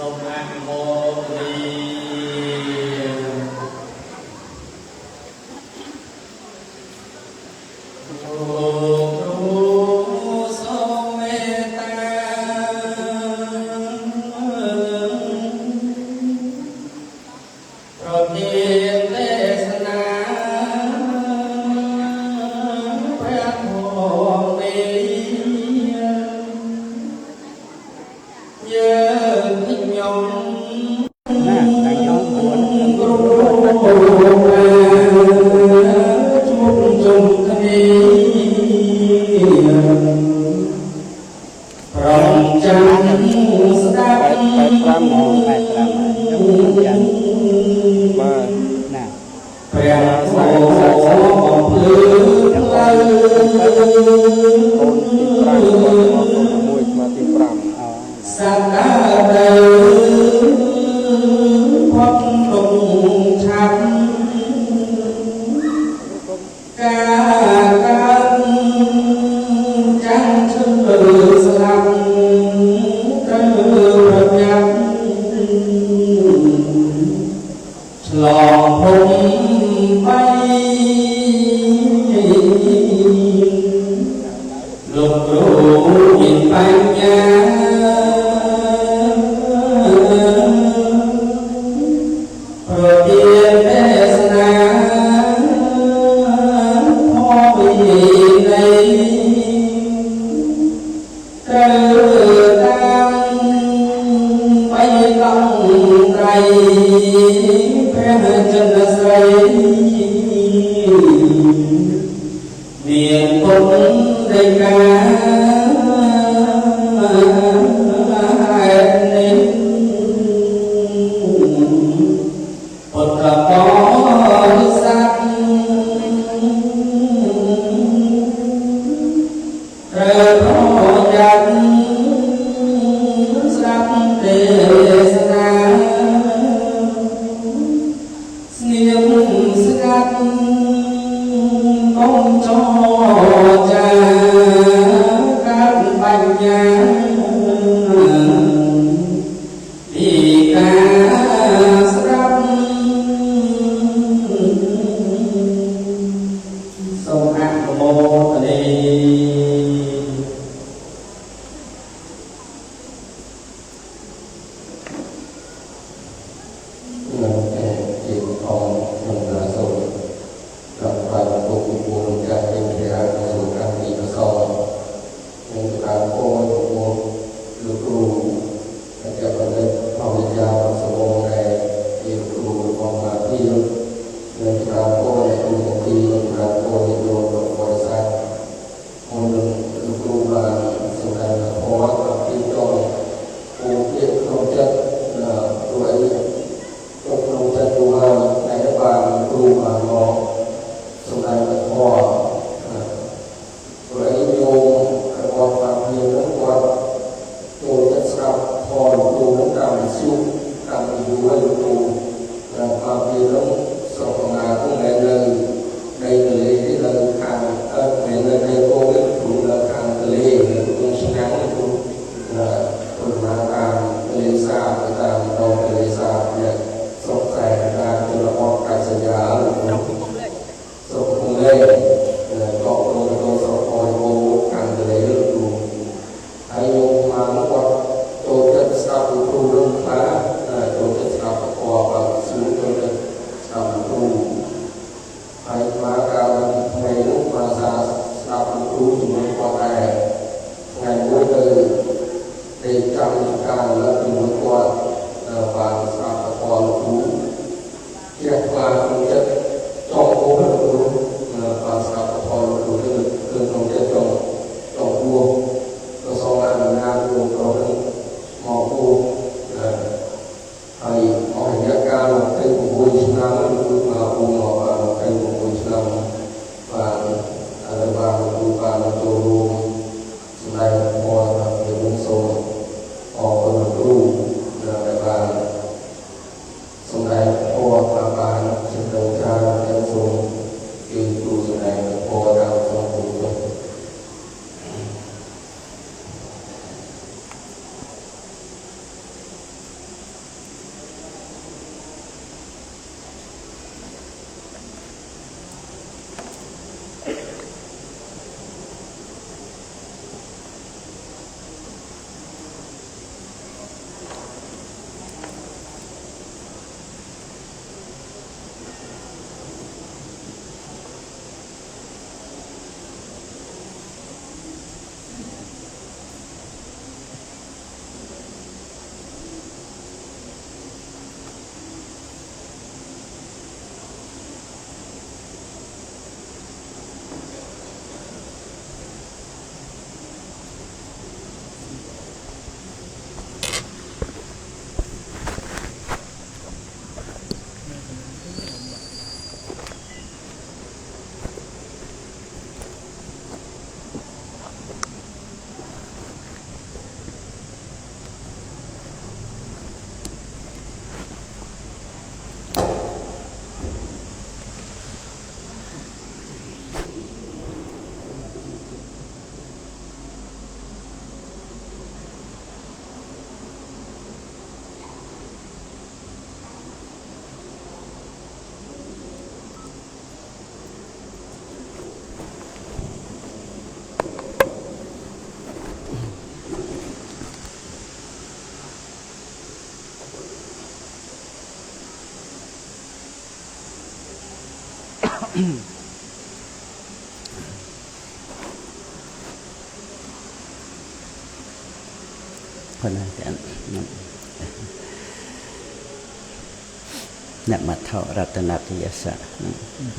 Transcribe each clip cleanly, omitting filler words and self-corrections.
មអនុមោទនាលោកគ្រូសូមមេត្តាប្រទានទេសនាព្រះធម៌មេយើងខ្ញុំ ណាដល់ខ្ញុំ9 គ្រូជួបជុំគ្នាប្រងចាំស្ដាប់ 85 85ខ្ញុំចាំ បាទ ណា ព្រះធម៌បំភ្លឺផ្លូវ កូនទី5គាត់មកកូនទី1ស្មាទី5 អូ សត្វដើទៅផុតទុកឆាប់ការកើតចាំងឈឺស្លាប់ត្រូវប្រញាប់ឆ្លងភពបីលោកគ្រូមានបញ្ញាប្រទានទេសនាធម៌វិន័យត្រូវតាមបីកង់ត្រៃព្រះចិនស្រីមានពុទ្ធដីកាហេតុនេះពុទ្ធបរិស័ទត្រូវប្រយ័ត្នស្ដាប់ទេសនាស្ងៀមស្ងាត់កុំចរចាកើតបញ្ញាពីការស្ដាប់សូមអនុមោទនា នឹងជាអង្គក្នុងការសូមដល់បាយពុទ្ធពូនចាស់ពេញព្រះសូមកម្មវិកសនិងការពោលចំពោះលោកគ្រូអាចារ្យបណ្ឌិតធម្មវិទ្យាសវងដែលជាគ្រូរបស់មាទីនិងការពោលអ្នកគ្រូទាំងពីរនិងការពោលញាតិញោមរបស់បរិស័ទមុននឹងលោកគ្រូបានសម្ដែងធម៌ដល់ទីចង់ពូពាក្យក្នុងចិត្តព្រោះអីទុកក្នុងចិត្តយូរហើយតែបានគ្រូបានមកសម្ដែងធម៌ព្រោះអីញោមរបស់តាមគ្នានឹងគាត់ចូលចិត្តស្ដាប់ធម៌លោកគ្រូនឹងតាមវិទ្យុតាមវិទ្យុហើយលោកគ្រូតាមគ្នានឹងស្រុកកំណាហ្នឹងមិននៅដីទន្លេទេនៅខាងអឺមិននៅដីគោកទេគ្រូនៅខាងទន្លេនៅកំពង់ឆ្នាំងគ្រូព្រោះមកតាមទន្លេសាបតាមដងទន្លេសាបនេះស្រុកខ្សែតាមជនបទកាច់សញ្ញាលោកគ្រូស្រុកកំពង់លេកោកទៅស្រុកអយគោខាងទន្លេលោកគ្រូហើយញោមមកគាត់ចូលចិត្តស្ដាប់លោកគ្រូនឹងខ្លះចូលចិត្តស្ដាប់ពធបាទសួរចូលចិត្តស្ដាប់លោកគ្រូហើយមកកាលពីថ្ងៃនោះមកសាស្ដាប់លោកគ្រូជាមួយគាត់ដែរថ្ងៃមួយទៅដេកចាំការលើកជាមួយគាត់បានស្ដាប់ពធលោកគ្រូជ្រះថ្លាក្នុងចិត្តចង់អូសលោកគ្រូបានស្ដាប់ពធលោកគ្រូទៅគឺក្នុងចិត្តចង់អូសក៏សូមអនុញ្ញាតលោកគ្រូនឹងមកអូសហើយអស់រយៈកាល26ឆ្នាំលោកគ្រូមកអូសមកបាន26ឆ្នាំបានឥឡូវបានលោកគ្រូបានចូលរួមសម្ដែងធម៌ដល់យើងសូមអរគុណលោកគ្រូដែលបានសម្ដែងធម៌តាមបានចំណេះច្រើនទាំងសូមគឺគ្រូសម្ដែងធម៌តាមសូមគ្រូចុះ ប៉ុណ្ណាចាអ្នកមថរតនតិយសៈ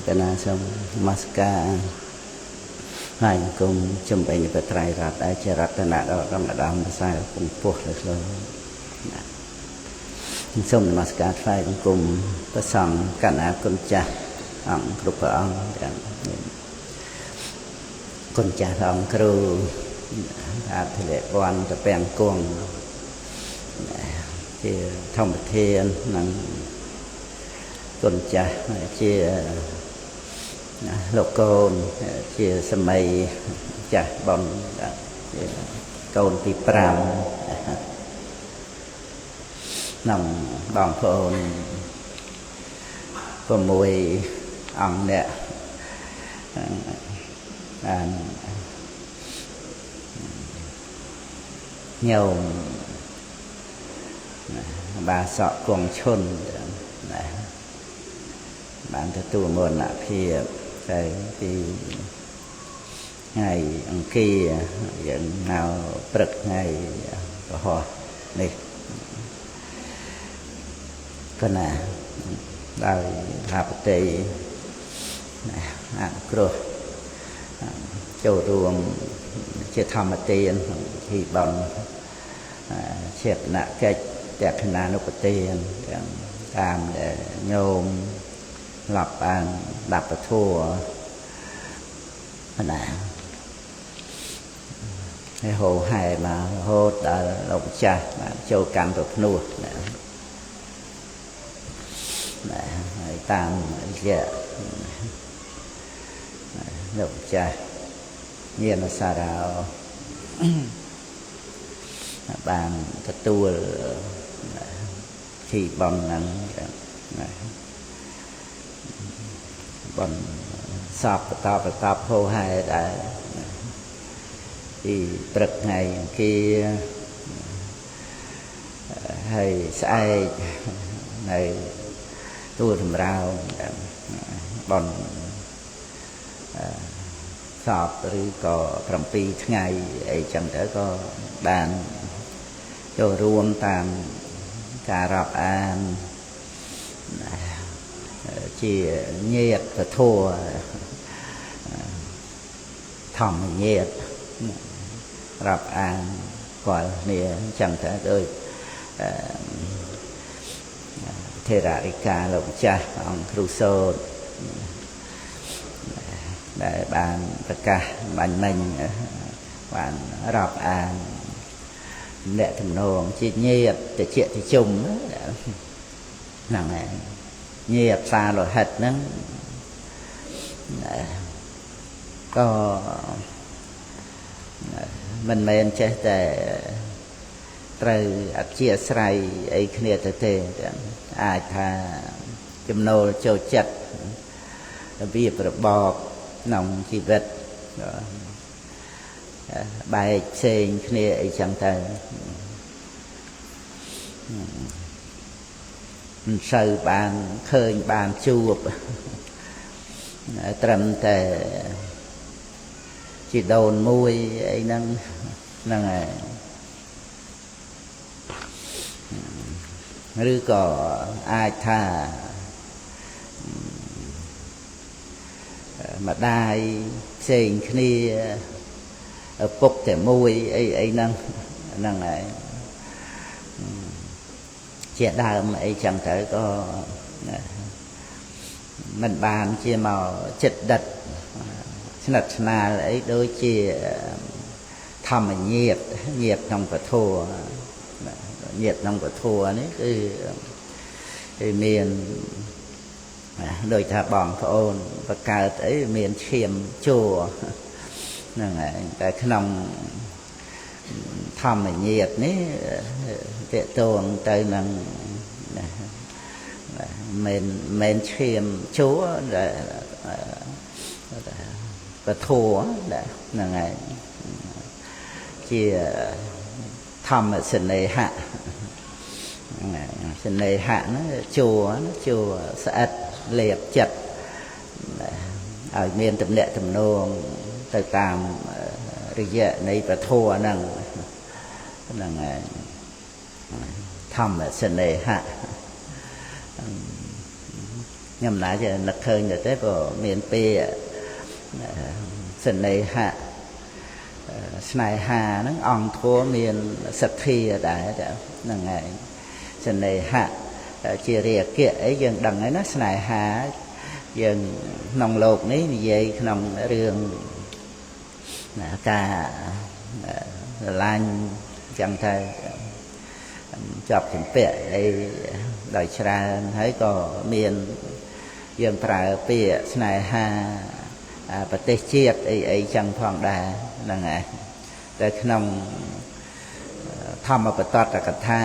កណាសូមនមស្ការហើយគុំជំវិញបត្រៃរតដែលជារតនៈដ៏រំដមប្រសើរពងពោះលើខ្លួនសូមនមស្ការថ្វាយបង្គំព្រះសង្ឃកណាគុណចាស់អង្គគ្រប់ព្រះអង្គទាំងគុណចាស់អង្គគ្រូអធិលវ័នតពាំងគង់ជាធម្មធាននិងគុណចាស់ជាលោកកូនជាសម័យចាស់បងជាកូនទី5ក្នុងបងប្អូន6អង្គអ្នកបានញោមបាសកគង់ឈុនណាបានទទួលមរណភាពតែពីថ្ងៃអង្គារយើងមកព្រឹកថ្ងៃពហោះនេះកណាដោយថាបតីអនុគ្រោះចូលរួមជាធម្មទានក្នុងពិធីបុណ្យចេតនកិច្ចតក្ខណានុបទានទាំងតាមដែលញោមឡប់បានដាប់ពធណាហើយហោហែមករហូតដល់លោកម្ចាស់បានចូលកាន់ប្រភ្នោះណាណាហើយតាមរយៈលោកម្ចាស់ញាណសារោបានទទួលធីបុណ្យហ្នឹងណាបុណ្យសពបន្តបន្តហោហែដែរពីព្រឹកថ្ងៃអង្គារហើយស្អែកនៅទួលសម្រោងបុណ្យសពឬក៏7ថ្ងៃអីចឹងទៅក៏បានចូលរួមតាមការរាប់អានជាញាតិពធធម្មញាតិរាប់អានគាល់គ្នាចឹងទៅដូចធេររិកាលោកម្ចាស់អង្គគ្រូសូត្រដែលបានប្រកាសបាញ់មិញបានរាប់អានអ្នកទំនងជាញាតិតិចតិជុំហ្នឹងហើយញាតិសាលោហិតហ្នឹងក៏មិនមែនចេះតែត្រូវអធិស្ស្រ័យអីគ្នាទៅទេអាចថាចំណូលចូលចិត្តរបៀបរបបក្នុងជីវិតបែកផ្សេងគ្នាអីចឹងទៅមិនសូវបានឃើញបានជួបត្រឹមតែជីដូនមួយអីហ្នឹងហ្នឹងហើយឬក៏អាចថាម្ដាយផ្សេងគ្នាឪពុកតែមួយអីអីហ្នឹងហ្នឹងហើយជាដើមអីចឹងទៅក៏មិនបានជាមកចិត្តដិតស្និទ្ធស្នាលអីដូចជាធម្មញាតិញាតិក្នុងពធញាតិក្នុងពធនេះគឺមានដូចថាបងប្អូនបង្កើតអីមានឈាមជួរហ្នឹងហើយតែក្នុងធម្មញាតិនេះតេតងទៅនឹងមិនឈាមជួរដែលពធហ្នឹងហើយជាធម្មសនេហៈសនេហៈហ្នឹងជួរជួរស្អិតលេបចិត្ត ឲ្យមានទំនាក់ទំនងទៅតាមរយៈនៃពធហ្នឹងហ្នឹងហើយធម្មសនេហៈខ្ញុំណាចេះនឹកឃើញទៅទេព្រោះមានពាក្យសនេហៈស្នេហាហ្នឹងអង្គធម៌មានសទ្ធាដែរហ្នឹងហើយសនេហៈជារាគៈអីយើងដឹងហើយណាស្នេហាយើងក្នុងលោកនេះនិយាយក្នុងរឿងការស្រឡាញ់ចឹងទៅជាប់ជំពាក់អីដោយច្រើនហើយក៏មានយើងប្រើពាក្យស្នេហាប្រទេសជាតិអីអីចឹងផងដែរហ្នឹងហើយតែក្នុងធម្មបតតកថា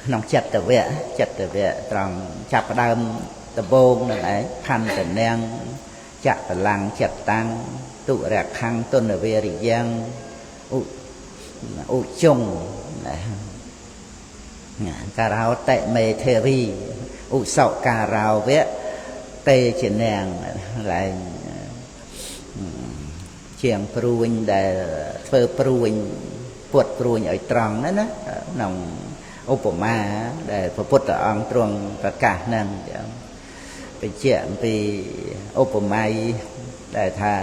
ក្នុងចិត្តវៈចិត្តវៈត្រង់ចាប់ផ្ដើមដំបូងហ្នឹងឯងផន្តនាងចបលាំងចិត្តតាំងទុរខੰទុនវេរិយ៉ាងឧជុងការោតិមេធេវីឧសការោវៈតេជានាងឡើងជាងព្រួញដែលធ្វើព្រួញពុតព្រួញឲ្យត្រង់ណាណាក្នុងឧបមាដែលព្រះពុទ្ធអង្គទ្រង់ប្រកាសហ្នឹងបញ្ជាក់អំពីឧបមាដែលថា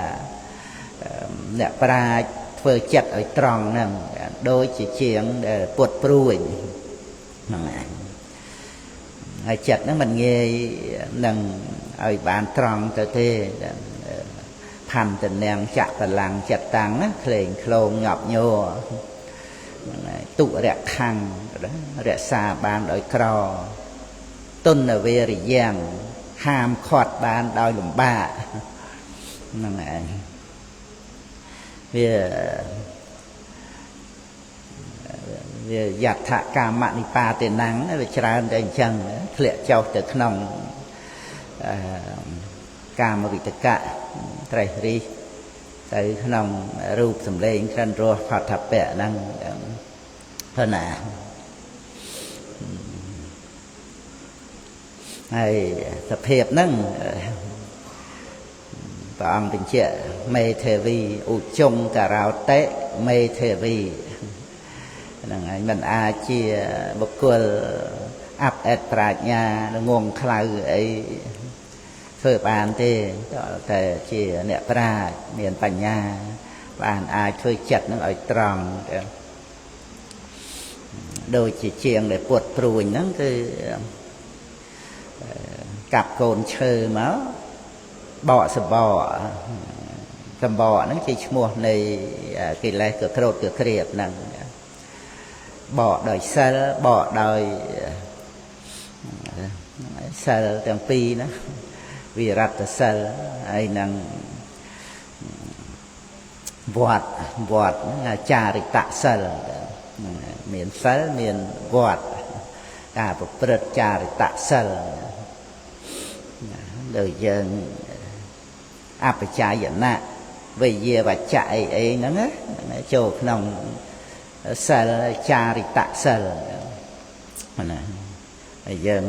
អ្នកប្រាជ្ញធ្វើចិត្តឲ្យត្រង់ហ្នឹងដូចជាជាងដែលពុតព្រួញហ្នឹងឯងហើយចិត្តហ្នឹងមិនងាយនឹងឲ្យបានត្រង់ទៅទេផន្តនាងចបលាំងចិត្តតាំងណាក្លែងក្លងញាប់ញ័រហ្នឹងហើយទុរខੰរក្សាបានដោយក្រទុនវេរិយ៉ាងហាមឃាត់បានដោយលំបាកហ្នឹងឯងវាយដ្ឋកាមនិបាតេណੰវាច្រើនតែអញ្ចឹងធ្លាក់ចុះទៅក្នុងកាមវិតកៈត្រេះរិះទៅក្នុងរូបសម្លេងក្លិនរសផតពៈហ្នឹងទៅណាហើយសភាពហ្នឹងព្រះអង្គបញ្ជាក់មេធេវីឧជុងការោតិមេធេវីហ្នឹងហើយមិនអាចជាបុគ្គលអាប់អែតប្រាជ្ញាងងខ្លៅអីធ្វើបានទេតែជាអ្នកប្រាជ្ញមានបញ្ញាបានអាចធ្វើចិត្តនឹងឲ្យត្រង់ដូចជាជាងដែលពុតព្រួញហ្នឹងគឺកាប់កូនឈើមកបកសបកសម្បកហ្នឹងជាឈ្មោះនៃកិលេសក៏ក្រោធក៏ក្រៀបហ្នឹងបកដោយសិលបកដោយសិលទាំងពីរណាវិរតសិលហើយនឹងវត្តវត្តចារិតសិលមានសិលមានវត្តការប្រព្រឹត្តចារិតសិលដូចយើងអបជាយណៈវិយាវចៈអីអីហ្នឹងណាចូលក្នុងសិលចារិតសិលណាហើយយើង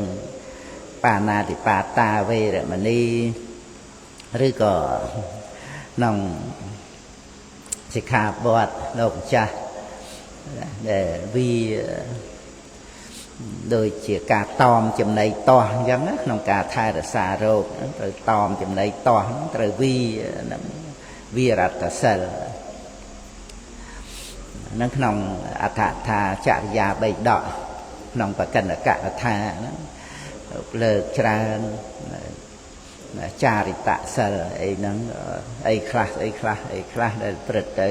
បាណាតិបាតាវេរមណីឬក៏ក្នុងសិក្ខាបទលោកម្ចាស់ដែលវាដូចជាការតอมចំណីតោះអញ្ចឹងក្នុងការថែរក្សារោគត្រូវតอมចំណីតោះត្រូវវាហ្នឹងវិរតសិលហ្នឹងក្នុងអដ្ឋថាចរិយាបិដកក្នុងបកិនកថាហ្នឹងលើកច្រើនចារិតសិលអីហ្នឹងអីខ្លះអីខ្លះអីខ្លះដែលព្រឹត្តទៅ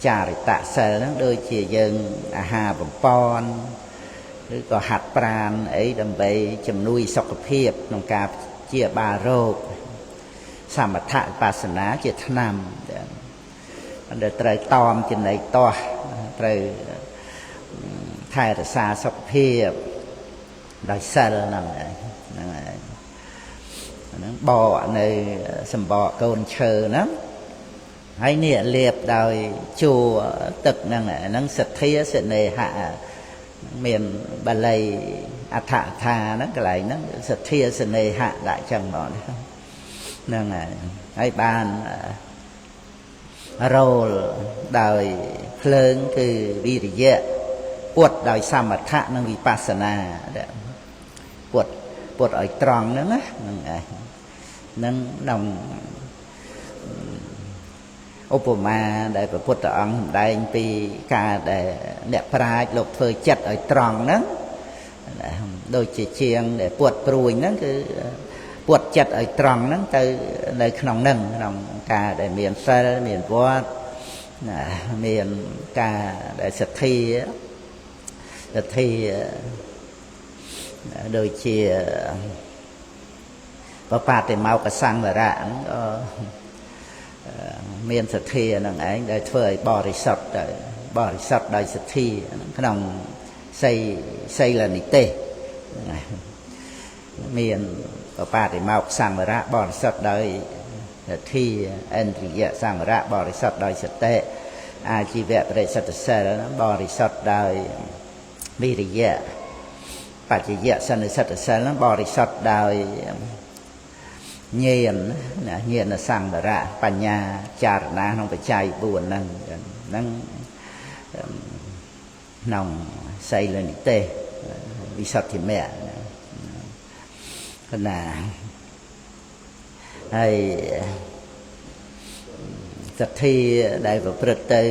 ចារិតសិលហ្នឹងដូចជាយើងអាហារបំពន់ឬក៏ហាត់ប្រាណអីដើម្បីជំនួយសុខភាពក្នុងការជាបាលរោគសមថវិបស្សនាជាថ្នាំដែលត្រូវតอมចំណីតោះត្រូវថែរក្សាសុខភាពដោយសិលហ្នឹងហ្នឹងហើយហ្នឹងបកនៅសម្បកកូនឈើហ្នឹងហើយនេះលាបដោយជួរទឹកហ្នឹងហ្នឹងសទ្ធាសេនេហៈមានបាលី អដ្ឋកថាហ្នឹងកន្លែងហ្នឹងសទ្ធាសនេហៈដាក់ចឹងមកហ្នឹងហើយបានរោលដោយភ្លើងគឺវិរិយៈពុតដោយសមថៈនិងវិបស្សនាពុតពុតឲ្យត្រង់ហ្នឹងណាហ្នឹងឯងនឹងក្នុងឧបមាដែលព្រះពុទ្ធអង្គសម្ដែងពីការដែលអ្នកប្រាជ្ញលោកធ្វើចិត្តឲ្យត្រង់ហ្នឹងដូចជាជាងដែលពុតព្រួញហ្នឹងគឺពុតចិត្តឲ្យត្រង់ហ្នឹងទៅនៅក្នុងហ្នឹងក្នុងការដែលមានសិលមានវត្តណាមានការដែលសទ្ធាសទ្ធាដូចជាបបាទិមោកសង្វរៈហ្នឹងក៏មានសទ្ធាហ្នឹងឯងដែលធ្វើឲ្យបរិសុទ្ធទៅបរិសុទ្ធដោយសទ្ធាក្នុងសីលនិទេសមានបបាទិមោកសង្វរៈបរិសុទ្ធដោយសទ្ធាឥន្ទ្រិយសង្វរៈបរិសុទ្ធដោយសតិអាជីវៈបរិសុទ្ធសិលបរិសុទ្ធដោយវិរិយៈបច្ចយៈសន្និសិទ្ធសិលបរិសុទ្ធដោយញាណណាញាណសង្វរៈបញ្ញាចារណាក្នុងបច្ច័យ4ហ្នឹងហ្នឹងក្នុងសីលនិទេសវិសុទ្ធិមគ្គណាហើយសទ្ធាដែលប្រព្រឹត្តទៅ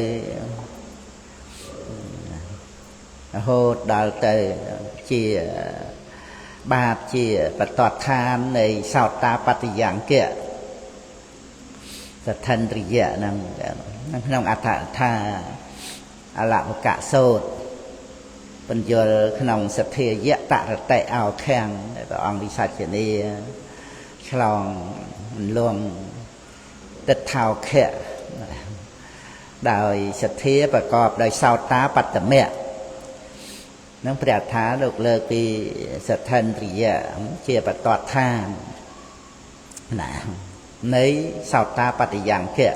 រហូតដល់ទៅជាបាបជាបតតឋាននៃសោតាបតិយង្គៈសទ្ធិន្ទ្រិយៈហ្នឹងក្នុងអដ្ឋកថាអលវកសោតបញ្យលក្នុងសទ្ធាយៈតរតិអោខាំងដែលព្រះអង្គវិសាជនីឆ្លងលងទិដ្ឋោខៈដោយសទ្ធាប្រកបដោយសោតាបត្តមៈនឹងព្រះអត្ថាលោកលើកពីសទ្ធិន្ទ្រិយៈជាបតតឋានណានៃសោតាបតិយង្គៈ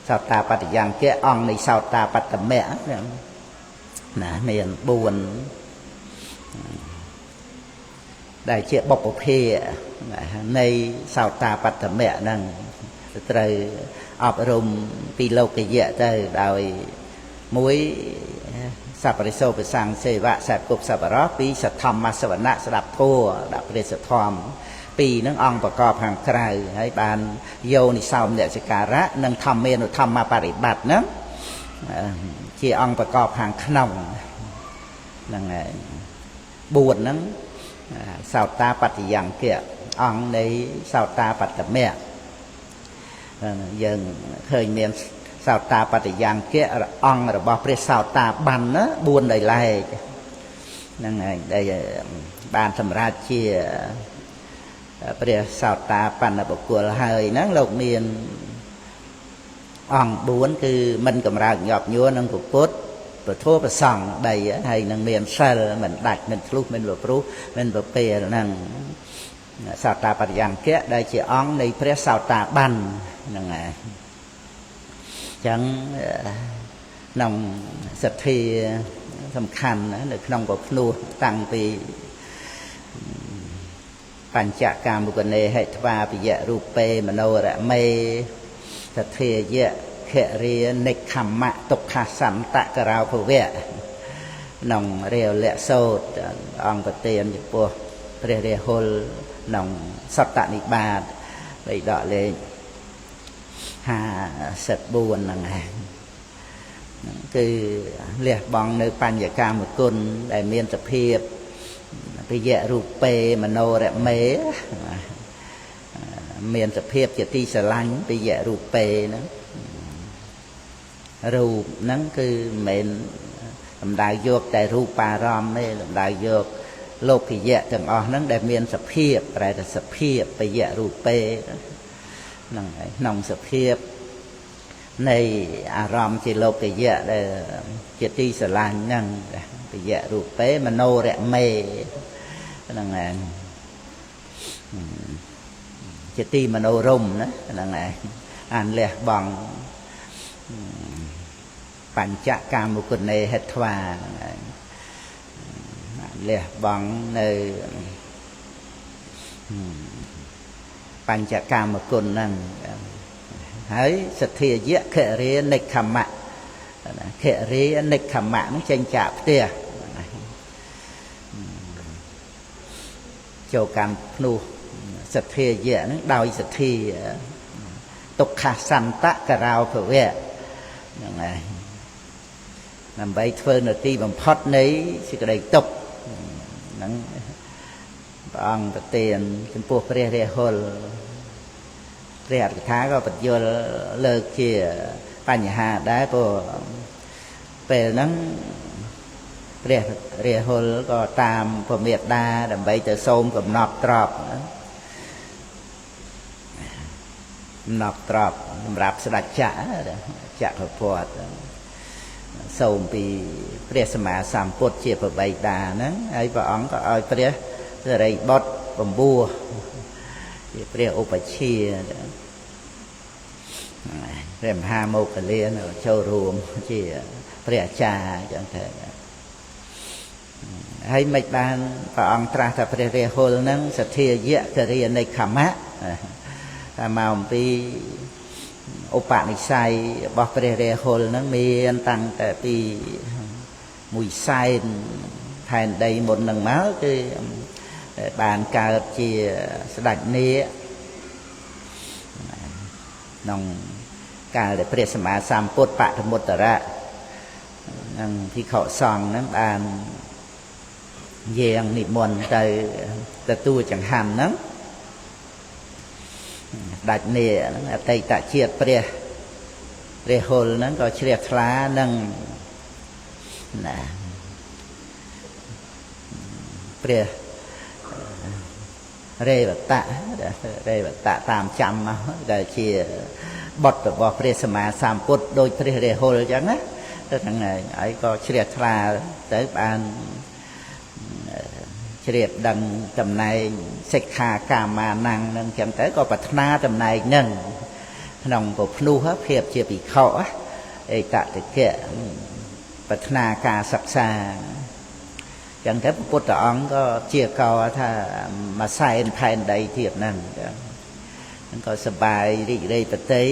សោតាបតិយង្គៈអង្គនៃសោតាបត្តមៈណាមាន4ដែលជាបុព្វភានៃសោតាបត្តមៈហ្នឹងត្រូវអប់រំពីលោកយៈទៅដោយមួយសប្បរិសោបសង្ឃសេវៈសែបគប់សប្បរោះពីសធម្មសវណៈស្ដាប់ធម៌ដាក់ព្រះសធម្មពីរហ្នឹងអង្គប្រកបខាងក្រៅហើយបានយោនិសោមនសិការៈនិងធម្មានុធម្មបរិបត្តិហ្នឹងជាអង្គប្រកបខាងក្នុងហ្នឹងហើយ4ហ្នឹងសោតាបតិយង្គៈអង្គនៃសោតាបត្តមៈយើងឃើញមានសោតាបតិយង្គៈអង្គរបស់ព្រះសោតាបានណា4ដោយឡែកហ្នឹងហើយដែលបានសម្រេចជាព្រះសោតាបណ្ណបុគ្គលហើយហ្នឹងលោកមានអង្គ4គឺមិនកម្រើកញាប់ញួរនឹងពុទ្ធពធប្រសង្ឃ3ហើយនឹងមានសិលមិនដាច់មិនធ្លុះមិនប្រព្រោះមិនប្រពេលហ្នឹងសោតាបតិយង្គៈដែលជាអង្គនៃព្រះសោតាបានហ្នឹងហើយចឹងក្នុងសទ្ធាសំខាន់នៅក្នុងពភ្នោះតាំងពីបញ្ចកាមុគនេហិត្វាពិយរូបេមโนរមេសទ្ធាយៈខរិនិខមៈទុក្ខសន្តករោភវៈក្នុងរាវលៈសោតអង្គប្រទានចំពោះព្រះរាហុលក្នុងសត្តនិបាតបីដកលេខ54ហ្នឹងឯងគឺលះបង់នៅបញ្ញកាមគុណដែលមានសភាពពិយរូបេមโนរមេមានសភាពជាទីស្រឡាញ់ពិយរូបេហ្នឹងរូបហ្នឹងគឺមិនមែនសំដៅយកតែរូបារម្មណ៍ទេសំដៅយកលោកយៈទាំងអស់ហ្នឹងដែលមានសភាពប្រែថាសភាពពិយរូបេហ្នឹងឯងក្នុងសភាពនៃអារម្មណ៍ជាលោកយៈដែលជាទីស្រឡាញ់ហ្នឹងពិយរូបេមโนរមេហ្នឹងឯងជាទីមโนរមណាហ្នឹងឯងអានលះបង់បញ្ចកាមុគនេហិត្វាហ្នឹងឯង លះបង់នៅបញ្ចកម្មគុណហ្នឹងហើយសទ្ធាយៈខរិនិខមៈខរិនិខមៈហ្នឹងចេញចាកផ្ទះចូលកម្មភ្នោះសទ្ធាយៈហ្នឹងដោយសទ្ធាទុក្ខសន្តករោភវៈហ្នឹងហើយដើម្បីធ្វើនទីបំផុតនៃសេចក្តីទុក្ខហ្នឹងព្រះអង្គប្រទានចំពោះព្រះរាហុលព្រះអត្ថកថាក៏បញ្យល់លើកជាបញ្ហាដែរព្រោះពេលហ្នឹងព្រះរាហុលក៏តាមពមេដាដើម្បីទៅសូមកំណប់ទ្រព្យកំណប់ទ្រព្យសម្រាប់ស្ដេចចក្រពត្តិសូមពីព្រះសម្មាសម្ពុទ្ធជាព្រះបិតាហ្នឹងហើយព្រះអង្គក៏ឲ្យព្រះសិរីបុត្រពំពោះជាព្រះឧបជាព្រះមហាមោគលានចូលរួមជាព្រះអាចារ្យអញ្ចឹងទៅហើយមិនបានព្រះអង្គត្រាស់ថាព្រះរាហុលហ្នឹងសទ្ធាយៈគរិនិខមៈថាមកអំពីឧបនិស្ស័យរបស់ព្រះរាហុលហ្នឹងមានតាំងតែពីមួយសែនផែនដីមុននឹងមកគឺបានកើតជាស្ដេចនាគក្នុងកាលដែលព្រះសម្មាសម្ពុទ្ធបឋមុត្តរៈនិងភិក្ខុសង្ឃហ្នឹងបានយាងនិមន្តទៅទទួលចង្ហាន់ហ្នឹងស្ដេចនាគហ្នឹងអតីតជាតិព្រះរាហុលហ្នឹងក៏ជ្រះថ្លានឹងណាព្រះរេវតៈរេវតៈតាមចាំមកដែលជាបុត្ររបស់ព្រះសម្មាសម្ពុទ្ធដោយព្រះរាហុលអញ្ចឹងណាទៅហ្នឹងហើយក៏ជ្រះថ្លាទៅបានជ្រាបដឹងចំណែងសិក្ខាកាមានំហ្នឹងអញ្ចឹងទៅក៏ប្រាថ្នាចំណែងហ្នឹងក្នុងពភ្នោះភាពជាភិក្ខុអេតតិកៈប្រាថ្នាការសិក្សាចឹងទៅពុទ្ធអង្គក៏ជាកថាមួយសែនផែនដីទៀតហ្នឹងហ្នឹងក៏សបាយរីករាយប្រតិ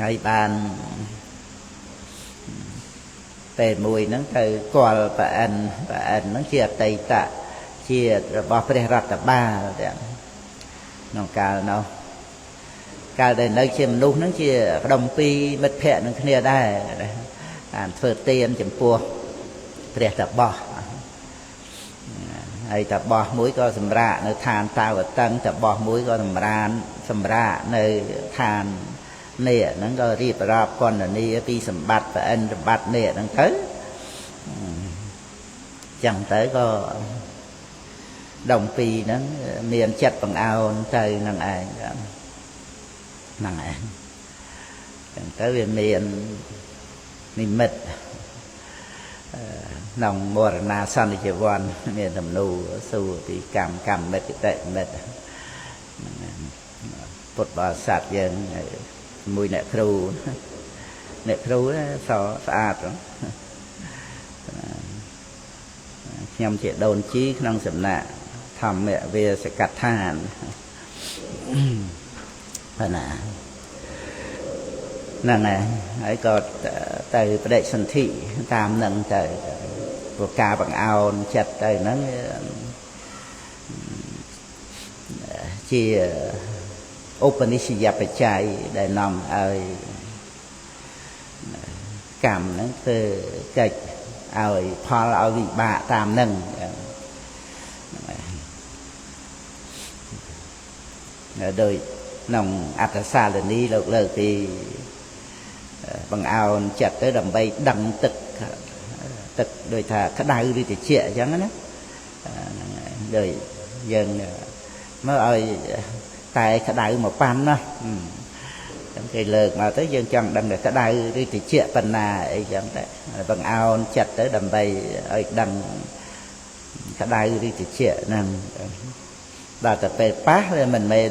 ហើយបានពេលមួយហ្នឹងទៅគាល់ប្រអិនហ្នឹងជាអតីតជាតិរបស់ព្រះរដ្ឋបាលទាំងក្នុងកាលនោះកាលដែលនៅជាមនុស្សហ្នឹងជាក្ដុំពីរមិត្តភក្តិនឹងគ្នាដែរបានធ្វើទានចំពោះព្រះតបោះហើយតបោះមួយក៏សម្រាកនៅឋានតាវតឹងតបោះមួយក៏សម្រាកនៅឋាននេះហ្នឹងក៏រៀបរាប់កណនីពីសម្បត្តិប្រអិនសម្បត្តិនេះហ្នឹងទៅចឹងទៅក៏ដុំពីរហ្នឹងមានចិត្តបង្អោនទៅនឹងឯងហ្នឹងឯងចឹងទៅវាមាននិមិត្តក្នុងមរណាសន្និជីវ័នមានទំនួសួរពីកម្មមិត្តគតិមិត្តពុទ្ធបរិស័ទយើងមួយអ្នកគ្រូសស្អាតខ្ញុំជាដូនជីក្នុងសំណាក់ធម្មវាសកដ្ឋានបាទណាហ្នឹងហើយក៏ទៅបដិសន្ធិតាមនឹងទៅព្រោះការបង្អោនចិត្តទៅហ្នឹងជាឧបនិស្សយបច្ច័យដែលនាំឲ្យកម្មហ្នឹងធ្វើកិច្ចឲ្យផលឲ្យវិបាកតាមហ្នឹងដោយក្នុងអត្តសាលនីលោកលើកពីបង្អោនចិត្តទៅដើម្បីដឹងទឹកដូចថាក្តៅឬត្រជាក់អញ្ចឹងណាដូចយើងមកឲ្យតែក្តៅមកប៉ាន់ណាចឹងគេលើកមកទៅយើងចង់ដឹងថាក្តៅឬត្រជាក់ប៉ុណ្ណាអីចឹងតែបង្អោនចិត្តទៅដើម្បីឲ្យដឹងក្តៅឬត្រជាក់ហ្នឹងដល់តែពេលប៉ះវាមិនមែន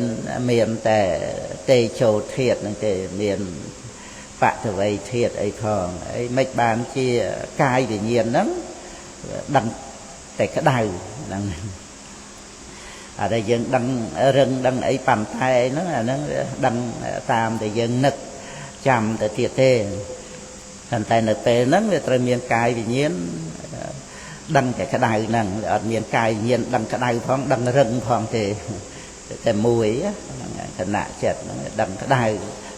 មានតែតេជោធាតុហ្នឹងទេមានបតវ័យធាតុអីផងអីមិនបានជាកាយវិញ្ញាណហ្នឹង ដឹងតែក្តៅហ្នឹងអាដែលយើងដឹងរឹងដឹងអីប៉ាន់តែអីហ្នឹងអាហ្នឹងដឹងតាមតែយើងនឹកចាំទៅទៀតទេប៉ុន្តែនៅពេលហ្នឹងវាត្រូវមានកាយវិញ្ញាណដឹងតែក្តៅហ្នឹងអត់មានកាយវិញ្ញាណដឹងក្តៅផងដឹងរឹងផងទេតែមួយហ្នឹងគណៈចិត្តហ្នឹងដឹងក្តៅ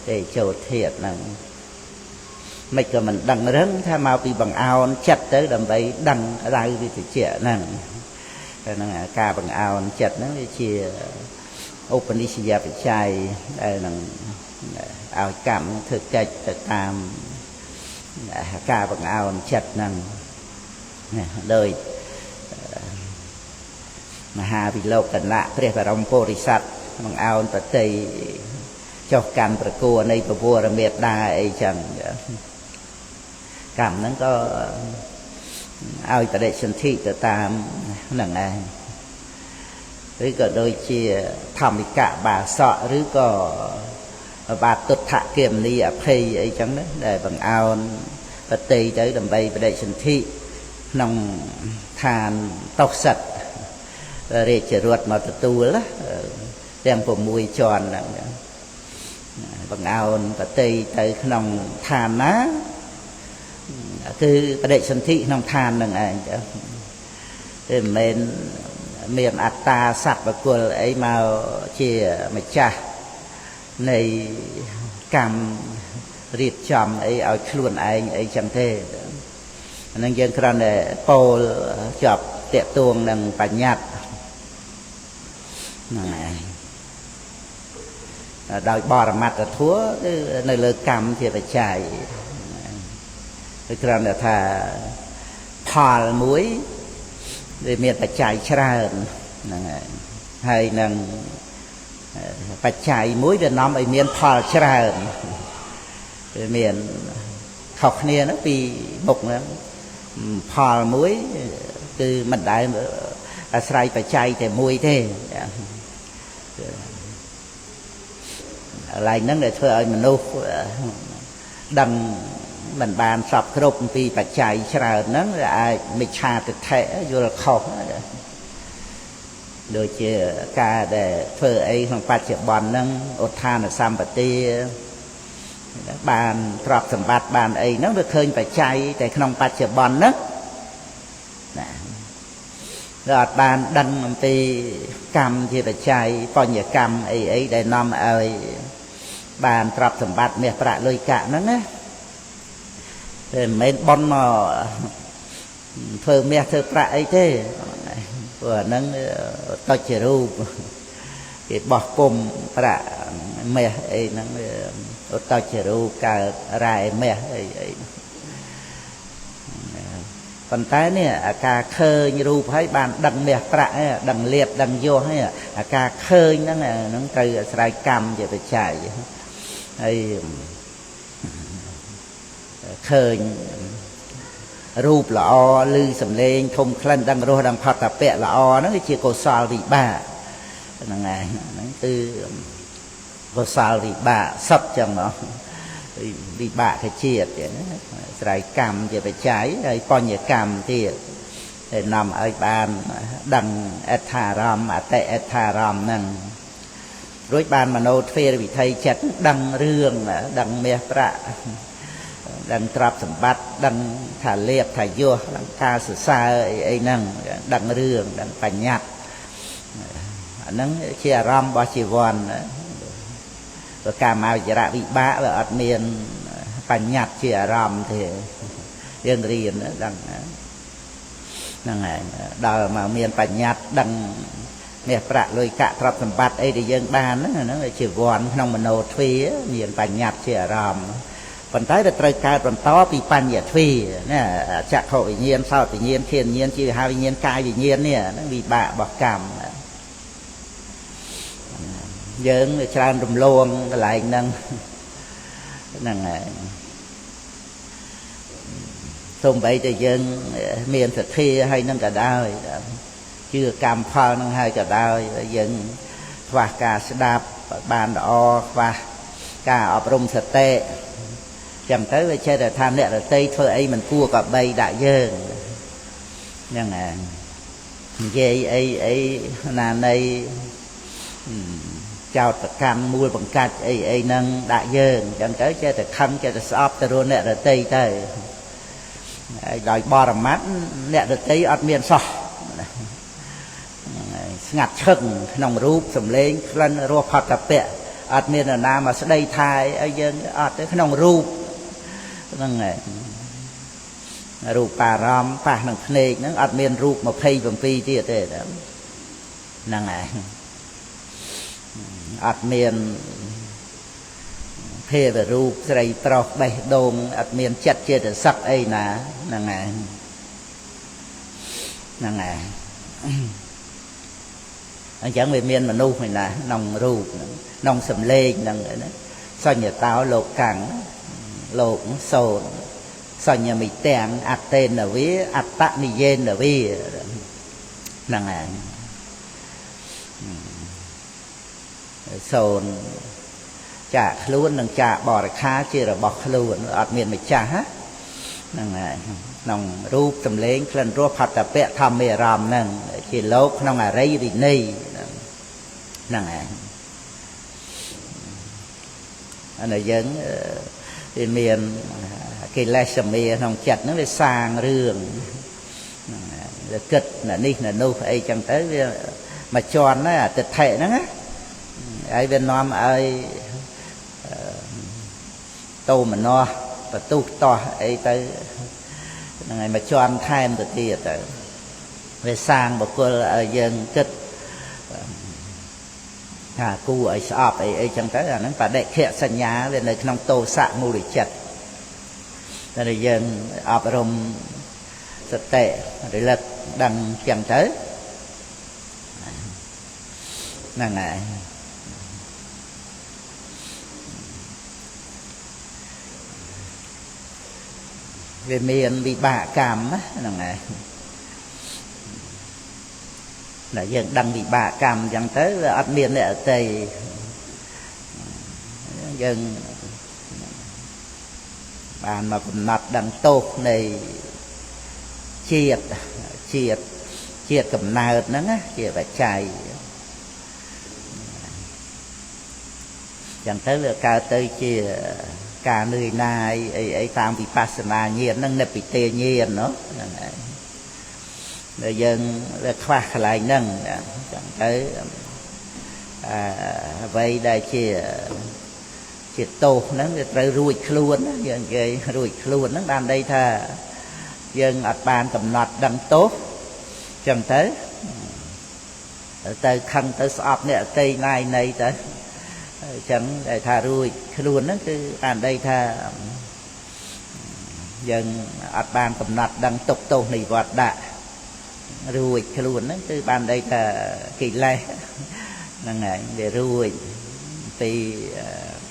ទេចូលធាតុហ្នឹងមិនក៏មិនដឹងរឹងថាមកពីបង្អោនចិត្តទៅដើម្បីដឹងក្តៅវិជ្ជាហ្នឹងហ្នឹងការបង្អោនចិត្តហ្នឹងវាជាឧបនិស្សយបច្ច័យដែលនឹងឲ្យកម្មធ្វើកិច្ចទៅតាមការបង្អោនចិត្តហ្នឹងដោយមហាវិលោកណៈព្រះបរមពុរិស័ទបង្អោនបតីចុះកាន់ប្រគួរនៃពវរមេដាអីចឹងកម្មហ្នឹងក៏ឲ្យបដិសន្ធិទៅតាមហ្នឹងឯងឬក៏ដូចជាធម្មិកបាសកឬក៏បាទទុដ្ឋគមនីអភ័យអីចឹងណាដែលបង្អោនបតីទៅដើម្បីបដិសន្ធិក្នុងឋានតោសិតរាជរថមកទទួលទាំង6ជាន់ហ្នឹងបង្អោនបតីទៅក្នុងឋានណាគឺបដិសន្ធិក្នុងឋានហ្នឹងឯងចាទេមិនមែនមានអត្តាសត្វបុគ្គលអីមកជាម្ចាស់នៃកម្មរៀបចំអីឲ្យខ្លួនឯងអីចឹងទេអានឹងយើងគ្រាន់តែពោលជាប់តាក់ទងនឹងបញ្ញត្តិហ្នឹងឯងដោយបរមត្តធម៌គឺនៅលើកម្មជាបច្ច័យគឺគ្រាន់តែថាផលមួយវាមានបច្ច័យច្រើនហ្នឹងហើយនឹងបច្ច័យមួយវានាំឲ្យមានផលច្រើនវាមានខុសគ្នាហ្នឹងពីមុខហ្នឹងផលមួយគឺមិនដែលអាស្រ័យបច្ច័យតែមួយទេកន្លែងហ្នឹងដែលធ្វើឲ្យមនុស្សដឹងមិនបានសពគ្រប់ពីបច្ច័យច្រើនហ្នឹងវាអាចមិច្ឆាទិដ្ឋិយល់ខុសដូចជាការដែលធ្វើអីក្នុងបច្ចុប្បន្នហ្នឹងឧទ្ធានសម្បទាបានទ្រព្យសម្បត្តិបានអីហ្នឹងវាឃើញបច្ច័យតែក្នុងបច្ចុប្បន្នហ្នឹងណាវាអត់បានដឹងអំពីកម្មជាបច្ច័យបញ្ញកម្មអីអីដែលនាំឲ្យបានទ្រព្យសម្បត្តិមាសប្រាក់លុយកាក់ហ្នឹងណាតែមិនមែនប៉ុនមកធ្វើមាសធ្វើប្រាក់អីទេព្រោះអាហ្នឹងតចជារូបគេបោះពុំប្រាក់មាសអីហ្នឹងឧតចរូបកើតរ៉ែមាសអីអីប៉ុន្តែនេះអាការឃើញរូបហើយបានដឹងមាសប្រាក់ដឹងលៀបដឹងយោហើយអាការឃើញហ្នឹងហ្នឹងត្រូវអាស្រ័យកម្មជាបច្ច័យហើយឃើញរូបល្អឬសំឡេងធំក្លិនដឹងរសដឹងផតពៈល្អហ្នឹងគឺជាកុសលវិបាកហ្នឹងឯងហ្នឹងគឺកុសលវិបាកសុទ្ធចឹងមកវិបាកជាតិចឹងស្រ័យកម្មជាបច្ច័យហើយបញ្ញកម្មទៀតដែលនាំឲ្យបានដឹងអត្ថារម្មណ៍អតិអត្ថារម្មណ៍ហ្នឹងរួចបានមโนទ្វេរវិថីចិត្តដឹងរឿងដឹងមាសប្រាក់ដឹងទ្រព្យសម្បត្តិដឹងថាលៀបថាយោដឹងការសរសើរអីអីហ្នឹងដឹងរឿងដឹងបញ្ញត្តិអាហ្នឹងជាអារម្មណ៍របស់ជីវ័នព្រោះកាមវិចរៈវិបាកវាអត់មានបញ្ញត្តិជាអារម្មណ៍ទេយើងរៀនដឹងហ្នឹងហើយដល់មកមានបញ្ញត្តិដឹងមាសប្រាក់លុយកាក់ទ្រព្យសម្បត្តិអីដែលយើងបានហ្នឹងហ្នឹងជាវ័នក្នុងមโนទ្វាមានបញ្ញត្តិជាអារម្មណ៍ប៉ុន្តែវាត្រូវកើតបន្តពីបញ្ញទ្វាណាចក្ខុវិញ្ញាណសោតវិញ្ញាណធានវិញ្ញាណជីវហាវិញ្ញាណកាយវិញ្ញាណនេះហ្នឹងវិបាករបស់កម្មយើងច្រើនរំលងកន្លែងហ្នឹងហ្នឹងហើយសូម្បីតែយើងមានសទ្ធាហើយនឹងក៏ដោយជឿកម្មផលនឹងហើយក៏ដោយយើងខ្វះការស្ដាប់បានល្អខ្វះការអប់រំសតិ ចឹងទៅវាចេះតែថាអ្នករតីធ្វើអីមិនគួរក៏បីដាក់យើង ហ្នឹងឯងនិយាយអីអីណានៃចោតប្រកម្មមូលបង្កាច់អីអីហ្នឹងដាក់យើងអញ្ចឹងទៅចេះតែខឹងចេះតែស្អប់ទៅរអ្នករតីទៅហើយដោយបរមត្តអ្នករតីអត់មានសោះស្ងាត់ឈឹងក្នុងរូបសម្លេងក្លិនរសផតពៈអត់មាននរណាមកស្ដីថាឲ្យយើងអត់ទេក្នុងរូបហ្នឹងឯងរូបអារម្មណ៍ប៉ះនឹងភ្នែកហ្នឹងអត់មានរូប27ទៀតទេហ្នឹងឯងអត់មានភេទរូបស្រីប្រុសបេះដូងអត់មានចិត្តចេតសិកអីណាហ្នឹងឯងហ្នឹងឯងអញ្ចឹងវាមានមនុស្សឯណាក្នុងរូបហ្នឹងក្នុងសម្លេងហ្នឹងណាសញ្ញតោលោកកាំងលោកសូនសញ្ញមិទាំងអតេនវាអត្តនិយេនវាហ្នឹងឯងសូនចាកខ្លួននិងចាកបរិខាជារបស់ខ្លួនអត់មានម្ចាស់ហ្នឹងហើយក្នុងរូបសម្លេងក្លិនរសផតពៈធម្មារម្មណ៍ហ្នឹងជាលោកក្នុងអរិយវិន័យហ្នឹងហើយអានេះយើងវាមានកិលេសមាក្នុងចិត្តហ្នឹងវាសាងរឿងហ្នឹងវាគិតណានេះណានោះអីចឹងទៅវាមកជន់ហ្នឹងអាទិដ្ឋិហ្នឹងណាហើយវានាំឲ្យតោមនោបទុះតោះអីទៅហ្នឹងហើយមកជន់ថែមទៅទៀតទៅវាសាងបុគ្គលឲ្យយើងគិតថាគូឲ្យស្អប់អីអីចឹងទៅអាហ្នឹងបដិខៈសញ្ញាវានៅក្នុងទោសៈមូលចិត្តតែយើងអប់រំសតិរលឹកដឹងចឹងទៅហ្នឹងហើយវាមានវិបាកកម្មហ្នឹងហើយតែយើងដឹងវិបាកកម្មអញ្ចឹងទៅវាអត់មានអ្នកអតីយើងបានមកកំណត់ដឹងទោសនៃជាតិជាតិជាតិកំណើតហ្នឹងជាបច្ច័យអញ្ចឹងទៅវាកើតទៅជាការនឿយណាយអីអីតាមវិបស្សនាញាណហ្នឹងនិព្វិទេញាណណោះហ្នឹងឯងដែលយើងវាខ្វះកន្លែងហ្នឹងអញ្ចឹងទៅអ្វីដែលជាទោសហ្នឹងវាត្រូវរួចខ្លួនយើងនិយាយរួចខ្លួនហ្នឹងបានន័យថាយើងអត់បានកំណត់ដឹងទោសអញ្ចឹងទៅទៅខឹងទៅស្អប់អ្នកអតីណាយនៃទៅអញ្ចឹងដែលថារួចខ្លួនហ្នឹងគឺបានន័យថាយើងអត់បានកំណត់ដឹងទុកទោសនៃវត្តដាក់រួចខ្លួនហ្នឹងគឺបានន័យថាកិលេសហ្នឹងឯងវារួចពី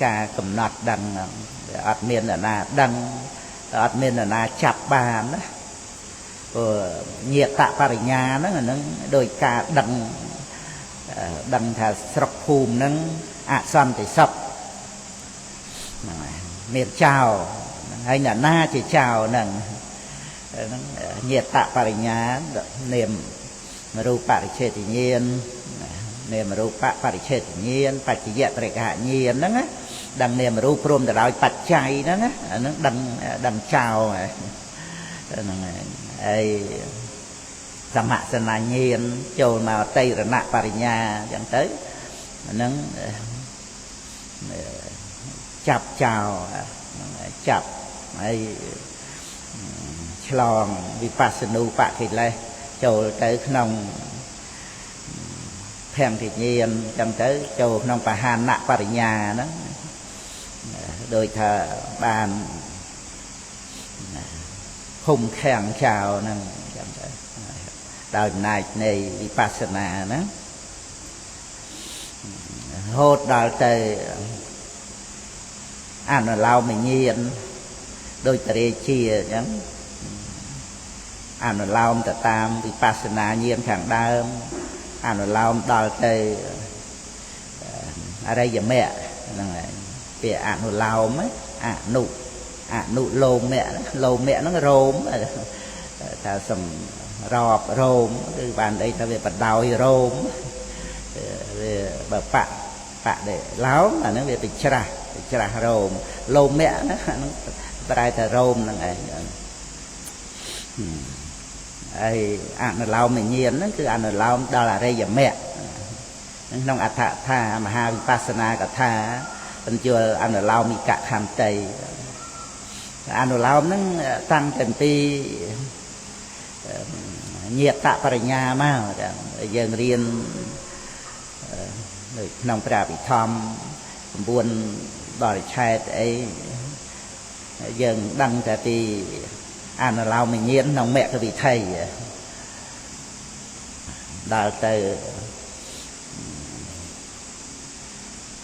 ការកំណត់ដឹងវាអត់មានអ្នកណាដឹងអត់មានអ្នកណាចាប់បានណាព្រោះញាតបរិញ្ញាហ្នឹងអាហ្នឹងដោយការដឹងដឹងថាស្រុកភូមិហ្នឹងអសន្តិសុខហ្នឹងហើយមានចោលហើយអ្នកណាជាចោលហ្នឹងហ្នឹងញាតបរិញ្ញានាមរូបបរិឆេទញាណនាមរូបបរិឆេទញាណបច្ចយបរិកហញាណហ្នឹងណាដឹងនាមរូបព្រមទៅដោយបច្ច័យហ្នឹងណាអាហ្នឹងដឹងចោលហ្នឹងហើយសមសនាញាណចូលមកតិរណបរិញ្ញាអញ្ចឹងទៅអាហ្នឹងចាប់ចោលហ្នឹងចាប់ហើយឆ្លងវិបស្សនូបកិលេសចូលទៅក្នុងភង្គញាណអញ្ចឹងទៅចូលក្នុងបហានបរិញ្ញាហ្នឹងដោយថាបានឃុំខាំងចោលហ្នឹងអញ្ចឹងទៅដោយអំណាចនៃវិបស្សនាហ្នឹងរហូតដល់ទៅអនុឡោមញាណដោយតរាជាអញ្ចឹងអនុឡោមទៅតាមវិបស្សនាញាណខាងដើមអនុឡោមដល់ទៅអរិយមគ្គហ្នឹងហើយពាក្យអនុឡោមអនុលោមៈលោមៈហ្នឹងរោមថាសំ របរោមគឺបានអីថាវាបដោយរោមវាបើបបដិឡោមអាហ្នឹងវាទៅច្រាស់ច្រាស់រោមលោមៈណាហ្នឹងប្រែថារោមហ្នឹងឯងហើយអនុឡោមញ្ញាណហ្នឹងគឺអនុឡោមដល់អរិយមគ្គក្នុងអដ្ឋថាមហាវិបស្សនាកថាបញ្យលអនុឡោមិកខន្តីអនុឡោមហ្នឹងតាំងតែពីញាតបរិញ្ញាមកយើងរៀននៅក្នុងព្រះអភិធម្ម9បរិឆេទអីយើងដឹងតែពីអនុឡោមញ្ញាណក្នុងមគ្គវិថីដល់ទៅ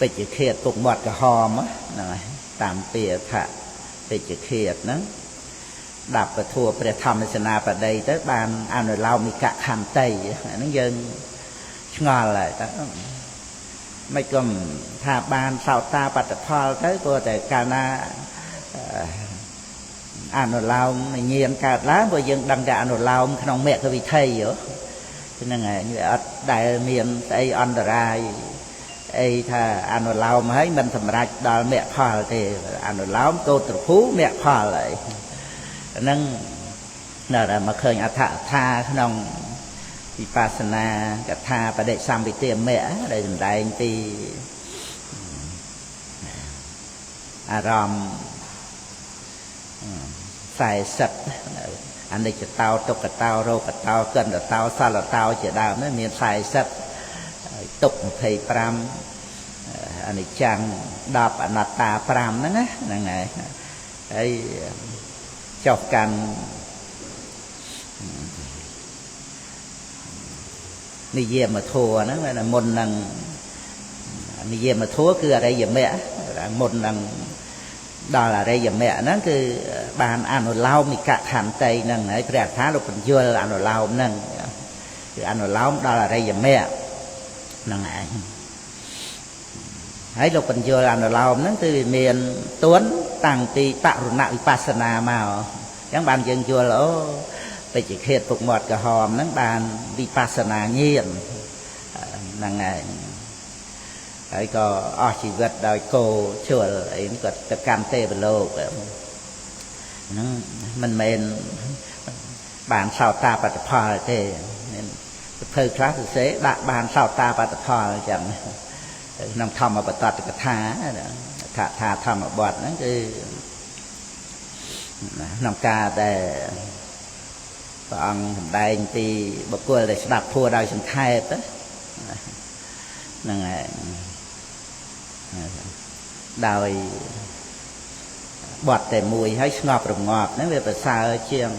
ពេជ្ជឃាតពុកមាត់ក្រហមហ្នឹងហើយតាមពាក្យថាពេជ្ជឃាតហ្នឹងដាប់ពធព្រះធម្មសេនាបតីទៅបានអនុឡោមិកខន្តីហ្នឹងយើងឆ្ងល់ហើយតើមិនក៏ថាបានសោតាបត្តផលទៅព្រោះតែកាលណាអនុឡោមញាណកើតឡើងព្រោះយើងដឹងតែអនុឡោមក្នុងមគ្គវិថីហ្នឹងហើយវាអត់ដែលមានស្អីអន្តរាយអីថាអនុឡោមហើយមិនសម្រេចដល់មគ្គផលទេអនុឡោមកោត្រភូមគ្គផលហើយហ្នឹងនៅតែមកឃើញអដ្ឋថាក្នុងវិបស្សនាកថាបដិសម្ពិទាមគ្គដែលសម្ដែងពីអារម្មណ៍40អនិច្ចតោទុក្ខតោរោគតោកណ្ដតោសលតោជាដើមហ្នឹងមាន40ទុក្ខ25អនិច្ចំ10អនត្តា5ហ្នឹងណាហ្នឹងហើយហើយចុះកាន់និយមធัวហ្នឹងមុននឹងនិយមធัวគឺអរិយមគ្គមុននឹងដល់អរិយមគ្គហ្នឹងគឺបានអនុឡោមិកខន្តីហ្នឹងហើយព្រះអដ្ឋាលោកបញ្យលអនុឡោមហ្នឹងគឺអនុឡោមដល់អរិយមគ្គហ្នឹងឯងហើយលោកបញ្យលអនុឡោមហ្នឹងគឺវាមានទួនតាំងពីបរុណវិបស្សនាមកអញ្ចឹងបានយើងយល់អូពេជ្ជឃាតពុកមាត់ក្រហមហ្នឹងបានវិបស្សនាញាណហ្នឹងឯងហើយក៏អស់ជីវិតដោយគោជលអីគាត់ទៅកាន់ទេវលោកហ្នឹងមិនមែនបានសោតាបត្តផលទេមានសភៅខ្លះសរសេរដាក់បានសោតាបត្តផលអញ្ចឹងក្នុងធម្មបតតកថាថាធម្មបទហ្នឹងគឺក្នុងការដែលព្រះអង្គសម្ដែងពីបុគ្គលដែលស្ដាប់ធម៌ដោយសង្ខេបហ្នឹងហើយដោយបទតែមួយហើយស្ងប់រងាប់ហ្នឹងវាប្រសើរជាង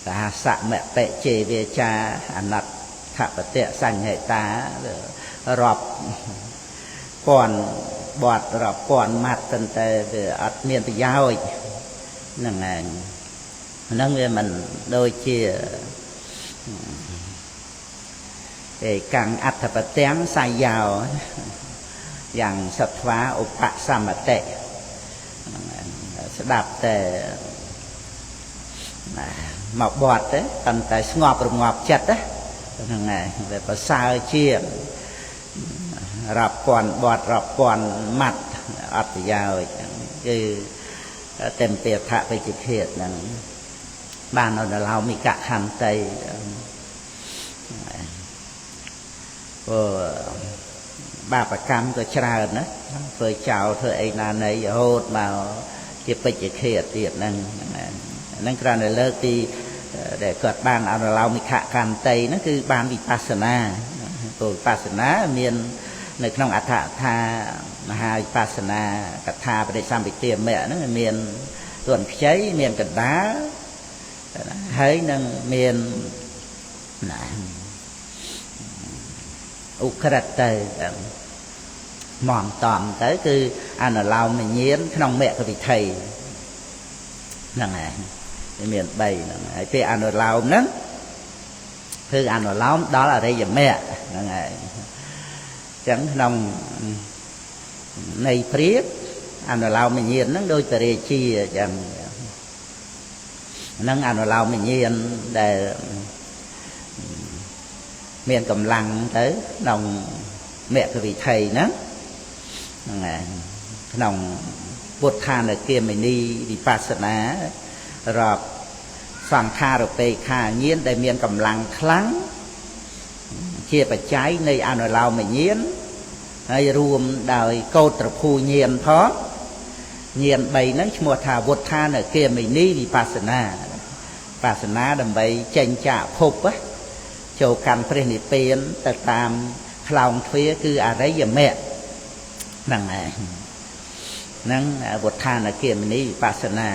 សហសមតិជេវាចាអនត្ថបតិសញ្ញហិតារាប់ពាន់បទរាប់ពាន់ម៉ាត់តែវាអត់មានប្រយោជន៍ហ្នឹងឯងហ្នឹងវាមិនដូចជាឯកាំងអត្ថបទាំងសាយោយ៉ាងសត្វឧបសមតិស្ដាប់តែមកបត់ទេប៉ុន្តែស្ងប់រងាប់ចិត្តហ្នឹងហើយវាប្រសើរជាងរាប់ពាន់បត់រាប់ពាន់ម៉ាត់អត់ប្រយោជន៍គឺต็មពាថវិជ្ជឃាតហ្នឹងបានអនុឡោមិកខន្តីព្រោះបាបកម្មក៏ច្រើនណាធ្វើចោលធ្វើអីណាណីរហូតមកជាពេជ្ជឃាតទៀតហ្នឹងហ្នឹងគ្រាន់តែលើកពីដែលគាត់បានអនុឡោមិកខន្តីហ្នឹងគឺបានវិបស្សនាព្រោះវិបស្សនាមាននៅក្នុងអដ្ឋថាមហាវិបស្សនាកថាបដិសម្ពិទាមគ្គហ្នឹងមានទួនខ្ចីមានកណ្ដាលហើយនឹងមានណាឧក្រិដ្ឋទៅមតំទៅគឺអនុឡោមញាណក្នុងមគ្គវិថីហ្នឹងហើយមាន3ហ្នឹងហើយពេលអនុឡោមហ្នឹងគឺអនុឡោមដល់អរិយមគ្គហ្នឹងហើយអញ្ចឹងក្នុងនៃព្រាបអនុឡោមញាណហ្នឹងដូចពរាជាអញ្ចឹង ហ្នឹងអនុឡោមញាណដែលមានកម្លាំងទៅក្នុងមគ្គវិធិហ្នឹងហ្នឹងឯងក្នុងពុទ្ធានុគាមិនីវិបស្សនារាប់សង្ខារបេខាញាណដែលមានកម្លាំងខ្លាំងជាបច្ច័យនៃអនុឡោមញាណហើយរួមដោយកោត្រភូញាណផងញាណ3ហ្នឹងឈ្មោះថាវុទ្ធានុគាមិនីវិបស្សនាបាសនាដើម្បីចេញចាកភពចូលកាន់ព្រះនិព្វានទៅតាមខ្លោងទ្វារគឺអរិយមគ្គហ្នឹងឯងហ្នឹងវុទ្ធានុគាមិនីវិបស្សនា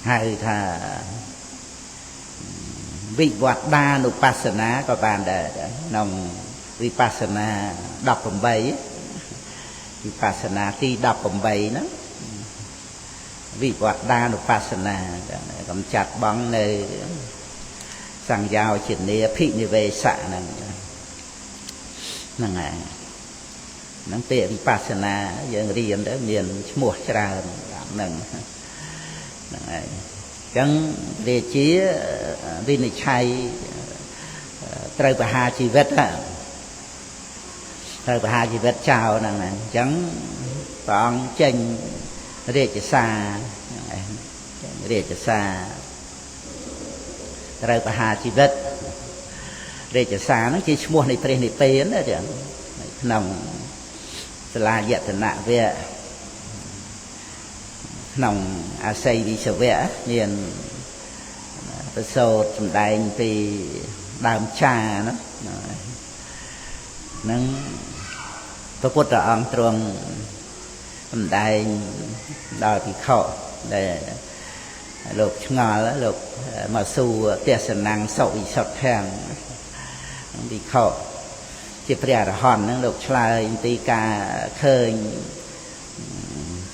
ហៅថាវិវត្តដានុបស្សនាក៏បានដែរក្នុងវិបស្សនា18វិបស្សនាទី18ហ្នឹងវិវត្តដានុបស្សនាកំចាត់បងនៅសង្យោជានាភិនិវេសៈហ្នឹងហ្នឹងហើយហ្នឹងពាក្យវិបស្សនាយើងរៀនទៅមានឈ្មោះច្រើនហ្នឹងហ្នឹងហើយអញ្ចឹងរាជាវិនិច្ឆ័យត្រូវប្រហារជីវិតត្រូវប្រហារជីវិតចោលហ្នឹងអញ្ចឹងព្រះអង្គចេញរាជសាររាជសារត្រូវប្រហារជីវិតរាជសារហ្នឹងជាឈ្មោះនៃព្រះនិព្វានណាចឹងក្នុងសាលាយតនវៈក្នុងអាស័យវិសវៈមានប្រសូតសម្ដែងពីដើមចាណាហ្នឹងព្រះពុទ្ធអង្គទ្រង់សម្ដែងដល់ភិក្ខុដែលលោកឆ្ងល់លោកមកសួរទេសនំសុវិសុទ្ធំភិក្ខុជាព្រះអរហន្តហ្នឹងលោកឆ្លើយពីការឃើញ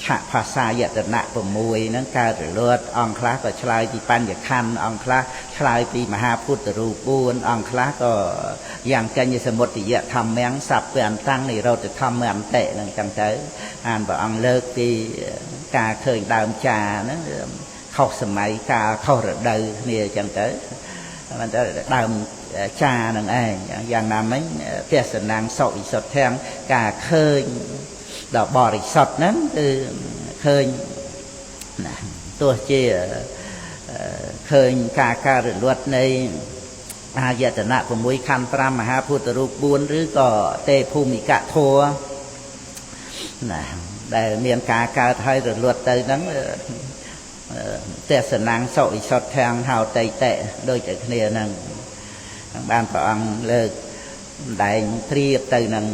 ឆាកភាសាយតនៈ6ហ្នឹងកើតរលត់អង្គខ្លះក៏ឆ្លើយពីបញ្ញខណ្ឌអង្គខ្លះឆ្លើយពីមហាពុទ្ធរូប4អង្គខ្លះក៏យ៉ាងកញ្ញសមុទយធម្មំសព្វអន្តੰនិរោធធម្មអន្តិហ្នឹងចឹងទៅអានព្រះអង្គលើកពីការឃើញដើមចាហ្នឹងខុសសម័យកាលខុសរដូវគ្នាចឹងទៅមិនទៅដើមចាហ្នឹងឯងយ៉ាងណាមិញទេសនំសុវិសុទ្ធំការឃើញដល់បរិសុទ្ធហ្នឹងគឺឃើញណាទោះជាឃើញការកើតរលត់នៃអាយតនៈ6ខណ្ឌ5មហាពុទ្ធរូប4ឬក៏ទេភូមិកធម៌ណាដែលមានការកើតហើយរលត់ទៅហ្នឹងទេសនំសុវិសុទ្ធំហៅតៃតិដូចតែគ្នាហ្នឹងបានព្រះអង្គលើកសម្ដែងប្រៀបទៅនឹង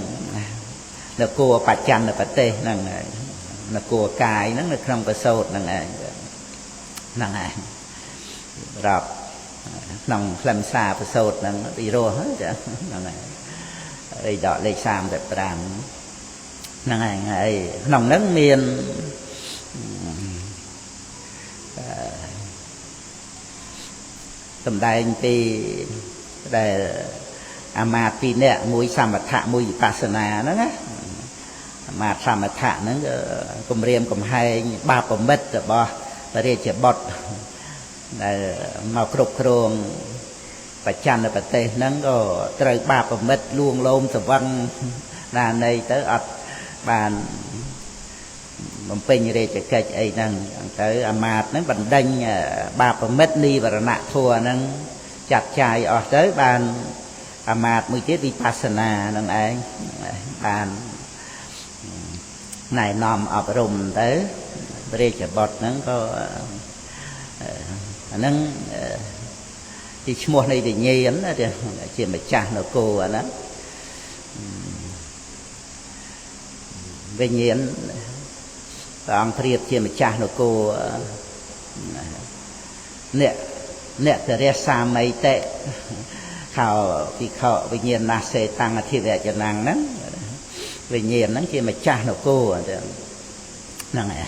នគរបច្ចន្នប្រទេសហ្នឹងនគរកាយហ្នឹងនៅក្នុងប្រសូតហ្នឹងឯងហ្នឹងឯងរាប់ក្នុងខ្លឹមសារប្រសូតហ្នឹងពីរស់ហ្នឹងឯងរីដកលេខ35ហ្នឹងឯងហើយក្នុងហ្នឹងមានសម្ដែងពីដែលអាមាត្យពីរនាក់មួយសមថៈមួយវិបស្សនាហ្នឹងណាអាមាត្យសមថៈហ្នឹងគំរាមកំហែងបាបមិត្តរបស់ព្រះរាជបុត្រដែលមកគ្រប់គ្រងបច្ចន្នប្រទេសហ្នឹងក៏ត្រូវបាបមិត្តលួងលោមសវឹងណានៃទៅអត់បានបំពេញរាជកិច្ចអីហ្នឹងទៅអាមាត្យហ្នឹងបណ្ដេញបាបមិត្តនិវរណៈធម៌ហ្នឹងចាត់ចាយអស់ទៅបានអាមាត្យមួយទៀតវិបស្សនានឹងឯងបានណែនាំអប់រំទៅរាជបុត្រហ្នឹងក៏អាហ្នឹងជាឈ្មោះនៃវិញ្ញាណជាម្ចាស់នគរហ្នឹងវិញ្ញាណព្រះអង្គប្រៀបជាម្ចាស់នគរអ្នកតរសាមីតិខោភិក្ខុវិញ្ញាណសេតាំងអធិវចនំហ្នឹងវិញ្ញាណហ្នឹងជាម្ចាស់នគរហ្នឹងឯង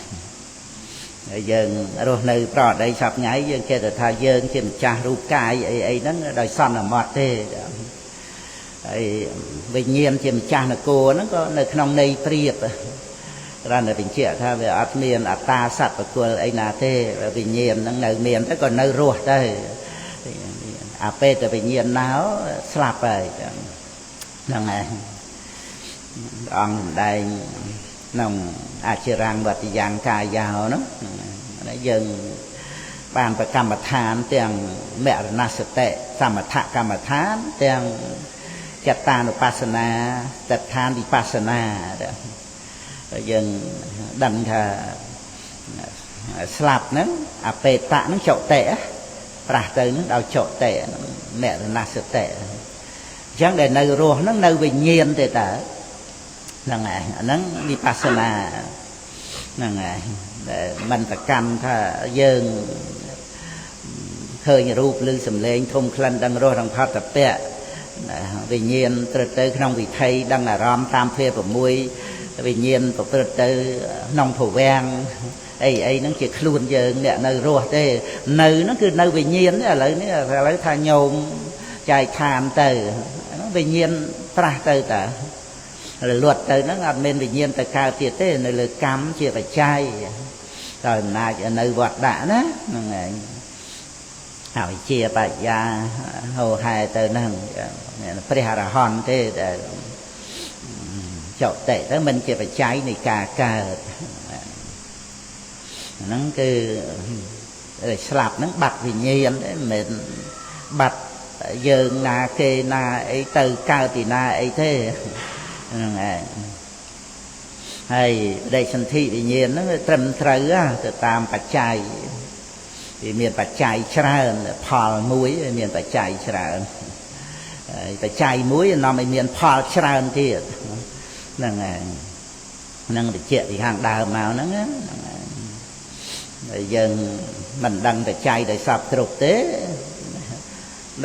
ហើយយើងរស់នៅប្រដីសប្ថ្ងៃយើងចេះតែថាយើងជាម្ចាស់រូបកាយអីអីហ្នឹងដោយសន្មត់ទេហើយវិញ្ញាណជាម្ចាស់នគរហ្នឹងក៏នៅក្នុងន័យប្រៀប គ្រាន់តែបញ្ជាក់ថាវាអត់មានអត្តាសត្វបុគ្គលអីណាទេវិញ្ញាណហ្នឹងនៅមានទៅក៏នៅរស់ទៅអាពេលតែវិញ្ញាណណោស្លាប់ហើយហ្នឹងឯងអង្គសម្ដែងក្នុងអចិរង្គវត្តយ៉ាងកាយោនោះយើងបានប្រកម្មដ្ឋានទាំងមរណសតិសមថកម្មដ្ឋានទាំងចតានុបស្សនាតដ្ឋានវិបស្សនាយើងដឹងថាស្លាប់ហ្នឹងអបេតៈហ្នឹងចុតិប្រាស់ទៅហ្នឹងដោយចុតិមរណសតិអញ្ចឹងដែលនៅរស់ហ្នឹងនៅវិញ្ញាណទេតើហ្នឹងឯងអាហ្នឹងវិបស្សនាហ្នឹងឯងដែលមិនប្រកាន់ថាយើងឃើញរូបឬសម្លេងធំក្លិនដឹងរសដឹងផតពៈវិញ្ញាណត្រឹមទៅក្នុងវិថីដឹងអារម្មណ៍តាមភេ6វិញ្ញាណប្រព្រឹត្តទៅក្នុងភវាំងអីអីហ្នឹងជាខ្លួនយើងអ្នកនៅរស់ទេនៅហ្នឹងគឺនៅវិញ្ញាណឥឡូវនេះឥឡូវថាញោមចែកឋានទៅហ្នឹងវិញ្ញាណត្រាស់ទៅតើរលត់ទៅហ្នឹងអត់មានវិញ្ញាណទៅកើតទៀតទេនៅលើកម្មជាបច្ច័យដោយអំណាចនៅវត្តដាក់ណាហ្នឹងឯងហើយជាបញ្ញាហោហែទៅហ្នឹងព្រះអរហន្តទេដែលចុតិទៅមិនជាបច្ច័យនៃការកើតហ្នឹងគឺស្លាប់ហ្នឹងបាត់វិញ្ញាណទេមិនមែនបាត់យើងណាគេណាអីទៅកើតទីណាអីទេហ្នឹងឯងហើយបដិសន្ធិវិញ្ញាណហ្នឹងត្រឹមត្រូវទៅតាមបច្ច័យវាមានបច្ច័យច្រើនផលមួយមានបច្ច័យច្រើនហើយបច្ច័យមួយនាំឲ្យមានផលច្រើនទៀតហ្នឹងឯងហ្នឹងបញ្ជាក់ពីខាងដើមមកហ្នឹងហ្នឹងឯងហើយយើងមិនដឹងបច្ច័យដោយសពគ្រប់ទេ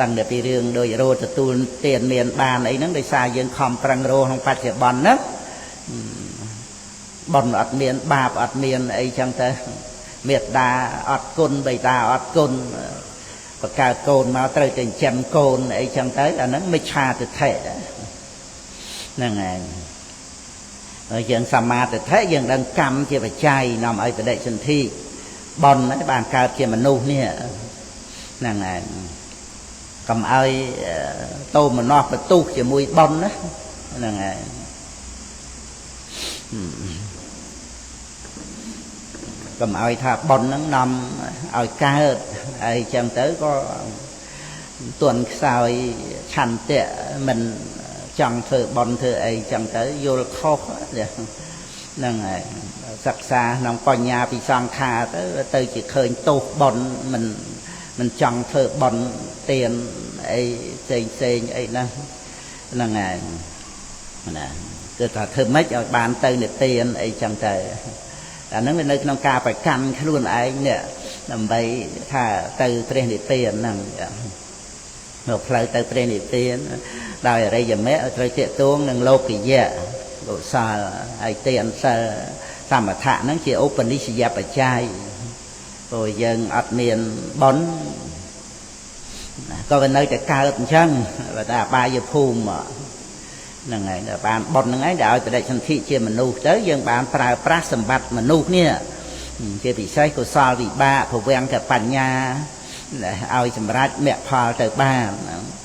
ដឹងតែពីរឿងដូចរោទទួលទានមានបានអីហ្នឹងដោយសារយើងខំប្រឹងរោក្នុងបច្ចុប្បន្នហ្នឹងបុណ្យអត់មានបាបអត់មានអីចឹងទៅមេត្តាអត់គុណបិតាអត់គុណបង្កើតកូនមកត្រូវតែចិញ្ចឹមកូនអីចឹងទៅអាហ្នឹងមិច្ឆាទិដ្ឋិហ្នឹងឯងហើយយើងសមាទិដ្ឋិយើងដឹងកម្មជាបច្ច័យនាំឲ្យបដិសន្ធិបុណ្យហ្នឹងបានកើតជាមនុស្សនេះហ្នឹងឯងកុំឲ្យតោមនោះបន្ទុះជាមួយបុណ្យណាហ្នឹងឯងកុំឲ្យថាបុណ្យហ្នឹងនាំឲ្យកើតអីចឹងទៅក៏ទន់ខ្សោយឆន្ទៈមិនចង់ធ្វើបុណ្យធ្វើអីចឹងទៅយល់ខុសហ្នឹងឯងសិក្សាក្នុងបញ្ញាពិសង្ខារទៅទៅជាឃើញទោសបុណ្យមិនចង់ធ្វើបុណ្យទានអីផ្សេងផ្សេងអីណាហ្នឹងឯងណាគឺថាធ្វើម៉េចឲ្យបានទៅនិព្វានអីចឹងទៅអាហ្នឹងវានៅក្នុងការប្រកាន់ខ្លួនឯងនេះដើម្បីថាទៅព្រះនិព្វានហ្នឹងមកផ្លូវទៅព្រះនិព្វានដោយអរិយមគ្គត្រូវទាក់ទងនឹងលោកយៈកុសលហើយទានសិលសមថៈហ្នឹងជាឧបនិស្សយបច្ច័យព្រោះយើងអត់មានបុណ្យក៏វានៅតែកើតអញ្ចឹងបើថាអបាយភូមិហ្នឹងឯងបានបុណ្យហ្នឹងឯងដែលឲ្យបដិសន្ធិជាមនុស្សទៅយើងបានប្រើប្រាស់សម្បត្តិមនុស្សនេះជាពិសេសកុសលវិបាកភវង្គបញ្ញាឲ្យសម្រេចមគ្គផលទៅបាន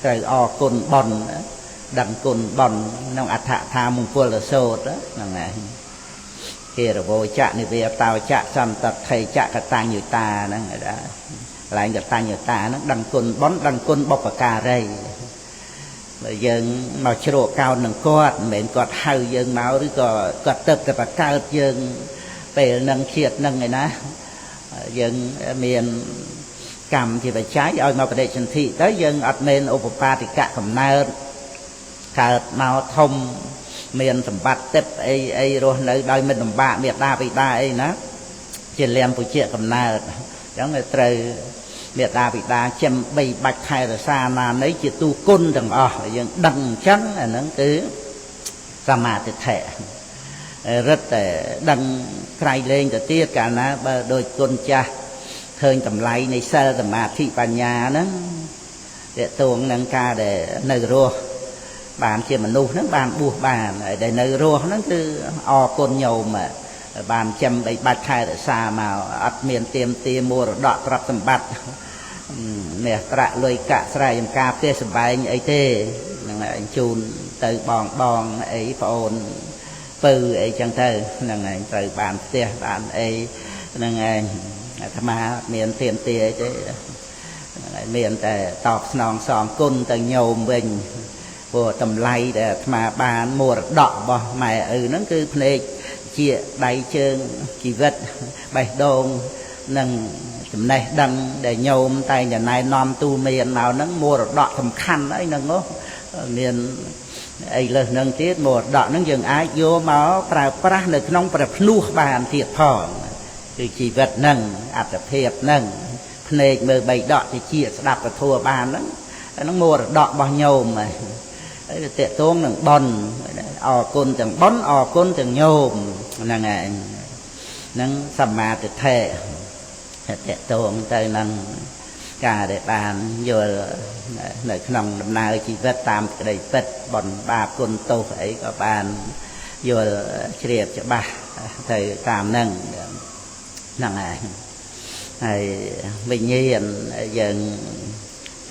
ត្រូវអរគុណបុណ្យដឹងគុណបុណ្យក្នុងអដ្ឋថាមង្គលសូត្រហ្នឹងឯងគេរវោចៈនិវេតោចៈសន្តថេចៈកតញ្ញូតាហ្នឹងឯដែរកន្លែងកតញ្ញូតាហ្នឹងដឹងគុណបុណ្យដឹងគុណបុព្វការីបើយើងមកជ្រកកោននឹងគាត់មិនមែនគាត់ហៅយើងមកឬក៏គាត់ទៅតែបង្កើតយើងពេលនឹងជាតិនឹងឯណាយើងមានកម្មជាបច្ច័យឲ្យមកបដិសន្ធិទៅយើងអត់មានឧបបាទិកកំណើតកើតមកធំមានសម្បត្តិទឹកអីអីរស់នៅដោយមិនលំបាកមេដាបិតាអីណាជាលៀមពុជាកំណើតអញ្ចឹងត្រូវមេដាបិតាចិមបីបាច់ថែរក្សាណានៃជាទូគុណទាំងអស់យើងដឹងអញ្ចឹងអាហ្នឹងគឺសមាទិដ្ឋិរឹតតែដឹងក្រៃលែងទៅទៀតកាលណាបើដូចគុណចាស់ឃើញតម្លៃនៃសិលសមាធិបញ្ញាហ្នឹងទាក់ទងនឹងការដែលនៅរស់បានជាមនុស្សហ្នឹងបានបួសបានហើយដែលនៅរស់ហ្នឹងគឺអរគុណញោម បានចាំបីបាច់ថែរក្សាមកអត់មានទៀមទាមរតកទ្រព្យសម្បត្តិមាសប្រាក់លុយកាក់ស្រែចម្ការផ្ទះសម្បែងអីទេហ្នឹងឯងជូនទៅបងបងអីប្អូនពៅអីចឹងទៅហ្នឹងឯងត្រូវបានផ្ទះបានអីហ្នឹងឯងអាត្មាមានទៀមទាអីទេមានតែតបស្នងសងគុណទៅញោមវិញព្រោះតម្លៃដែលអាត្មាបានមរតករបស់ម៉ែឪហ្នឹងគឺភ្នែកជាដៃជើងជីវិតបេះដូងនិងចំណេះដឹងដែលញោមតែងតែណែនាំទូមានមកហ្នឹងមរតកសំខាន់អីហ្នឹងមានអីលើសហ្នឹងទៀតមរតកហ្នឹងយើងអាចយកមកប្រើប្រាស់នៅក្នុងព្រះភ្នោះបានទៀតផងគឺជីវិតហ្នឹងអត្តភាពហ្នឹងភ្នែកមើលបីដកជាស្ដាប់ពធបានហ្នឹងហ្នឹងមរតករបស់ញោមហើយវាតេតងនឹងបុណ្យអរគុណទាំងបុណ្យអរគុណទាំងញោមហ្នឹងឯងហ្នឹងសម្មាទិដ្ឋិតេតងទៅនឹងការដែលបានយល់នៅក្នុងដំណើរជីវិតតាមក្តីពិតបុណ្យបាបគុណទោសអីក៏បានយល់ជ្រាបច្បាស់ទៅតាមហ្នឹងហ្នឹងឯងហើយវិញ្ញាណយើង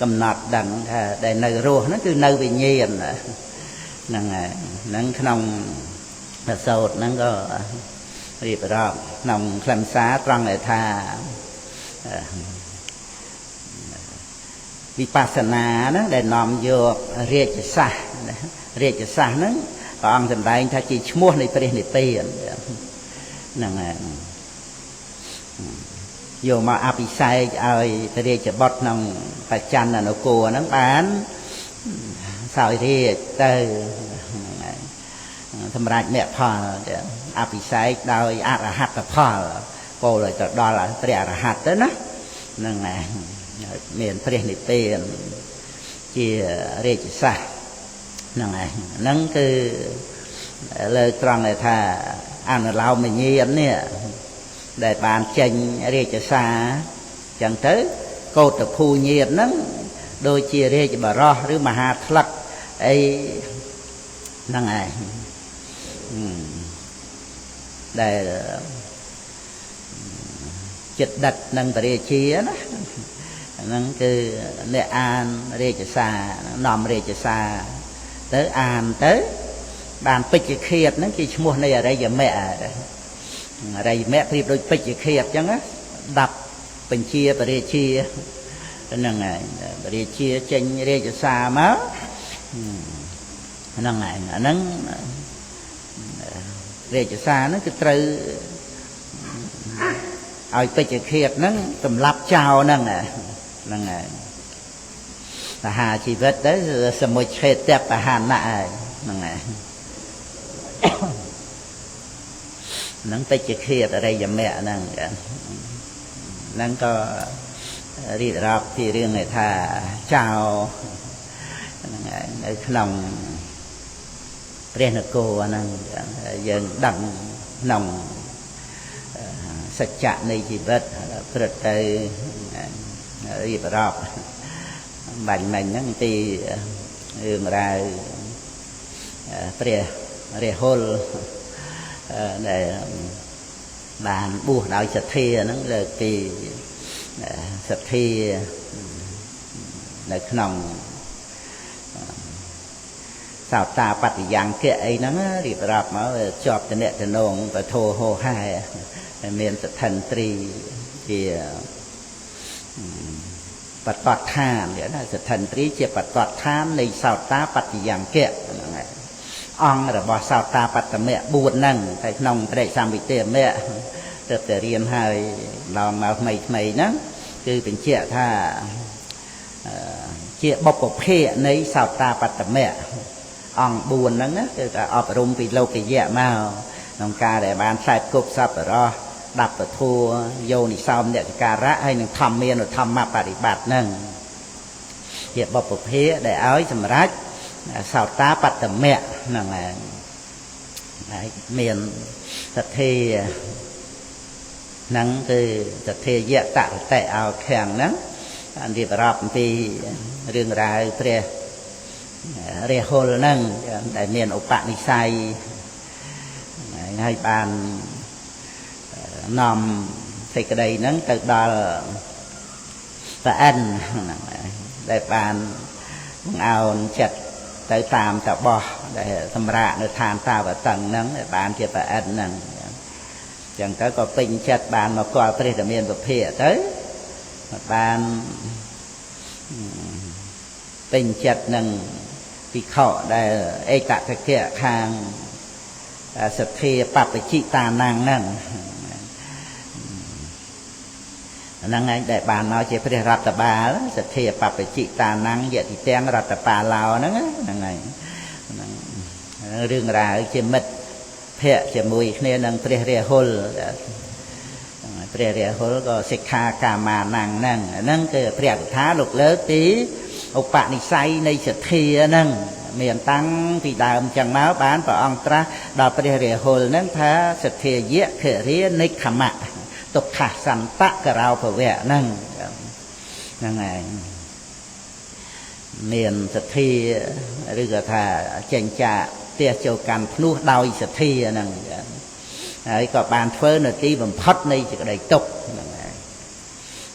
កំណត់ដឹងថាដែលនៅរស់ហ្នឹងគឺនៅវិញ្ញាណហ្នឹងហើយហ្នឹងក្នុងប្រសូតហ្នឹងក៏រៀបរាប់ក្នុងខ្លឹមសារត្រង់ដែលថាវិបស្សនាហ្នឹងដែលនាំយករាជសាសរាជសាសហ្នឹងព្រះអង្គសម្ដែងថាជាឈ្មោះនៃព្រះនិព្វានហ្នឹងហើយយកមកអភិសេកឲ្យព្រះរាជបុត្រក្នុងបច្ចន្ននគរហ្នឹងបានសោយរាជទៅសម្រាប់មគ្គផលអភិសេកដោយអរហត្តផលពោលឲ្យទៅដល់ព្រះអរហន្តទៅណាហ្នឹងឯងមានព្រះនិព្វានជារាជសាសហ្នឹងឯងហ្នឹងគឺលើកត្រង់ថាអនុលោមញាណនេះដែលបានចេញរាជសារចឹងទៅកោតភូញាណហ្នឹងដូចជារាជបរោះឬមហាថ្លឹកអីហ្នឹងឯងដែលចិត្តដិតនឹងព្រះរាជាណាហ្នឹងគឺអ្នកអានរាជសារនាំរាជសារទៅអានទៅបានពេជ្ជឃាតហ្នឹងជាឈ្មោះនៃអរិយមគ្គអរិយមគ្គប្រៀបដូចពេជ្ជឃាតអញ្ចឹងណាដាប់បញ្ជាព្រះរាជាហ្នឹងហើយព្រះរាជាចេញរាជសារមកហ្នឹងហើយអាហ្នឹងរាជសារហ្នឹងគឺត្រូវឲ្យពេជ្ជឃាតហ្នឹងសម្លាប់ចោលហ្នឹងហ្នឹងហើយបហាជីវិតទៅសមុឆេតបហានៈហ្នឹងហើយហ្នឹងពេជ្ជឃាតអរិយមគ្គហ្នឹងហ្នឹងក៏រៀបរាប់ពីរឿងដែលថាចោលហ្នឹងហើយនៅក្នុងព្រះនគរហ្នឹងយើងដឹងក្នុងសច្ចៈនៃជីវិតព្រឹត្តទៅរៀបរាប់បាញ់មិញហ្នឹងពីរឿងរ៉ាវព្រះរាហុលដែលបានបួសដោយសទ្ធាហ្នឹងលើកពីសទ្ធានៅក្នុងសោតាបតិយ៉ាងគៈអីហ្នឹងរៀបរាប់មកជាប់តំណតំណងពធហោហែមានសទ្ធិន្ទ្រីជាបតតឋានគេថាសទ្ធិន្ទ្រីជាបតតឋាននៃសោតាបតិយ៉ាងគៈហ្នឹងឯងអង្គរបស់សោតាបត្តមៈ4ហ្នឹងតែក្នុងបរិសម្វិទេមៈទើបតែរៀនហើយឡងមកថ្មីថ្មីហ្នឹងគឺបញ្ជាក់ថាជាបុព្វភាគនៃសោតាបត្តមៈអង្គ4ហ្នឹងគឺថាអប់រំពីលោកយៈមកក្នុងការដែលបានខ្សែគប់សប្បុរសដាប់ពធយោនិសោមនសិការៈហើយនឹងធម្មានុធម្មបរិបត្តិហ្នឹងជាបុព្វភាគដែលឲ្យសម្រេចសោតាបត្តមៈហ្នឹងឯងហើយមានសទ្ធាហ្នឹងគឺសទ្ធាយតរតិអោខាំងហ្នឹងបានរៀបរាប់អំពីរឿងរ៉ាវព្រះរាហុលហ្នឹងដែលមានឧបនិស្ស័យហើយបាន នាំសេចក្តីហ្នឹងទៅដល់ព្រះឥន្ទហ្នឹងដែលបានបង្អោនចិត្តទៅតាមតបោះដែលសម្រាកនៅឋានតាវតឹងហ្នឹងបានជាព្រះឥន្ទហ្នឹងចឹងទៅក៏ពេញចិត្តបានមកគាល់ព្រះរាមាវិភាកទៅបានពេញចិត្តនឹងភិក្ខុដែលឯកតកៈខាងសទ្ធាបព្វជិតានំហ្នឹងហ្នឹងឯងដែលបានមកជាព្រះរដ្ឋបាលសទ្ធាបព្វជិតានំយតិទាំងរដ្ឋបាលោហ្នឹងហ្នឹងឯងហ្នឹងរឿងរ៉ាវជាមិត្តភ័ក្រជាមួយគ្នានឹងព្រះរាហុលព្រះរាហុលក៏សិក្ខាកាមានំហ្នឹងហ្នឹងគឺព្រះកថាលោកលើកពីឧបនិស្ស័យនៃសទ្ធាហ្នឹងមានតាំងពីដើមចឹងមកបានព្រះអង្គត្រាស់ដល់ព្រះរាហុលហ្នឹងថាសទ្ធាយៈខរិនិខមៈទុក្ខសន្តករោភវៈហ្នឹងហ្នឹងឯងមានសទ្ធាឬក៏ថាចេញចាកផ្ទះចូលកាន់ភ្នោះដោយសទ្ធាហ្នឹងហើយក៏បានធ្វើនៅទីបំផុតនៃសេចក្តីទុក្ខហ្នឹងឯង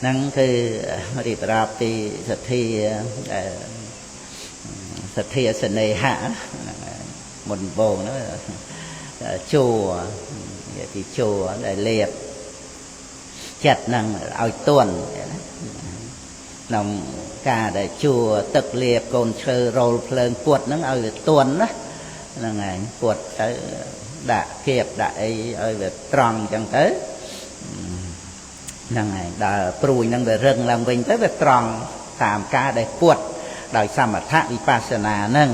ហ្នឹងគឺរៀបរាប់ពីសទ្ធាដែលសទ្ធាសនេហៈមុនបងហ្នឹងជួនិយាយពីជួដែលលេបចិត្តហ្នឹងឲ្យទន់ក្នុងការដែលជួទឹកលាបកូនឈើរោលភ្លើងពួតហ្នឹងឲ្យវាទន់ណាហ្នឹងឯងពួតទៅដាក់គៀបដាក់អីឲ្យវាត្រង់អញ្ចឹងទៅហ្នឹងឯងដល់ព្រួយហ្នឹងវារឹងឡើងវិញទៅវាត្រង់តាមការដែលពួតដោយសមថៈវិបស្សនាហ្នឹង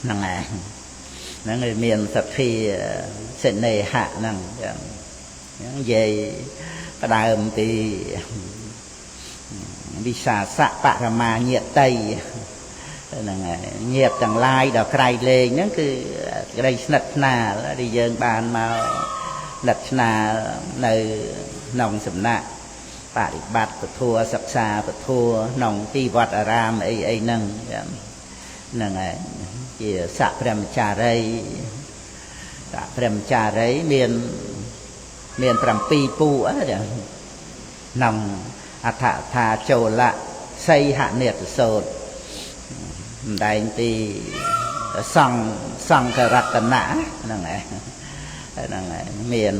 ហ្នឹងឯងហ្នឹងវាមានសទ្ធាសិនេហៈហ្នឹងអញ្ចឹងនិយាយផ្ដើមពីវិសាសៈបរមាញាតិហ្នឹងហើយញាតិទាំងឡាយដល់ក្រៃលែងហ្នឹងគឺក្តីស្និទ្ធស្នាលដែលយើងបានមកស្និទ្ធស្នាលនៅក្នុងសំណាក់បរិបត្តិពធសិក្សាពធក្នុងទីវត្តអារាមអីអីហ្នឹងហ្នឹងហើយជាស័កព្រមចារីស័កព្រមចារីមាន7ពូក្នុងអដ្ឋថាចូលៈសីហនេតសោតម្ដែងទីសង្ឃរតនៈហ្នឹងឯងហ្នឹងឯងមាន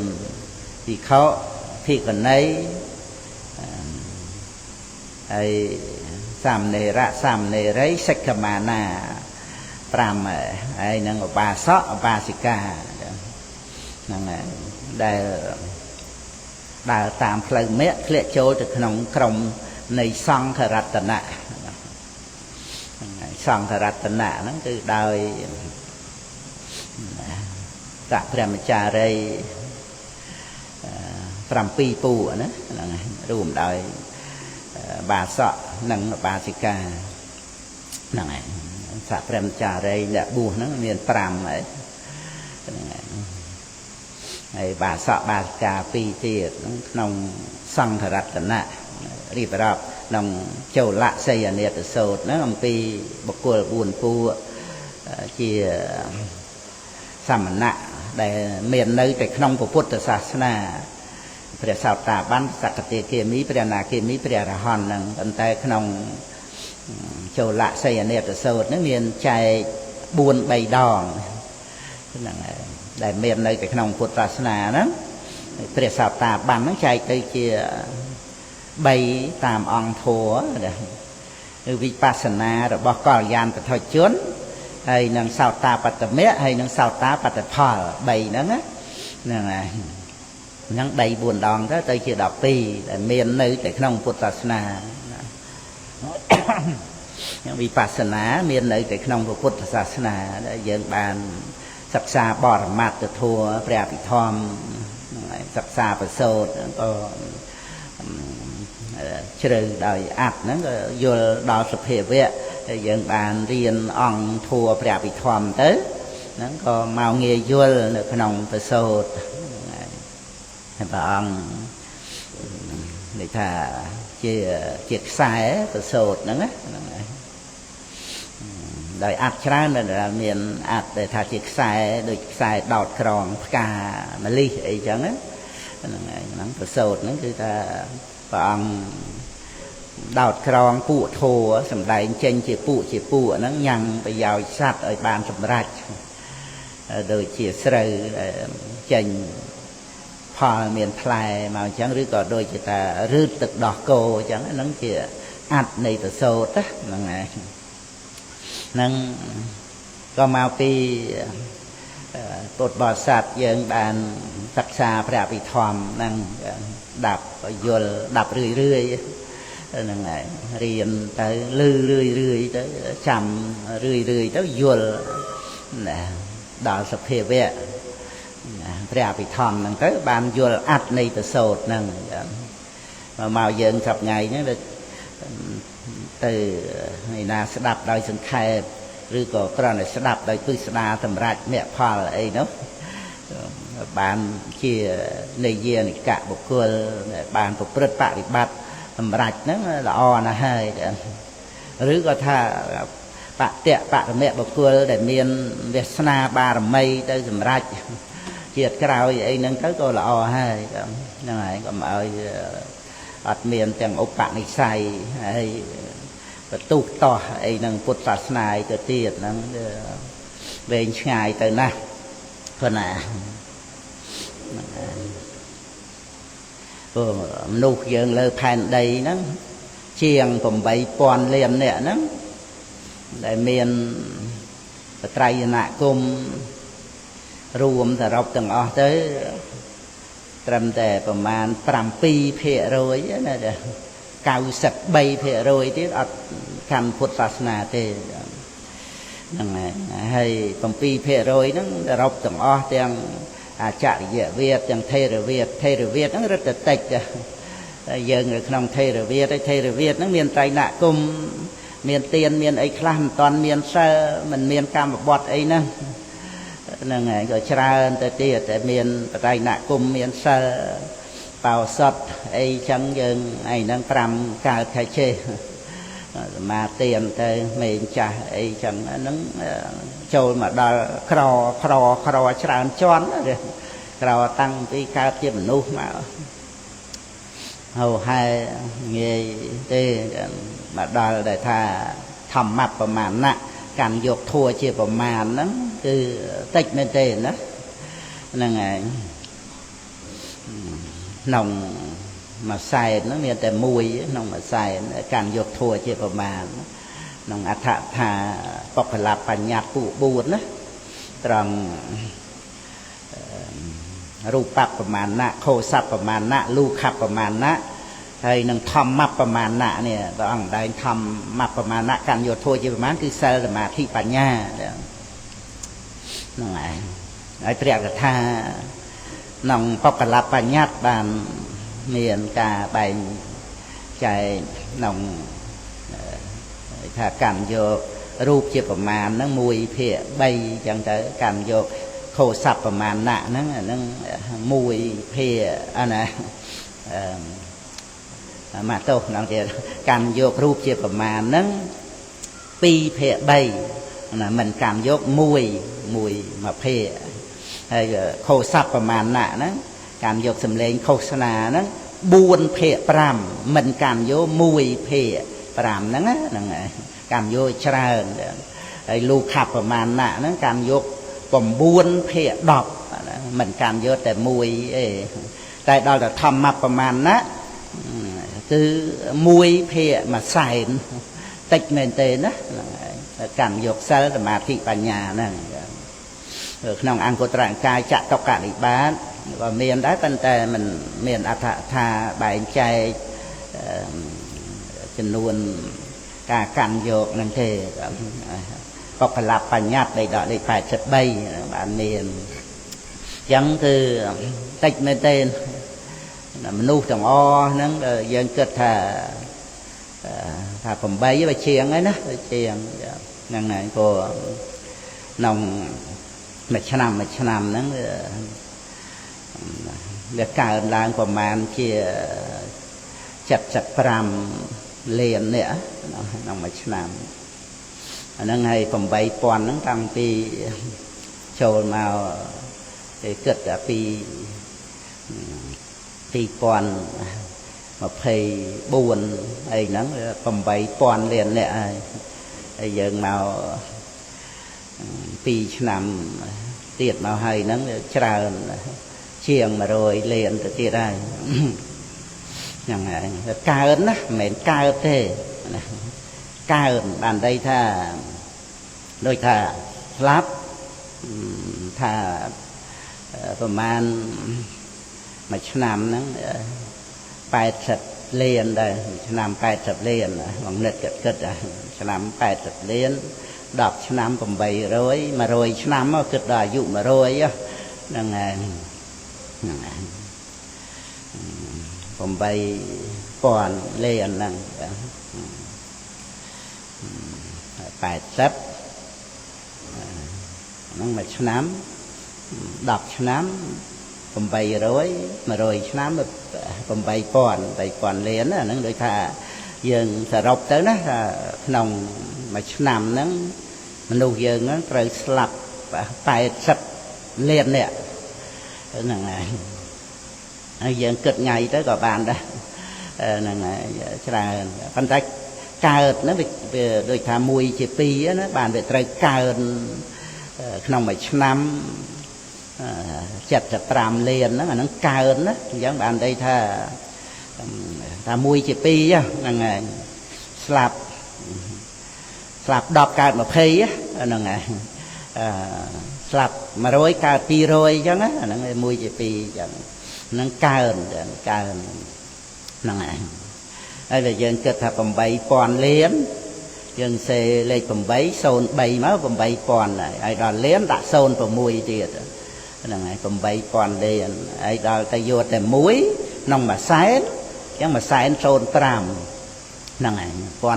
ភិក្ខុភិក្ខុនីហើយសាមណេរៈសាមណេរីសិក្ខមាណា5ហើយនឹងឧបាសកឧបាសិកាហ្នឹងឯងដែលដើរតាមផ្លូវមគ្គធ្លាក់ចូលទៅក្នុងក្រុមនៃសង្ឃរតនៈសង្ឃរតនៈហ្នឹងគឺដោយតព្រះមចារី7ពូណាហ្នឹងរួមដោយបាសកនិងបាសិកាហ្នឹងឯងស័កព្រះមចារីអ្នកបួសហ្នឹងមាន5ហើយហ្នឹងឯងហើយបាសកបាសិកា2ទៀតក្នុងសង្ឃរតនៈរៀបរាប់ក្នុងចូលៈសីអនេតសោតហ្នឹងអំពីបុគ្គល4ពួកជាសមណៈដែលមាននៅតែក្នុងពុទ្ធសាសនាព្រះសោតាបានសកតិគាមីព្រះអនាគាមីព្រះអរហន្តហ្នឹងប៉ុន្តែក្នុងចូលៈសីអនេតសោតហ្នឹងមានចែក4 3ដងហ្នឹងដែលមាននៅតែក្នុងពុទ្ធសាសនាហ្នឹងព្រះសោតាបានហ្នឹងចែកទៅជា3តាមអង្គធម៌គឺវិបស្សនារបស់កល្យានបឋជនហើយនឹងសោតាបត្តមៈហើយនឹងសោតាបត្តផល3ហ្នឹងហ្នឹងហើយហ្នឹង3 4ដងទៅជា12ដែលមាននៅតែក្នុងពុទ្ធសាសនាវិបស្សនាមាននៅតែក្នុងពុទ្ធសាសនាដែលយើងបានសិក្សាបរមត្តធម៌ព្រះអភិធម្មសិក្សាប្រសូតក៏ជ្រៅដោយអត្តហ្នឹងក៏យល់ដល់សភាវៈដែលយើងបានរៀនអង្គធម៌ព្រះអភិធម្មទៅហ្នឹងក៏មកងាយយល់នៅក្នុងប្រសូតហើយព្រះអង្គនិយាយថាជាខ្សែប្រសូតហ្នឹងណាហ្នឹងឯងដោយអត្តច្រើនដែលមានអត្តដែលថាជាខ្សែដូចខ្សែដោតក្រងផ្កាម្លិះអីចឹងណា ហ្នឹងឯងហ្នឹងប្រសូតហ្នឹងគឺថាព្រះអង្គដោតក្រងពួកធัวសម្ដែងចេញជាពួកជាពួកហ្នឹងញ៉ាំងប្រយោជន៍សត្វឲ្យបានសម្រេចដូចជាស្រូវចេញផលមានផ្លែមកអញ្ចឹងឬក៏ដូចជាថារឺតទឹកដោះគោអញ្ចឹងហ្នឹងជាអត្ថនៃប្រសូតហ្នឹងឯងហ្នឹងក៏មកពីពុទ្ធបរិស័ទយើងបានសិក្សាព្រះអភិធម្មហ្នឹងដាប់យល់ដាប់រឿយរឿយហ្នឹងឯងរៀនទៅលឺរឿយរឿយទៅចាំរឿយរឿយទៅយល់ណាដល់សភាវៈព្រះអភិធម្មហ្នឹងទៅបានយល់អត្ថនៃប្រសូតហ្នឹងមកយើងសប្ថ្ងៃហ្នឹងទៅឯណាស្ដាប់ដោយសង្ខេបឬក៏គ្រាន់តែស្ដាប់ដោយពិស្ដាសម្រាប់មគ្គផលអីនោះបានជានិយានិកបុគ្គលបានប្រព្រឹត្តបរិបត្តិសម្រាប់ហ្នឹងល្អណាស់ហើយឬក៏ថាបតៈបរមៈបុគ្គលដែលមានវាសនាបារមីទៅសម្រាប់ជាតិក្រោយអីហ្នឹងទៅក៏ល្អហើយហ្នឹងហើយកុំឲ្យអត់មានទាំងឧបនិស្ស័យហើយបន្ទុះតោះអីហ្នឹងពុទ្ធសាសនាទៅទៀតហ្នឹងវែងឆ្ងាយទៅណាស់ព្រោះណាព្រោះមនុស្សយើងលើផែនដីហ្នឹងជាង8000លាននាក់ហ្នឹងដែលមានបត្រៃយនគមរួមសរុបទាំងអស់ទៅត្រឹមតែប្រមាណ7%ណា93%ទៀតអត់កាន់ពុទ្ធសាសនាទេហ្នឹងហើយ7%ហ្នឹងសរុបទាំងអស់ទាំងអចរិយវាទទាំងថេរវាទថេរវាទហ្នឹងរឹតតែតិចយើងនៅក្នុងថេរវាទថេរវាទហ្នឹងមានត្រៃណគមមានទានមានអីខ្លះមិនតាន់មានសិលមិនមានកម្មបត្តិអីហ្នឹងហ្នឹងហើយក៏ច្រើនទៅទៀតតែមានបត្រៃណគមមានសិលបោសុតអីចឹងយើងឯហ្នឹង5កើតខែចេះសមាទានទៅមេងចាស់អីចឹងហ្នឹងចូលមកដល់ក្រក្រក្រច្រើនជាន់ក្រតាំងពីកើតជាមនុស្សមកហៅហែងាយទេមកដល់ដែលថាធម្មប្រមាណៈកាន់យកធัวជាប្រមាណហ្នឹងគឺតិចមែនទេណាហ្នឹងឯងក្នុងមួយសែនហ្នឹងមានតែមួយក្នុងមួយសែនកាន់យកធัวជាប្រមាណក្នុងអដ្ឋថាបុគ្គលបញ្ញត្តិពួក4ណាត្រង់រូបប្រមាណៈខោសัพប្រមាណៈលូខប្រមាណៈហើយនឹងធម្មប្រមាណៈនេះព្រះអង្គដែងធម្មប្រមាណៈកាន់យកធัวជាប្រមាណគឺសិលសមាធិបញ្ញាហ្នឹងឯងហើយព្រះកថាក្នុងបុគ្គលបញ្ញត្តិបានមានការបែងចែកក្នុងថាកាន់យករូបជាប្រមាណហ្នឹង1ភាគ3អញ្ចឹងទៅកាន់យកខោសัพប្រមាណៈហ្នឹងអាហ្នឹង1ភាគអាណាអឺមកទោសហ្នឹងទៀតកាន់យករូបជាប្រមាណហ្នឹង2ភាគ3ណាមិនកាន់យក1 1ភាគហើយខោសัพប្រមាណៈហ្នឹងកាន់យកសំឡេងឃោសនាហ្នឹង4ភាគ5មិនកាន់យក1ភាគ5ហ្នឹងហ្នឹងកាន់យកច្រើនហើយលូខប្រមាណៈហ្នឹងកាន់យក9ភាគ10មិនកាន់យកតែ1ទេតែដល់តែធម្មប្រមាណៈគឺ1ភាគ1សែនតិចមែនទេណាហ្នឹងកាន់យកសិលសមាធិបញ្ញាហ្នឹងក្នុងអង្គត្រនិកាយចតុកនិបាតក៏មានដែរប៉ុន្តែมันមានអត្ថថាបែងចែកចំនួនការកាន់យកហ្នឹងទេបុគ្គលបញ្ញត្តិនៃដកលេខ83បានមានអញ្ចឹងគឺតិចមែនទេមនុស្សទាំងអស់ហ្នឹងយើងគិតថា8បើជាងហើយណាជាងហ្នឹងហើយព្រោះក្នុងមួយឆ្នាំមួយឆ្នាំហ្នឹងវាកើនឡើងប្រមាណជា75លាននាក់ក្នុងមួយឆ្នាំអាហ្នឹងហើយ8000ហ្នឹងតាំងពីចូលមកគេគិតតែពី 2024អីហ្នឹង8000លានអ្នកហើយហើយយើងមក2ឆ្នាំទៀតមកហើយហ្នឹងច្រើនជាង100លានទៅទៀតហើយហ្នឹងហើយកើនណាមិនមែនកើតទេណាកើនបានន័យថាដូចថាស្លាប់ថាប្រហែលមួយឆ្នាំហ្នឹង80លានដែរឆ្នាំ80លានបងនិតគិតគិតឆ្នាំ80លាន10ឆ្នាំ800 100ឆ្នាំគិតដល់អាយុ100ហ្នឹងហើយហ្នឹងហើយ8000លានហ្នឹង80ហ្នឹងមួយឆ្នាំ10ឆ្នាំ800 100ឆ្នាំ8000 8000លានហ្នឹងដូចថាយើងសរុបទៅណាថាក្នុងមួយឆ្នាំហ្នឹងមនុស្សយើងហ្នឹងត្រូវស្លាប់80លាននាក់ហ្នឹងហើយហើយយើងគិតថ្ងៃទៅក៏បានដែរហ្នឹងហើយច្រើនប៉ុន្តែកើតហ្នឹងវាដូចថា1ជា2ណាបានវាត្រូវកើនក្នុងមួយឆ្នាំ75លានហ្នឹងអាហ្នឹងកើនណាអញ្ចឹងបានន័យថា1ជា2ហ្នឹងហើយស្លាប់10កើត20ហ្នឹងហើយស្លាប់100កើត200អញ្ចឹងអាហ្នឹង1ជា2អញ្ចឹងហ្នឹងកើនហ្នឹងហើយហើយបើយើងគិតថា8000លានយើងសេលេខ8 03មក8000ហើយហើយដល់លានដាក់06ទៀតហ្នឹងហើយ8000លានហើយដល់ទៅយកតែមួយក្នុងមួយសែនអញ្ចឹងមួយសែន05ហ្នឹងហើយ1003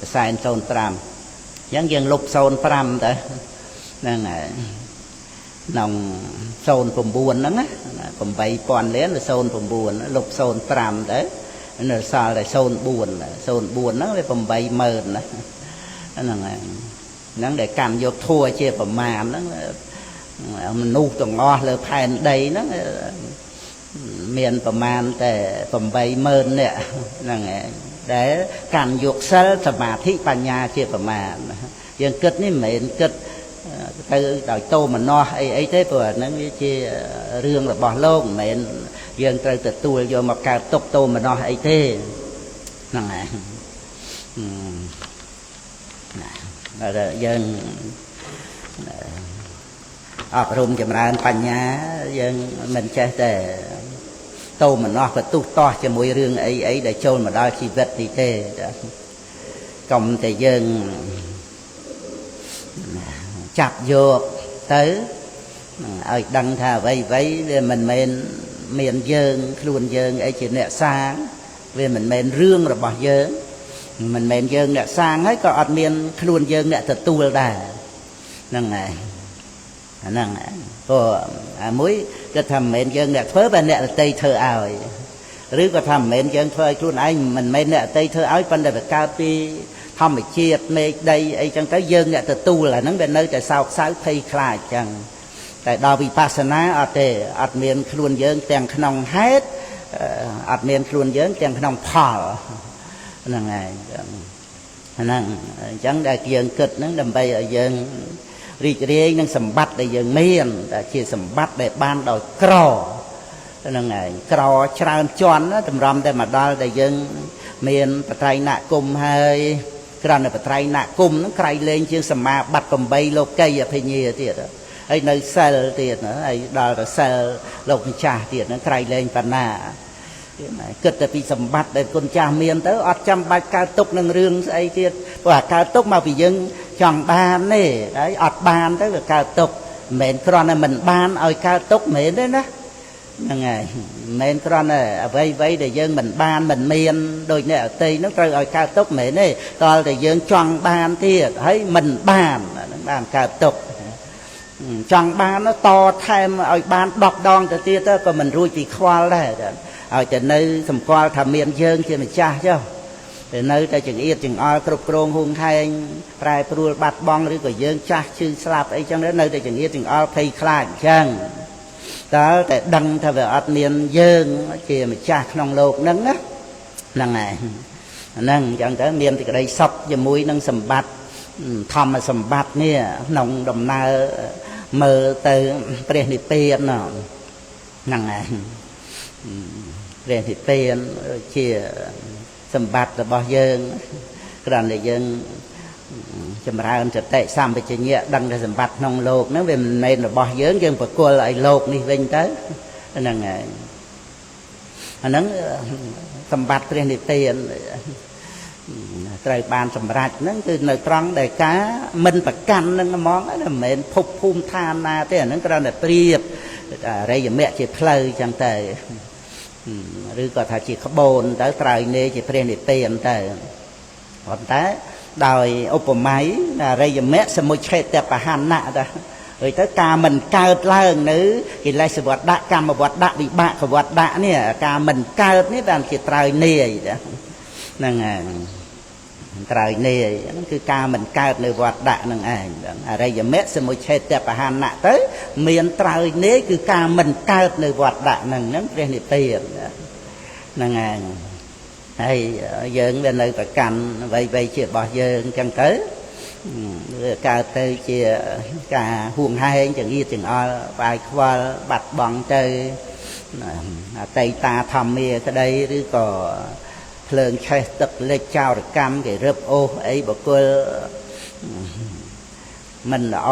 10004សែន05អញ្ចឹងយើងលុប05ទៅហ្នឹងហើយក្នុង09ហ្នឹងណា8000លាន09លុប05ទៅនៅសល់តែ04 04ហ្នឹងវា80000ណាហ្នឹងហើយហ្នឹងដែលកាន់យកធัวជាប្រមាណហ្នឹងមនុស្សទាំងអស់លើផែនដីហ្នឹងមានប្រមាណតែ80000នាក់ហ្នឹងឯងដែលកាន់យកសិលសមាធិបញ្ញាជាប្រមាណយើងគិតនេះមិនមែនគិតទៅដោយតោមនស្សអីអីទេព្រោះអាហ្នឹងវាជារឿងរបស់លោកមិនមែនយើងត្រូវទទួលយកមកកើតទុកតោមនស្សអីទេហ្នឹងឯងណាយើងអប់រំចម្រើនបញ្ញាយើងមិនចេះតែតោមនស្សបន្ទុះតោះជាមួយរឿងអីអីដែលចូលមកដល់ជីវិតនេះទេកុំតែយើងចាប់យកទៅឲ្យដឹងថាអ្វីអ្វីវាមិនមែនមានយើងខ្លួនយើងអីជាអ្នកសាងវាមិនមែនរឿងរបស់យើងមិនមែនយើងអ្នកសាងហើយក៏អត់មានខ្លួនយើងអ្នកទទួលដែរហ្នឹងហើយអាហ្នឹងព្រោះអាមួយគិតថាមិនមែនយើងអ្នកធ្វើបើអ្នកដទៃធ្វើឲ្យឬក៏ថាមិនមែនយើងធ្វើឲ្យខ្លួនឯងមិនមែនអ្នកដទៃធ្វើឲ្យប៉ុន្តែវាកើតពីធម្មជាតិមេឃដីអីចឹងទៅយើងអ្នកទទួលអាហ្នឹងវានៅតែសោកសៅភ័យខ្លាចចឹងតែដល់វិបស្សនាអត់ទេអត់មានខ្លួនយើងទាំងក្នុងហេតុអត់មានខ្លួនយើងទាំងក្នុងផលហ្នឹងហើយហ្នឹងអញ្ចឹងដែលយើងគិតហ្នឹងដើម្បីឲ្យយើងរីករាយនឹងសម្បត្តិដែលយើងមានដែលជាសម្បត្តិដែលបានដោយក្រហ្នឹងហើយក្រច្រើនជាន់តម្រាំតែមកដល់ដែលយើងមានបត្រៃណគមហើយគ្រាន់តែបត្រៃណគមហ្នឹងក្រៃលែងជាងសមាបត្តិ8លោកីអភិញ្ញាទៀតហើយនៅសិលទៀតហើយដល់ទៅសិលលោកម្ចាស់ទៀតហ្នឹងក្រៃលែងបណ្ណាគិតតែពីសម្បត្តិដែលគុណចាស់មានទៅអត់ចាំបាច់កើតទុកនឹងរឿងស្អីទៀតព្រោះអាកើតទុកមកពីយើងចង់បានទេហើយអត់បានទៅវាកើតទុកមិនមែនគ្រាន់តែមិនបានឲ្យកើតទុកមិនមែនទេណាហ្នឹងហើយមិនមែនគ្រាន់តែអ្វីអ្វីដែលយើងមិនបានមិនមានដូចអ្នកអតីហ្នឹងត្រូវឲ្យកើតទុកមិនមែនទេតើតែយើងចង់បានទៀតហើយមិនបានហ្នឹងបានកើតទុកចង់បានតថែមឲ្យបាន10ដងទៅទៀតទៅក៏មិនរួចពីខ្វល់ដែរឲ្យតែនៅសម្គាល់ថាមានយើងជាម្ចាស់ចុះតែនៅតែចង្អៀតចង្អល់គ្រប់គ្រងហួងហែងប្រែប្រួលបាត់បង់ឬក៏យើងចាស់ឈឺស្លាប់អីចឹងនៅតែចង្អៀតចង្អល់ភ័យខ្លាចអញ្ចឹង តើតែដឹងថាវាអត់មានយើងជាម្ចាស់ក្នុងលោកហ្នឹងណាហ្នឹងហើយហ្នឹងអញ្ចឹងទៅមានសេចក្តីសុខជាមួយនឹងសម្បត្តិធម្មសម្បត្តិនេះក្នុងដំណើរមើលទៅព្រះនិព្វានហ្នឹងហើយព្រះនិព្វានជាសម្បត្តិរបស់យើងគ្រាន់តែយើងចម្រើនសតិសម្បជញ្ញៈដឹងតែសម្បត្តិក្នុងលោកហ្នឹងវាមិនមែនរបស់យើងយើងប្រគល់ឲ្យលោកនេះវិញទៅហ្នឹងហើយអាហ្នឹងសម្បត្តិព្រះនិព្វានត្រូវបានសម្រេចហ្នឹងគឺនៅត្រង់ដែលការមិនប្រកាន់ហ្នឹងហ្មងមិនមែនភពភូមិឋានណាទេអាហ្នឹងគ្រាន់តែប្រៀបអរិយមគ្គជាផ្លូវចឹងទៅឬក៏ថាជាក្បូនទៅត្រើយនេជាព្រះនិព្វានទៅប៉ុន្តែដោយឧបមាអរិយមគ្គសមុច្ឆេតបហណៈទៅហើយទៅការមិនកើតឡើងនៅកិលេសវត្តៈកម្មវត្តៈវិបាកវត្តៈនេះការមិនកើតនេះបានជាត្រើយនាយហ្នឹងហើយត្រើយនាយហ្នឹងគឺការមិនកើតនៅវត្តៈហ្នឹងឯងអរិយមគ្គសមុច្ឆេតបហណៈទៅមានត្រើយនាយគឺការមិនកើតនៅវត្តៈហ្នឹងហ្នឹងព្រះនិព្វានហ្នឹងឯងហើយយើងវានៅប្រកាន់អ្វីៗជារបស់យើងអញ្ចឹងទៅវាកើតទៅជាការហួងហែងចង្អៀតចង្អល់បាយខ្វល់បាត់បង់ទៅអតីតាធម្មាក្តីឬក៏ភ្លើងឆេះទឹកលិចចោរកម្មគេរឹបអូសអីបុគ្គលមិនល្អ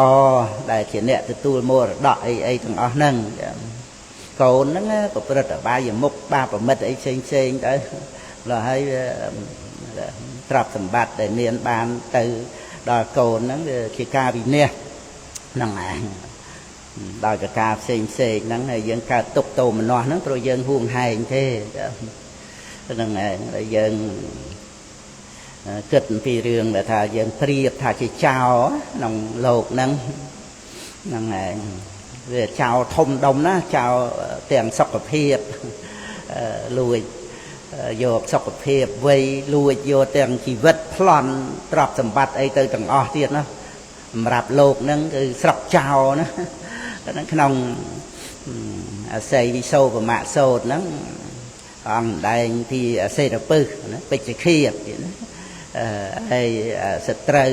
ដែលជាអ្នកទទួលមរតកអីអីទាំងអស់ហ្នឹងកូនហ្នឹងប្រព្រឹត្តអបាយមុខបាបមិត្តអីផ្សេងផ្សេងទៅដល់ហើយទ្រព្យសម្បត្តិដែលមានបានទៅដល់កូនហ្នឹងវាជាការវិន័យហ្នឹងឯងដោយប្រការផ្សេងផ្សេងហ្នឹងហើយយើងកើតទុកទោមនស្សហ្នឹងព្រោះយើងហួងហែងទេហ្នឹងឯងហើយយើងគិតអំពីរឿងដែលថាយើងប្រៀបថាជាចោរក្នុងលោកហ្នឹងហ្នឹងឯងវាចោរធំដុំណាចោរទាំងសុខភាពលួចយកសុខភាពវ័យលួចយកទាំងជីវិតប្លន់ទ្រព្យសម្បត្តិអីទៅទាំងអស់ទៀតណាសម្រាប់លោកហ្នឹងគឺស្រុកចោរណាហ្នឹងក្នុងអសីវិសោបមៈសោតហ្នឹងអង្គដែងពីអសេរពឹសណាពេជ្ជឃាតណាហើយសត្រូវ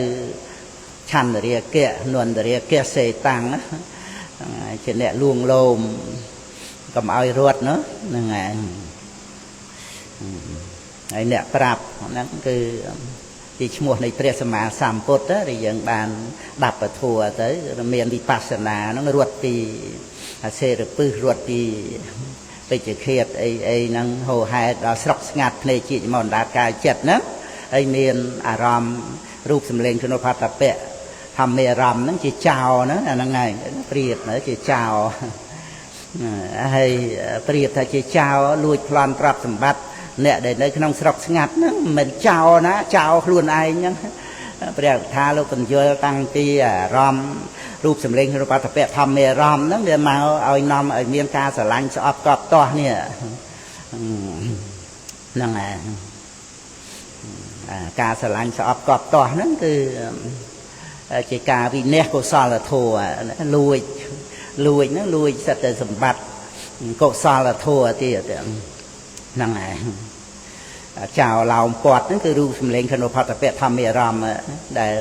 ឆន្ទរាគៈនន្តរាគៈសេតាំងជាអ្នកលួងលោមកុំឲ្យរត់ណាហ្នឹងឯងហើយអ្នកប្រាប់ហ្នឹងគឺជាឈ្មោះនៃព្រះសម្មាសម្ពុទ្ធដែលយើងបានដាប់ពធទៅមានវិបស្សនាហ្នឹងរត់ពីអសេរពឹសរត់ពីពេជ្ជឃាតអីអីហ្នឹងហោហែដល់ស្រុកស្ងាត់ភ្នែកជាមណ្ដាកាយចិត្តហ្នឹងហើយមានអារម្មណ៍រូបសម្លេងជនផតពៈធម្មាអារម្មណ៍ហ្នឹងជាចោរហ្នឹងអាហ្នឹងឯងប្រៀបជាចោរហើយប្រៀបថាជាចោរលួចប្លន់ទ្រព្យសម្បត្តិអ្នកដែលនៅក្នុងស្រុកស្ងាត់ហ្នឹងមិនចោរណាចោរខ្លួនឯងហ្នឹងព្រះកថាលោកបញ្យល់តាំងពីអារម្មណ៍រូបសម្លេងរូបតពៈធម្មាអារម្មណ៍ហ្នឹងវាមកឲ្យនាំឲ្យមានការស្រឡាញ់ស្អប់កប់ទាស់នេះហ្នឹងឯងការស្រឡាញ់ស្អប់កប់ទាស់ហ្នឹងគឺជាការវិន័យកុសលធម៌លួចលួចហ្នឹងលួចសិតតែសម្បត្តិកុសលធម៌ទៀតហ្នឹងឯងចោលឡោមពាត់ហ្នឹងគឺរូបសម្លេងខនុផតពៈធម្មាអារម្មណ៍ដែល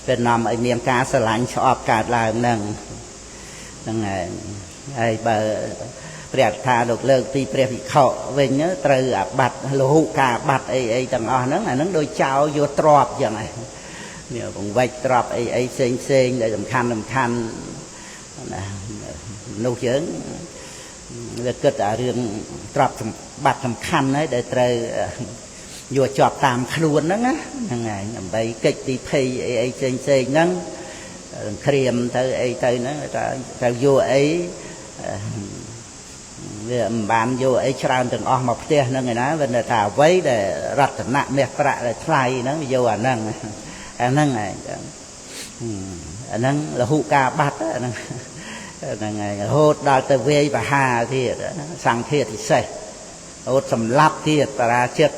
វានាំឲ្យមានការស្រឡាញ់ស្អប់កើតឡើងហ្នឹងហ្នឹងឯងហើយបើព្រះថាលោកលើកពីព្រះភិក្ខុវិញត្រូវអាបត្តិលហុការបាត់អីអីទាំងអស់ហ្នឹងអាហ្នឹងដូចចោលយកទ្រព្យចឹងឯងនេះបង្វិចទ្រព្យអីអីផ្សេងផ្សេងដែលសំខាន់សំខាន់ណាមនុស្សយើងវាគិតអារឿងទ្រព្យសម្បត្តិសំខាន់ហើយដែលត្រូវយកជាប់តាមខ្លួនហ្នឹងណាហ្នឹងហើយដើម្បីកិច្ចទីភ័យអីអីផ្សេងផ្សេងហ្នឹងក្រៀមទៅអីទៅហ្នឹងត្រូវយកអីវាមិនបានយកអីច្រើនទាំងអស់មកផ្ទះហ្នឹងឯណាវាថាអ្វីដែលរតនៈមាសប្រាក់ដែលថ្លៃហ្នឹងយកអាហ្នឹងអាហ្នឹងឯងអាហ្នឹងលហុការបាត់អាហ្នឹងហ្នឹងហើយរហូតដល់ទៅវាយបហាទៀតសង្ឃាពិសេសរហូតសម្លាប់ទៀតបរាជិក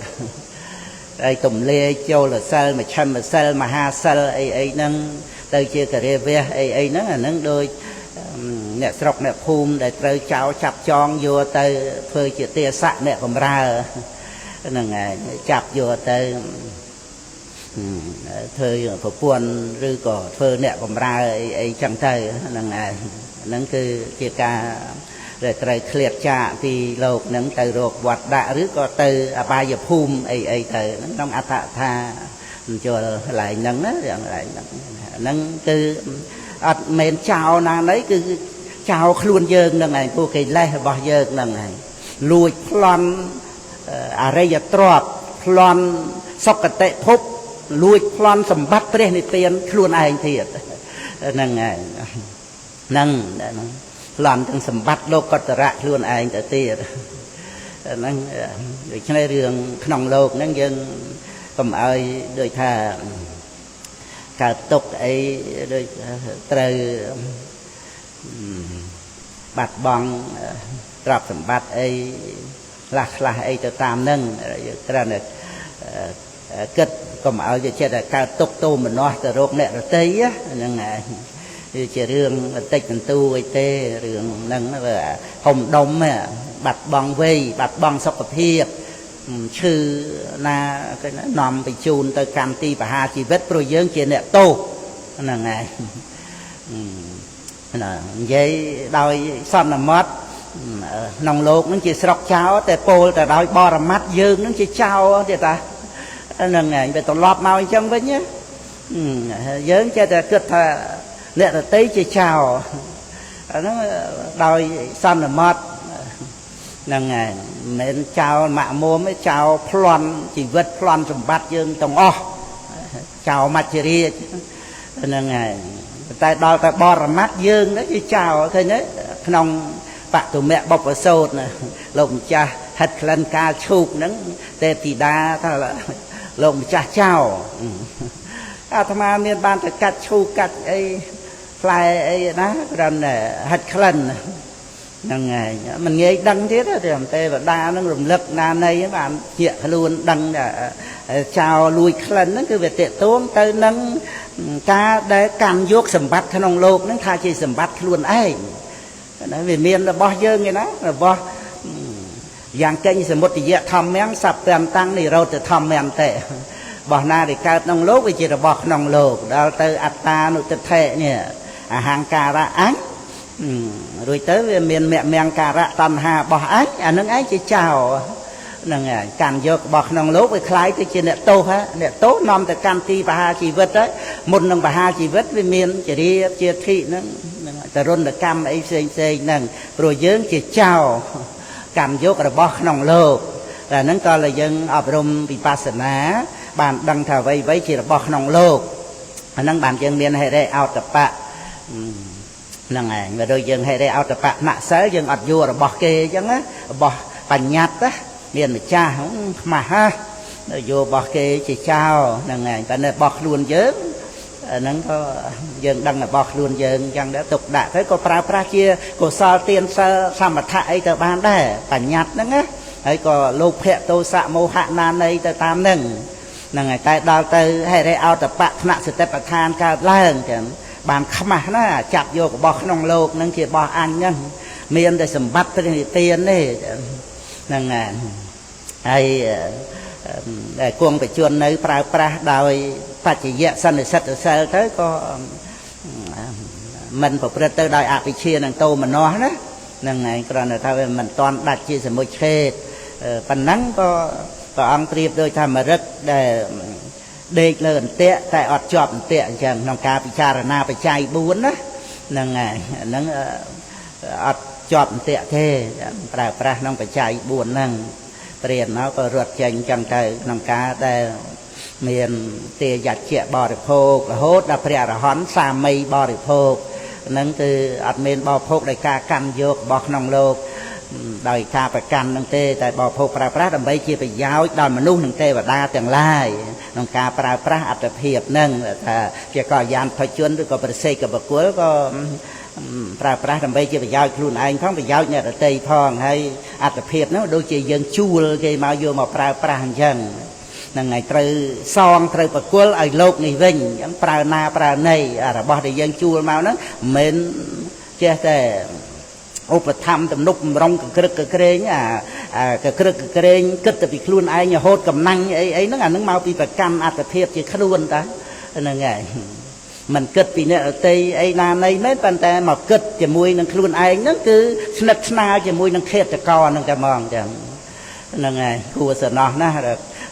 ហើយទំលាយចូលសិលមជ្ឈិមសិលមហាសិលអីអីហ្នឹងទៅជាករិវះអីអីហ្នឹងអាហ្នឹងដូច អ្នកស្រុកអ្នកភូមិដែលត្រូវចោលចាប់ចងយកទៅធ្វើជាទាស័កអ្នកបំរើហ្នឹងឯងចាប់យកទៅធ្វើប្រពន្ធឬក៏ធ្វើអ្នកបំរើអីអីចឹងទៅហ្នឹងឯងហ្នឹងគឺជាការដែលត្រូវឃ្លាតចាកពីលោកហ្នឹងទៅរកវត្តដាក់ឬក៏ទៅអបាយភូមិអីអីទៅហ្នឹងក្នុងអត្ថថាចូលកន្លែងហ្នឹងណាកន្លែងហ្នឹងហ្នឹងគឺអត់មែនចោលណាណីគឺចោលខ្លួនយើងហ្នឹងឯងពួកកិលេសរបស់យើងហ្នឹងឯងលួចប្លន់អរិយទ្រព្យប្លន់សុគតិភពលួចប្លន់សម្បត្តិព្រះនិព្វានខ្លួនឯងទៀតហ្នឹងឯងហ្នឹងប្លន់ទាំងសម្បត្តិលោកតរៈខ្លួនឯងទៅទៀតហ្នឹងដូច្នេះរឿងក្នុងលោកហ្នឹងយើងកុំឲ្យដូចថាកើតទុកអីដូចត្រូវបាត់បង់ទ្រព្យសម្បត្តិអីខ្លះខ្លះអីទៅតាមហ្នឹងយើងគ្រាន់តែគិតកុំឲ្យវាចិត្តតែកើតទុកទោមនស្សទៅរកអ្នករតីហ្នឹងឯងវាជារឿងបន្តិចបន្តួចអីទេរឿងហ្នឹងវាហុំដុំបាត់បង់វ័យបាត់បង់សុខភាពឈឺណាគេនាំបញ្ជូនទៅកម្មទីបហាជីវិតព្រោះយើងជាអ្នកទោសហ្នឹងឯងណានិយាយដោយសន្មត់ក្នុងលោកហ្នឹងជាស្រុកចោលតែពោលទៅដោយបរមត្តយើងហ្នឹងជាចោលទៀតតាហ្នឹងឯងវាត្រឡប់មកអញ្ចឹងវិញយើងចេះតែគិតថាអ្នកដទៃជាចោលហ្នឹងដោយសន្មត់ហ្នឹងឯងមិនមែនចោលម៉ាក់មុំទេចោលប្លន់ជីវិតប្លន់សម្បត្តិយើងទាំងអស់ចោលមច្ចរាជហ្នឹងឯងតែដល់តែបរមត្តយើងហ្នឹងជាចោលឃើញទេក្នុងបតុមៈបុព្វសោតណាលោកម្ចាស់ហិតក្លិនកាលឈូកហ្នឹងទេពធីតាថាលោកម្ចាស់ចោលអាត្មាមានបានទៅកាត់ឈូកកាត់អីផ្លែអីណាគ្រាន់តែហិតក្លិនហ្នឹងឯងមិនងាយដឹងទៀតទេទេវតាហ្នឹងរំលឹកណានៃបានជាខ្លួនដឹងចោលលួចក្លិនហ្នឹងគឺវាតេតួងទៅនឹងការដែលកាន់យកសម្បត្តិក្នុងលោកហ្នឹងថាជាសម្បត្តិខ្លួនឯងណាវាមានរបស់យើងឯណារបស់យ៉ាងកេញសមុទយៈធម្មំសព្វតាំងនិរោធធម្មំតេរបស់ណាដែលកើតក្នុងលោកវាជារបស់ក្នុងលោកដល់ទៅអត្តានុទិដ្ឋិនេះអហង្ការៈអញរួចទៅវាមានមគ្គមង្ការៈតណ្ហារបស់អញអានឹងឯងជាចោលហ្នឹងឯងកាន់យករបស់ក្នុងលោកវាคล้ายទៅជាអ្នកទោសហ៎អ្នកទោសនាំទៅកម្មទីបហាជីវិតហើយមុននឹងបហាជីវិតវាមានចរិយាជាធិហ្នឹងតរុណកម្មអីផ្សេងផ្សេងហ្នឹងព្រោះយើងជាចោលកម្មយករបស់ក្នុងលោកតែហ្នឹងក៏លើយើងអប់រំវិបស្សនាបានដឹងថាអ្វីអ្វីជារបស់ក្នុងលោកអាហ្នឹងបានយើងមានហិរិអោតបៈហ្នឹងឯងបើដូចយើងហិរិអោតបៈថ្នាក់សិលយើងអត់យករបស់គេអញ្ចឹងណារបស់បញ្ញត្តិណាមានម្ចាស់ខ្មាស់ហ่ะយករបស់គេជាចោលហ្នឹងឯងតែនៅរបស់ខ្លួនយើងហ្នឹងក៏យើងដឹងរបស់ខ្លួនយើងអញ្ចឹងដែរទុកដាក់ទៅក៏ប្រើប្រាស់ជាកុសលទានសិលសមថៈអីទៅបានដែរបញ្ញត្តិហ្នឹងណាហើយក៏លោភៈទោសៈមោហៈណានៃទៅតាមហ្នឹងហ្នឹងហើយតែដល់ទៅហិរិអោតបៈថ្នាក់សតិប្បដ្ឋានកើតឡើងចឹងបានខ្មាស់ណាចាប់យករបស់ក្នុងលោកហ្នឹងជារបស់អញហ្នឹងមានតែសម្បត្តិព្រះនិព្វានទេហ្នឹងហើយដែលគង់បច្ចុប្បន្ននៅប្រើប្រាស់ដោយបច្ចយៈសន្និសិទ្ធសិលទៅក៏មិនប្រព្រឹត្តទៅដោយអវិជ្ជានិងទោមនស្សណាហ្នឹងឯងគ្រាន់តែថាវាមិនតាន់ដាច់ជាសមុច្ឆេទប៉ុណ្ណឹងក៏ព្រះអង្គប្រៀបដូចថាមរឹកដែលដេកលើអន្ទាក់តែអត់ជាប់អន្ទាក់អញ្ចឹងក្នុងការពិចារណាបច្ច័យ4ណាហ្នឹងហើយហ្នឹងអត់ជាប់អន្ទាក់ទេប្រើប្រាស់ក្នុងបច្ច័យ4ហ្នឹងព្រានមកក៏រត់ចេញអញ្ចឹងទៅក្នុងការដែលមានទាយច្ចៈបរិភោគរហូតដល់ព្រះអរហន្តសាមីបរិភោគហ្នឹងគឺអត់មានបរិភោគដោយការកាន់យករបស់ក្នុងលោកដោយការប្រកាន់ហ្នឹងទេតែបរិភោគប្រើប្រាស់ដើម្បីជាប្រយោជន៍ដល់មនុស្សនិងទេវតាទាំងឡាយក្នុងការប្រើប្រាស់អត្តភាពហ្នឹងថាជាកល្យានភជនឬក៏ប្រសិទ្ធបុគ្គលក៏ប្រើប្រាស់ដើម្បីជាប្រយោជន៍ខ្លួនឯងផងប្រយោជន៍អ្នកដទៃផងហើយអត្តភាពហ្នឹងដូចជាយើងជួលគេមកយកមកប្រើប្រាស់អញ្ចឹងហ្នឹងហើយត្រូវសងត្រូវប្រគល់ឲ្យលោកនេះវិញអញ្ចឹងប្រើណាប្រើណីរបស់ដែលយើងជួលមកហ្នឹងមិនមែន ចេះតែឧបត្ថម្ភទំនុកបំរុងកក្រឹកកក្រែងអាកក្រឹកកក្រែងគិតតែពីខ្លួនឯងរហូតកំណាញ់អីអីហ្នឹងអាហ្នឹងមកពីប្រកម្មអត្តភាពជាខ្លួនតាហ្នឹងហើយមិនគិតពីអ្នកដទៃអីណាណីមែនប៉ុន្តែមកគិតជាមួយនឹងខ្លួនឯងហ្នឹងគឺស្និទ្ធស្នាលជាមួយនឹងឃាតករហ្នឹងតែហ្មងចឹងហ្នឹងហើយគួរសំណោះណាស់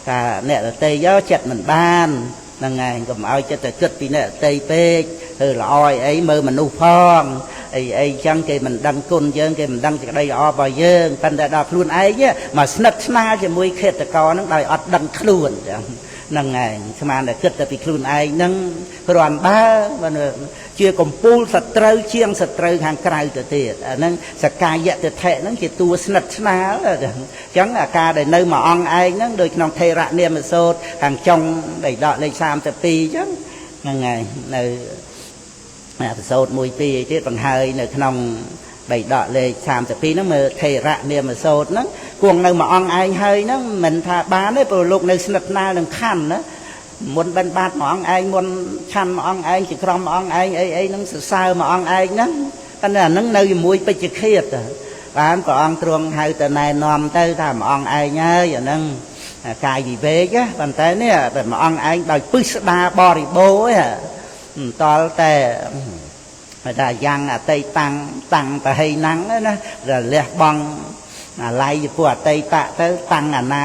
ថាអ្នកដទៃយកចិត្តមិនបានហ្នឹងហើយកុំឲ្យចិត្តតែគិតពីអ្នកដទៃពេកធ្វើល្អអីមើលមនុស្សផងអីអីចឹងគេមិនដឹងគុណយើងគេមិនដឹងសេចក្តីល្អរបស់យើងប៉ុន្តែដល់ខ្លួនឯងមកស្និទ្ធស្នាលជាមួយឃាតករហ្នឹងដោយអត់ដឹងខ្លួនចឹងហ្នឹងឯងស្មានតែគិតតែពីខ្លួនឯងហ្នឹងគ្រាន់បើជាកំពូលសត្រូវជាងសត្រូវខាងក្រៅទៅទៀតអាហ្នឹងសកាយតិថិហ្នឹងជាតួស្និទ្ធស្នាលអញ្ចឹងអាការដែលនៅមួយអង្គឯងហ្នឹងដូចក្នុងថេរនាមសោតខាងចុងដែលដកលេខ32អញ្ចឹងហ្នឹងហើយនៅប្រសូត1 2អីទៀតបង្ហើយនៅក្នុងបៃដកលេខ32ហ្នឹងមើលថេរនាមសោតហ្នឹងគង់នៅមួយអង្គឯងហើយហ្នឹងមិនថាបានទេព្រោះលោកនៅស្និទ្ធស្នាលនឹងខណ្ឌណាមុនបិណ្ឌបាតមួយអង្គឯងមុនឆាន់មួយអង្គឯងជាក្រមមួយអង្គឯងអីអីហ្នឹងសរសើរមួយអង្គឯងហ្នឹងប៉ុន្តែអាហ្នឹងនៅជាមួយពេជ្ជឃាតបានព្រះអង្គទ្រង់ហៅទៅណែនាំទៅថាមួយអង្គឯងហើយអាហ្នឹងកាយវិវេកប៉ុន្តែនេះតែមួយអង្គឯងដោយពឹស្ដាបរិបូរមិនតល់តែថាយ៉ាងអតីតាំងតាំងប្រហីណាំងណាលះបង់អាល័យចំពោះអតីតទៅតាំងអនា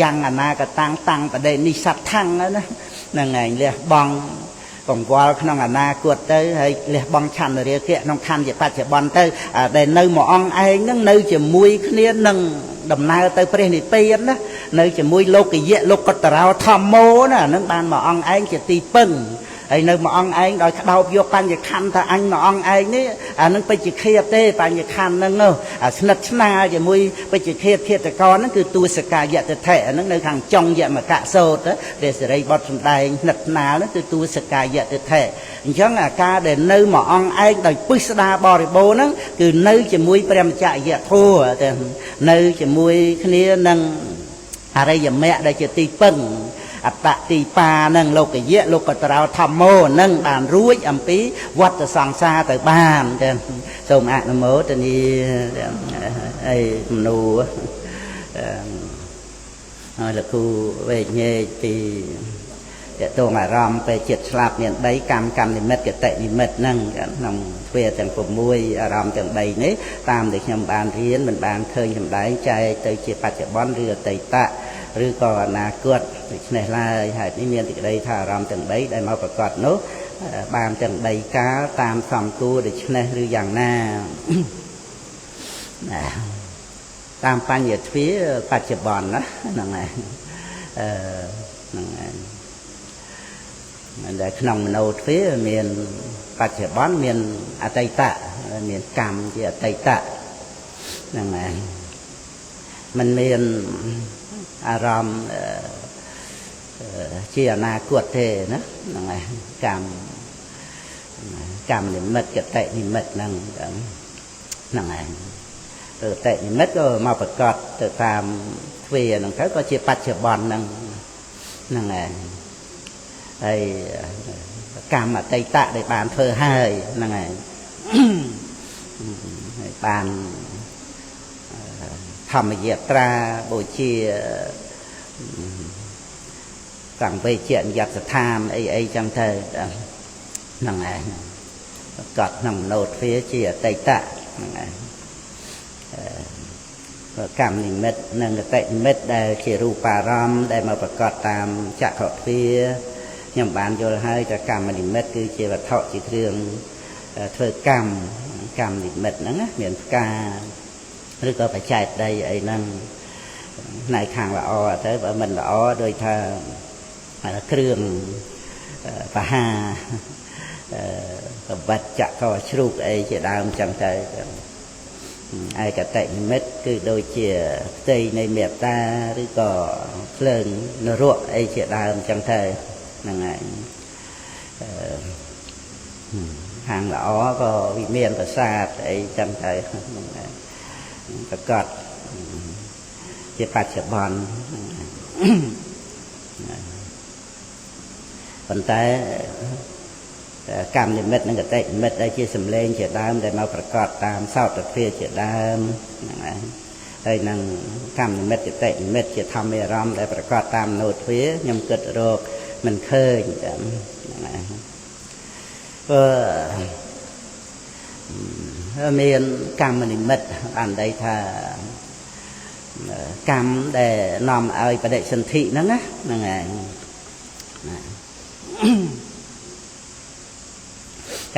យ៉ាងអនាកតាំងតាំងបដិនិសដ្ឋੰណាហ្នឹងឯងលះបង់កង្វល់ក្នុងអនាគតទៅហើយលះបង់ឆន្ទរាគៈក្នុងខណ្ឌជាបច្ចុប្បន្នទៅដែលនៅមួយអង្គឯងហ្នឹងនៅជាមួយគ្នានឹងដំណើរទៅព្រះនិព្វានណានៅជាមួយលោកយៈលោកតរោធម្មោណាហ្នឹងបានមួយអង្គឯងជាទីពឹងហើយនៅមួយអង្គឯងដោយក្តោបយកបញ្ញខណ្ឌថាអញមួយអង្គឯងនេះអានឹងពេជ្ជឃាតទេបញ្ញខណ្ឌហ្នឹងអាស្និទ្ធស្នាលជាមួយពេជ្ជឃាតឃាតករហ្នឹងគឺទួសកាយតិថិអាហ្នឹងនៅខាងចុងយមកៈសោតព្រះសិរីបុត្រសម្ដែងស្និទ្ធស្នាលហ្នឹងគឺទួសកាយតិថិអញ្ចឹងអាការដែលនៅមួយអង្គឯងដោយពឹស្ដាបរិបូរហ្នឹងគឺនៅជាមួយព្រះមច្ចយធម៌ទៅនៅជាមួយគ្នានឹងអរិយមគ្គដែលជាទីពឹងអត្តទីបានឹងលោកយៈលោកតរោធម្មោនឹងបានរួចអំពីវដ្តសង្សារទៅបានចឹងសូមអនុមោទនាអីមនុស្សហើយលោកគ្រូវេញែកពីតកតងអារម្មណ៍ពេលចិត្តស្លាប់មាន3កម្មកម្មនិមិត្តកតិនិមិត្តហ្នឹងក្នុងទ្វាទាំង6អារម្មណ៍ទាំង3នេះតាមដែលខ្ញុំបានរៀនមិនបានឃើញសម្ដែងចែកទៅជាបច្ចុប្បន្នឬអតីតឬក៏អនាគតដូច្នេះឡើយហេតុនេះមានសេចក្តីថាអារម្មណ៍ទាំង3ដែលមកប្រកបនោះបានទាំង3កាលតាមសំគួរដូច្នេះឬយ៉ាងណាណាតាមបញ្ញទ្វាបច្ចុប្បន្នណាហ្នឹងហើយហ្នឹងហើយដែលក្នុងមโนទ្វាមានបច្ចុប្បន្នមានអតីតមានកម្មជាអតីតហ្នឹងហើយมันមានអារម្មណ៍ជាអនាគតទេណាហ្នឹងហើយកម្មកម្មនិមិត្តកតិនិមិត្តហ្នឹងហ្នឹងហើយកតិនិមិត្តក៏មកប្រកបទៅតាមទ្វាហ្នឹងទៅក៏ជាបច្ចុប្បន្នហ្នឹងហ្នឹងហើយហើយកម្មអតីតដែលបានធ្វើហើយហ្នឹងហើយហើយបានធម្មយាត្រាបូជាសង្វេជនិយស្ថានអីអីចឹងទៅហ្នឹងឯងប្រកបក្នុងមโนទ្វាជាអតីតហ្នឹងឯងកម្មនិមិត្តនិងកតិនិមិត្តដែលជារូបារម្មណ៍ដែលមកប្រកបតាមចក្ខុទ្វាខ្ញុំបានយល់ហើយថាកម្មនិមិត្តគឺជាវត្ថុជាគ្រឿងធ្វើកម្មកម្មនិមិត្តហ្នឹងណាមានផ្កាឬក៏បច្ចេកដីអីហ្នឹងផ្នែកខាងល្អទៅបើមិនល្អដូចថាគ្រឿងបហាកបិតចកជ្រូកអីជាដើមចឹងទៅឯកតិនិមិត្តគឺដូចជាផ្ទៃនៃមេត្តាឬក៏ភ្លើងនរកអីជាដើមចឹងទៅហ្នឹងហើយខាងល្អក៏វិមានប្រាសាទអីចឹងទៅហ្នឹងហើយប្រកបជាបច្ចុប្បន្នប៉ុន្តែ កម្មនិមិត្តនិងកតិនិមិត្តដែលជាសម្លេងជាដើមដែលមកប្រកបតាមសោតទ្វាជាដើមហ្នឹងឯងហើយនឹងកម្មនិមិត្តកតិនិមិត្តជាធម្មអារម្មណ៍ដែលប្រកបតាមមโนទ្វាខ្ញុំគិតរកមិនឃើញហ្នឹងឯងព្រោះមានកម្មនិមិត្តបានន័យថាកម្មដែលនាំឲ្យបដិសន្ធិហ្នឹងណាហ្នឹងឯង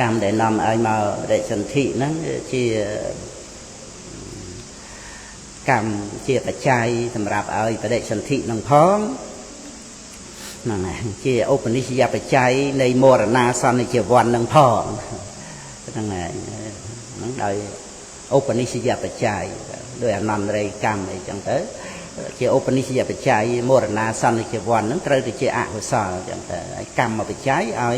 កម្មដែលនាំឲ្យមកបដិសន្ធិហ្នឹងជាកម្មជាបច្ច័យសម្រាប់ឲ្យបដិសន្ធិនឹងផងហ្នឹងឯងជាឧបនិស្សយបច្ច័យនៃមរណាសន្និជីវ័ននឹងផងហ្នឹងឯងហ្នឹងដោយឧបនិស្សយបច្ច័យដោយអនន្តរិយកម្មអីចឹងទៅជាឧបនិស្សយបច្ច័យមរណាសន្និជីវ័នហ្នឹងត្រូវទៅជាអកុសលចឹងទៅហើយកម្មបច្ច័យឲ្យ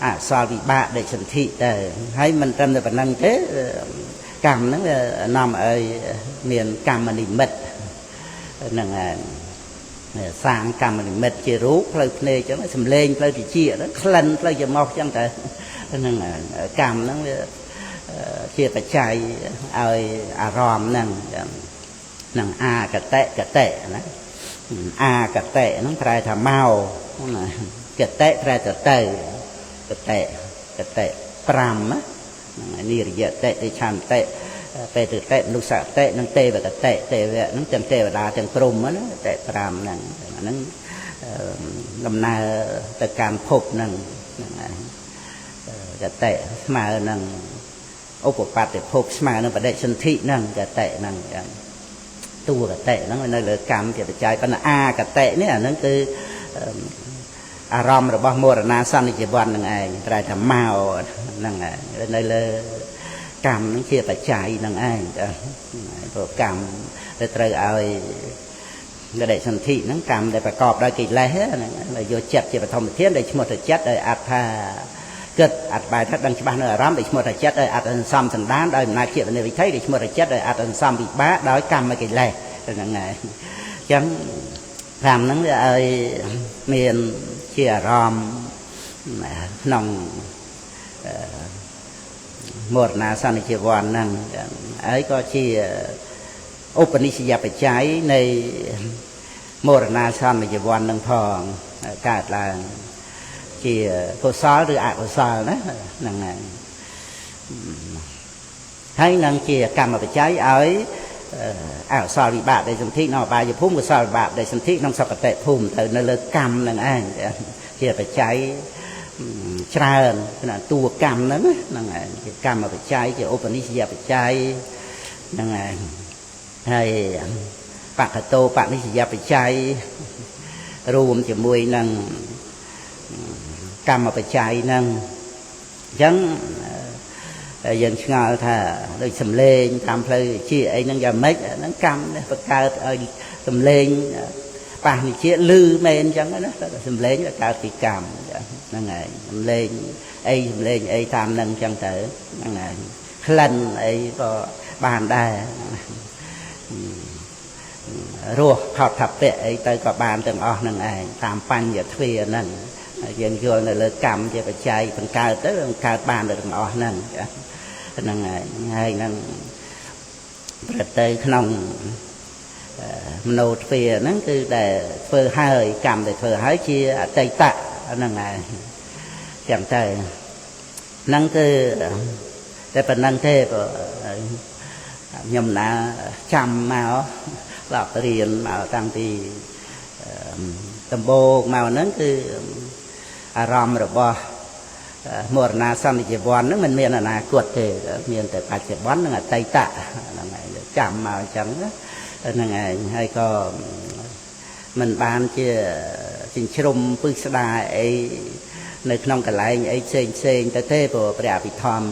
អកុសលវិបាកដេសន្ធិទៅហើយមិនត្រឹមតែប៉ុណ្្នឹងទេកម្មហ្នឹងវានាំឲ្យមានកម្មនិមិត្តហ្នឹងឯងសាងកម្មនិមិត្តជារូបផ្លូវភ្នែកចឹងសំឡេងផ្លូវតិចហ្នឹងក្លិនផ្លូវច្រមុះចឹងទៅហ្នឹងកម្មហ្នឹងវាជាបច្ច័យឲ្យអារម្មណ៍ហ្នឹងនឹងអាកតិកតិណាអាកតិហ្នឹងប្រែថាមកណាកតិប្រែទៅទៅកតិកតិ5ណានិរិយតិតិឆន្តិបេតិតិមនុស្សតិនិងទេវកតិទេវៈហ្នឹងទាំងទេវតាទាំងព្រហ្មណាតិ5ហ្នឹងអាហ្នឹងដំណើរទៅកាន់ភពហ្នឹងហ្នឹងកតិស្មើនឹងឧបបត្តិភពស្មើនឹងបដិសន្ធិហ្នឹងកតិហ្នឹងចឹងតួកតិហ្នឹងនៅលើកម្មជាបច្ច័យប៉ុន្តែអាកតិនេះអាហ្នឹងគឺអារម្មណ៍របស់មរណាសន្និជីវ័នហ្នឹងឯងប្រែថាមកហ្នឹងឯងនៅលើកម្មហ្នឹងជាបច្ច័យហ្នឹងឯងចាព្រោះកម្មដែលត្រូវឲ្យបដិសន្ធិហ្នឹងកម្មដែលប្រកបដោយកិលេសហ្នឹងយកចិត្តជាបឋមធានដែលឈ្មោះថាចិត្តដោយអត្ថាគិតអត្តបែថាដឹងច្បាស់នៅអារម្មណ៍ដែលឈ្មោះថាចិត្តដោយអត្តសន្សំសន្តានដោយអំណាចជាវិនិច្ឆ័យដែលឈ្មោះថាចិត្តដោយអត្តសន្សំវិបាកដោយកម្មកិលេសហ្នឹងឯងអញ្ចឹងកម្មហ្នឹងវាឲ្យមានជាអារម្មណ៍ក្នុងមរណាសន្និជីវ័នហ្នឹងហើយក៏ជាឧបនិស្សយបច្ច័យនៃមរណាសន្និជីវ័នហ្នឹងផងកើតឡើងជាកុសលឬអកុសលណាហ្នឹងហើយហើយនឹងជាកម្មបច្ច័យឲ្យអកុសលវិបាកដែលសន្ធិក្នុងអបាយភូមិកុសលវិបាកដែលសន្ធិក្នុងសុគតិភូមិទៅនៅលើកម្មហ្នឹងឯងជាបច្ច័យច្រើនណាតួកម្មហ្នឹងហ្នឹងឯងជាកម្មបច្ច័យជាឧបនិស្សយបច្ច័យហ្នឹងឯងហើយបកតោបនិស្សយបច្ច័យរួមជាមួយនឹងកម្មបច្ច័យហ្នឹងអញ្ចឹងយើងឆ្ងល់ថាដូចសំឡេងតាមផ្លូវជាអីហ្នឹងយ៉ាងម៉េចហ្នឹងកម្មនេះបង្កើតឲ្យសំឡេងប៉ះនិជាលឺមែនអញ្ចឹងណាសំឡេងកើតពីកម្មហ្នឹងឯងសំឡេងអីសំឡេងអីតាមហ្នឹងអញ្ចឹងទៅហ្នឹងឯងក្លិនអីក៏បានដែររសផោតថពៈអីទៅក៏បានទាំងអស់ហ្នឹងឯងតាមបញ្ញទ្វាហ្នឹងយើងយល់នៅលើកម្មជាបច្ច័យបង្កើតទៅបង្កើតបានទៅទាំងអស់ហ្នឹងហ្នឹងហើយហើយហ្នឹងប្រទៅក្នុងមโนទ្វាហ្នឹងគឺដែលធ្វើហើយកម្មដែលធ្វើហើយជាអតីតៈហ្នឹងហើយចឹងទៅហ្នឹងគឺតែប៉ុណ្្នឹងទេព្រោះខ្ញុំណាចាំមកដល់រៀនមកតាំងពីដំបូងមកហ្នឹងគឺអារម្មណ៍របស់មរណាសន្និជីវ័នហ្នឹងមិនមានអនាគតទេមានតែបច្ចុប្បន្ននិងអតីតហ្នឹងឯងចាំមកអញ្ចឹងហ្នឹងឯងហើយក៏មិនបានជាចិញ្ជ្រុំពឹស្ដាអីនៅក្នុងកន្លែងអីផ្សេងផ្សេងទៅទេព្រោះព្រះអភិធម្ម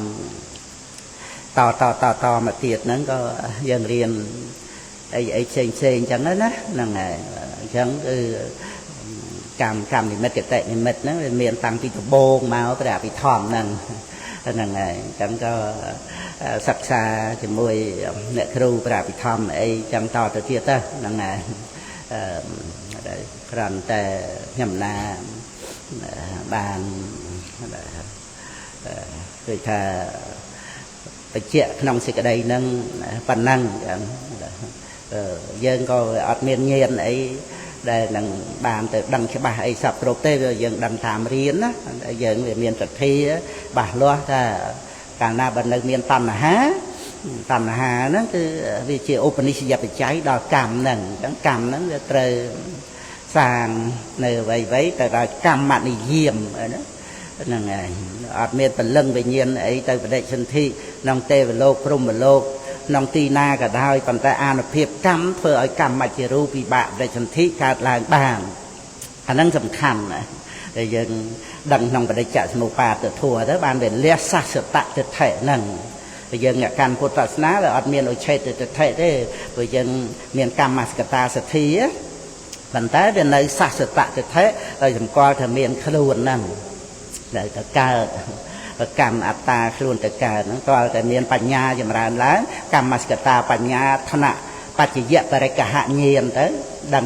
តតតតមកទៀតហ្នឹងក៏យើងរៀនអីអីផ្សេងផ្សេងអញ្ចឹងណាហ្នឹងឯងអញ្ចឹងគឺកម្មនិមិត្តកតិនិមិត្តហ្នឹងវាមានតាំងពីដំបូងមកព្រះអភិធម្មហ្នឹងហ្នឹងហើយអញ្ចឹងក៏សិក្សាជាមួយអ្នកគ្រូព្រះអភិធម្មអីចឹងតទៅទៀតទៅហ្នឹងហើយគ្រាន់តែខ្ញុំណាបាន ដូចថាបញ្ជាក់ក្នុងសេចក្តីហ្នឹងប៉ុណ្ណឹងយើងក៏អត់មានញាណអីដែលនឹងបានទៅដឹងច្បាស់អីសពគ្រប់ទេវាយើងដឹងតាមរៀនណាយើងវាមានសទ្ធាបាសលាស់ថាកាលណាបើនៅមានតណ្ហាតណ្ហាហ្នឹងគឺវាជាឧបនិស្សយបច្ច័យដល់កម្មហ្នឹងអញ្ចឹងកម្មហ្នឹងវាត្រូវសាងនៅអ្វីៗទៅដល់កម្មនិយមណាហ្នឹងឯងអត់មានពលឹងវិញ្ញាណអីទៅបដិសន្ធិក្នុងទេវលោកព្រហ្មលោកក្នុងទីណាក៏ដោយប៉ុន្តែអានុភាពកម្មធ្វើឲ្យកម្មជារូបវិបាកបដិសន្ធិកើតឡើងបានអាហ្នឹងសំខាន់ណាដែលយើងដឹងក្នុងបដិច្ចសមុបាទធម៌ទៅបានវាលះសសតទិដ្ឋិហ្នឹងតែយើងអ្នកកាន់ពុទ្ធសាសនាវាអត់មានឧឆេទទិដ្ឋិទេព្រោះយើងមានកម្មសកតាសទ្ធាប៉ុន្តែវានៅសសតទិដ្ឋិដោយសម្គាល់ថាមានខ្លួនហ្នឹងដែលទៅកើតប្រកម្មអត្តាខ្លួនទៅកើតហ្នឹងទាល់តែមានបញ្ញាចម្រើនឡើងកម្មសកតាបញ្ញាថ្នាក់បច្ចយបរិកហញាណទៅដឹង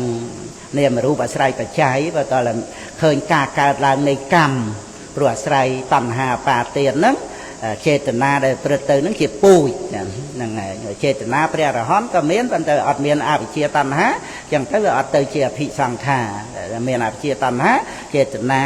នាមរូបអាស្រ័យបច្ច័យបើតើឃើញការកើតឡើងនៃកម្មព្រោះអាស្រ័យតណ្ហាបាទានហ្នឹងចេតនាដែលព្រឹត្តទៅហ្នឹងជាពូជហ្នឹងហើយចេតនាព្រះអរហន្តក៏មានប៉ុន្តែអត់មានអវិជ្ជាតណ្ហាចឹងទៅវាអត់ទៅជាអភិសង្ខារមានអវិជ្ជាតណ្ហាចេតនា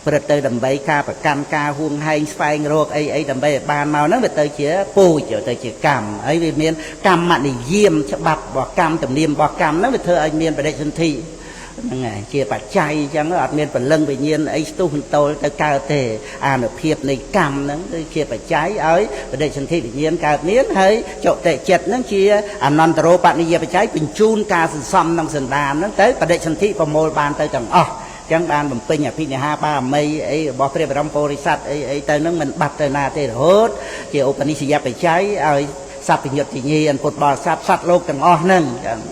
ព្រឹត្តទៅដើម្បីការប្រកាន់ការហួងហែងស្វែងរកអីអីដើម្បីឲ្យបានមកហ្នឹងវាទៅជាពូជទៅជាកម្មហើយវាមានកម្មនិយមច្បាប់របស់កម្មទំនៀមរបស់កម្មហ្នឹងវាធ្វើឲ្យមានបដិសន្ធិហ្នឹងហើយជាបច្ច័យអញ្ចឹងអត់មានពលឹងវិញ្ញាណអីស្ទុះបន្ទោលទៅកើតទេអានុភាពនៃកម្មហ្នឹងគឺជាបច្ច័យឲ្យបដិសន្ធិវិញ្ញាណកើតមានហើយចុតិចិត្តហ្នឹងជាអនន្តរោបនិយបច្ច័យបញ្ជូនការសន្សំក្នុងសន្តានហ្នឹងទៅបដិសន្ធិប្រមូលបានទៅទាំងអស់ចឹងបានបំពេញអភិនិហាបារមីអីរបស់ព្រះបរមពុរិស័ទអីអីទៅនឹងមិនបាត់ទៅណាទេរហូតជាឧបនិស្សយបច្ច័យឲ្យសព្វញ្ញុត្តញាណពុទ្ធបរិស័ទសត្វលោកទាំងអស់ហ្នឹង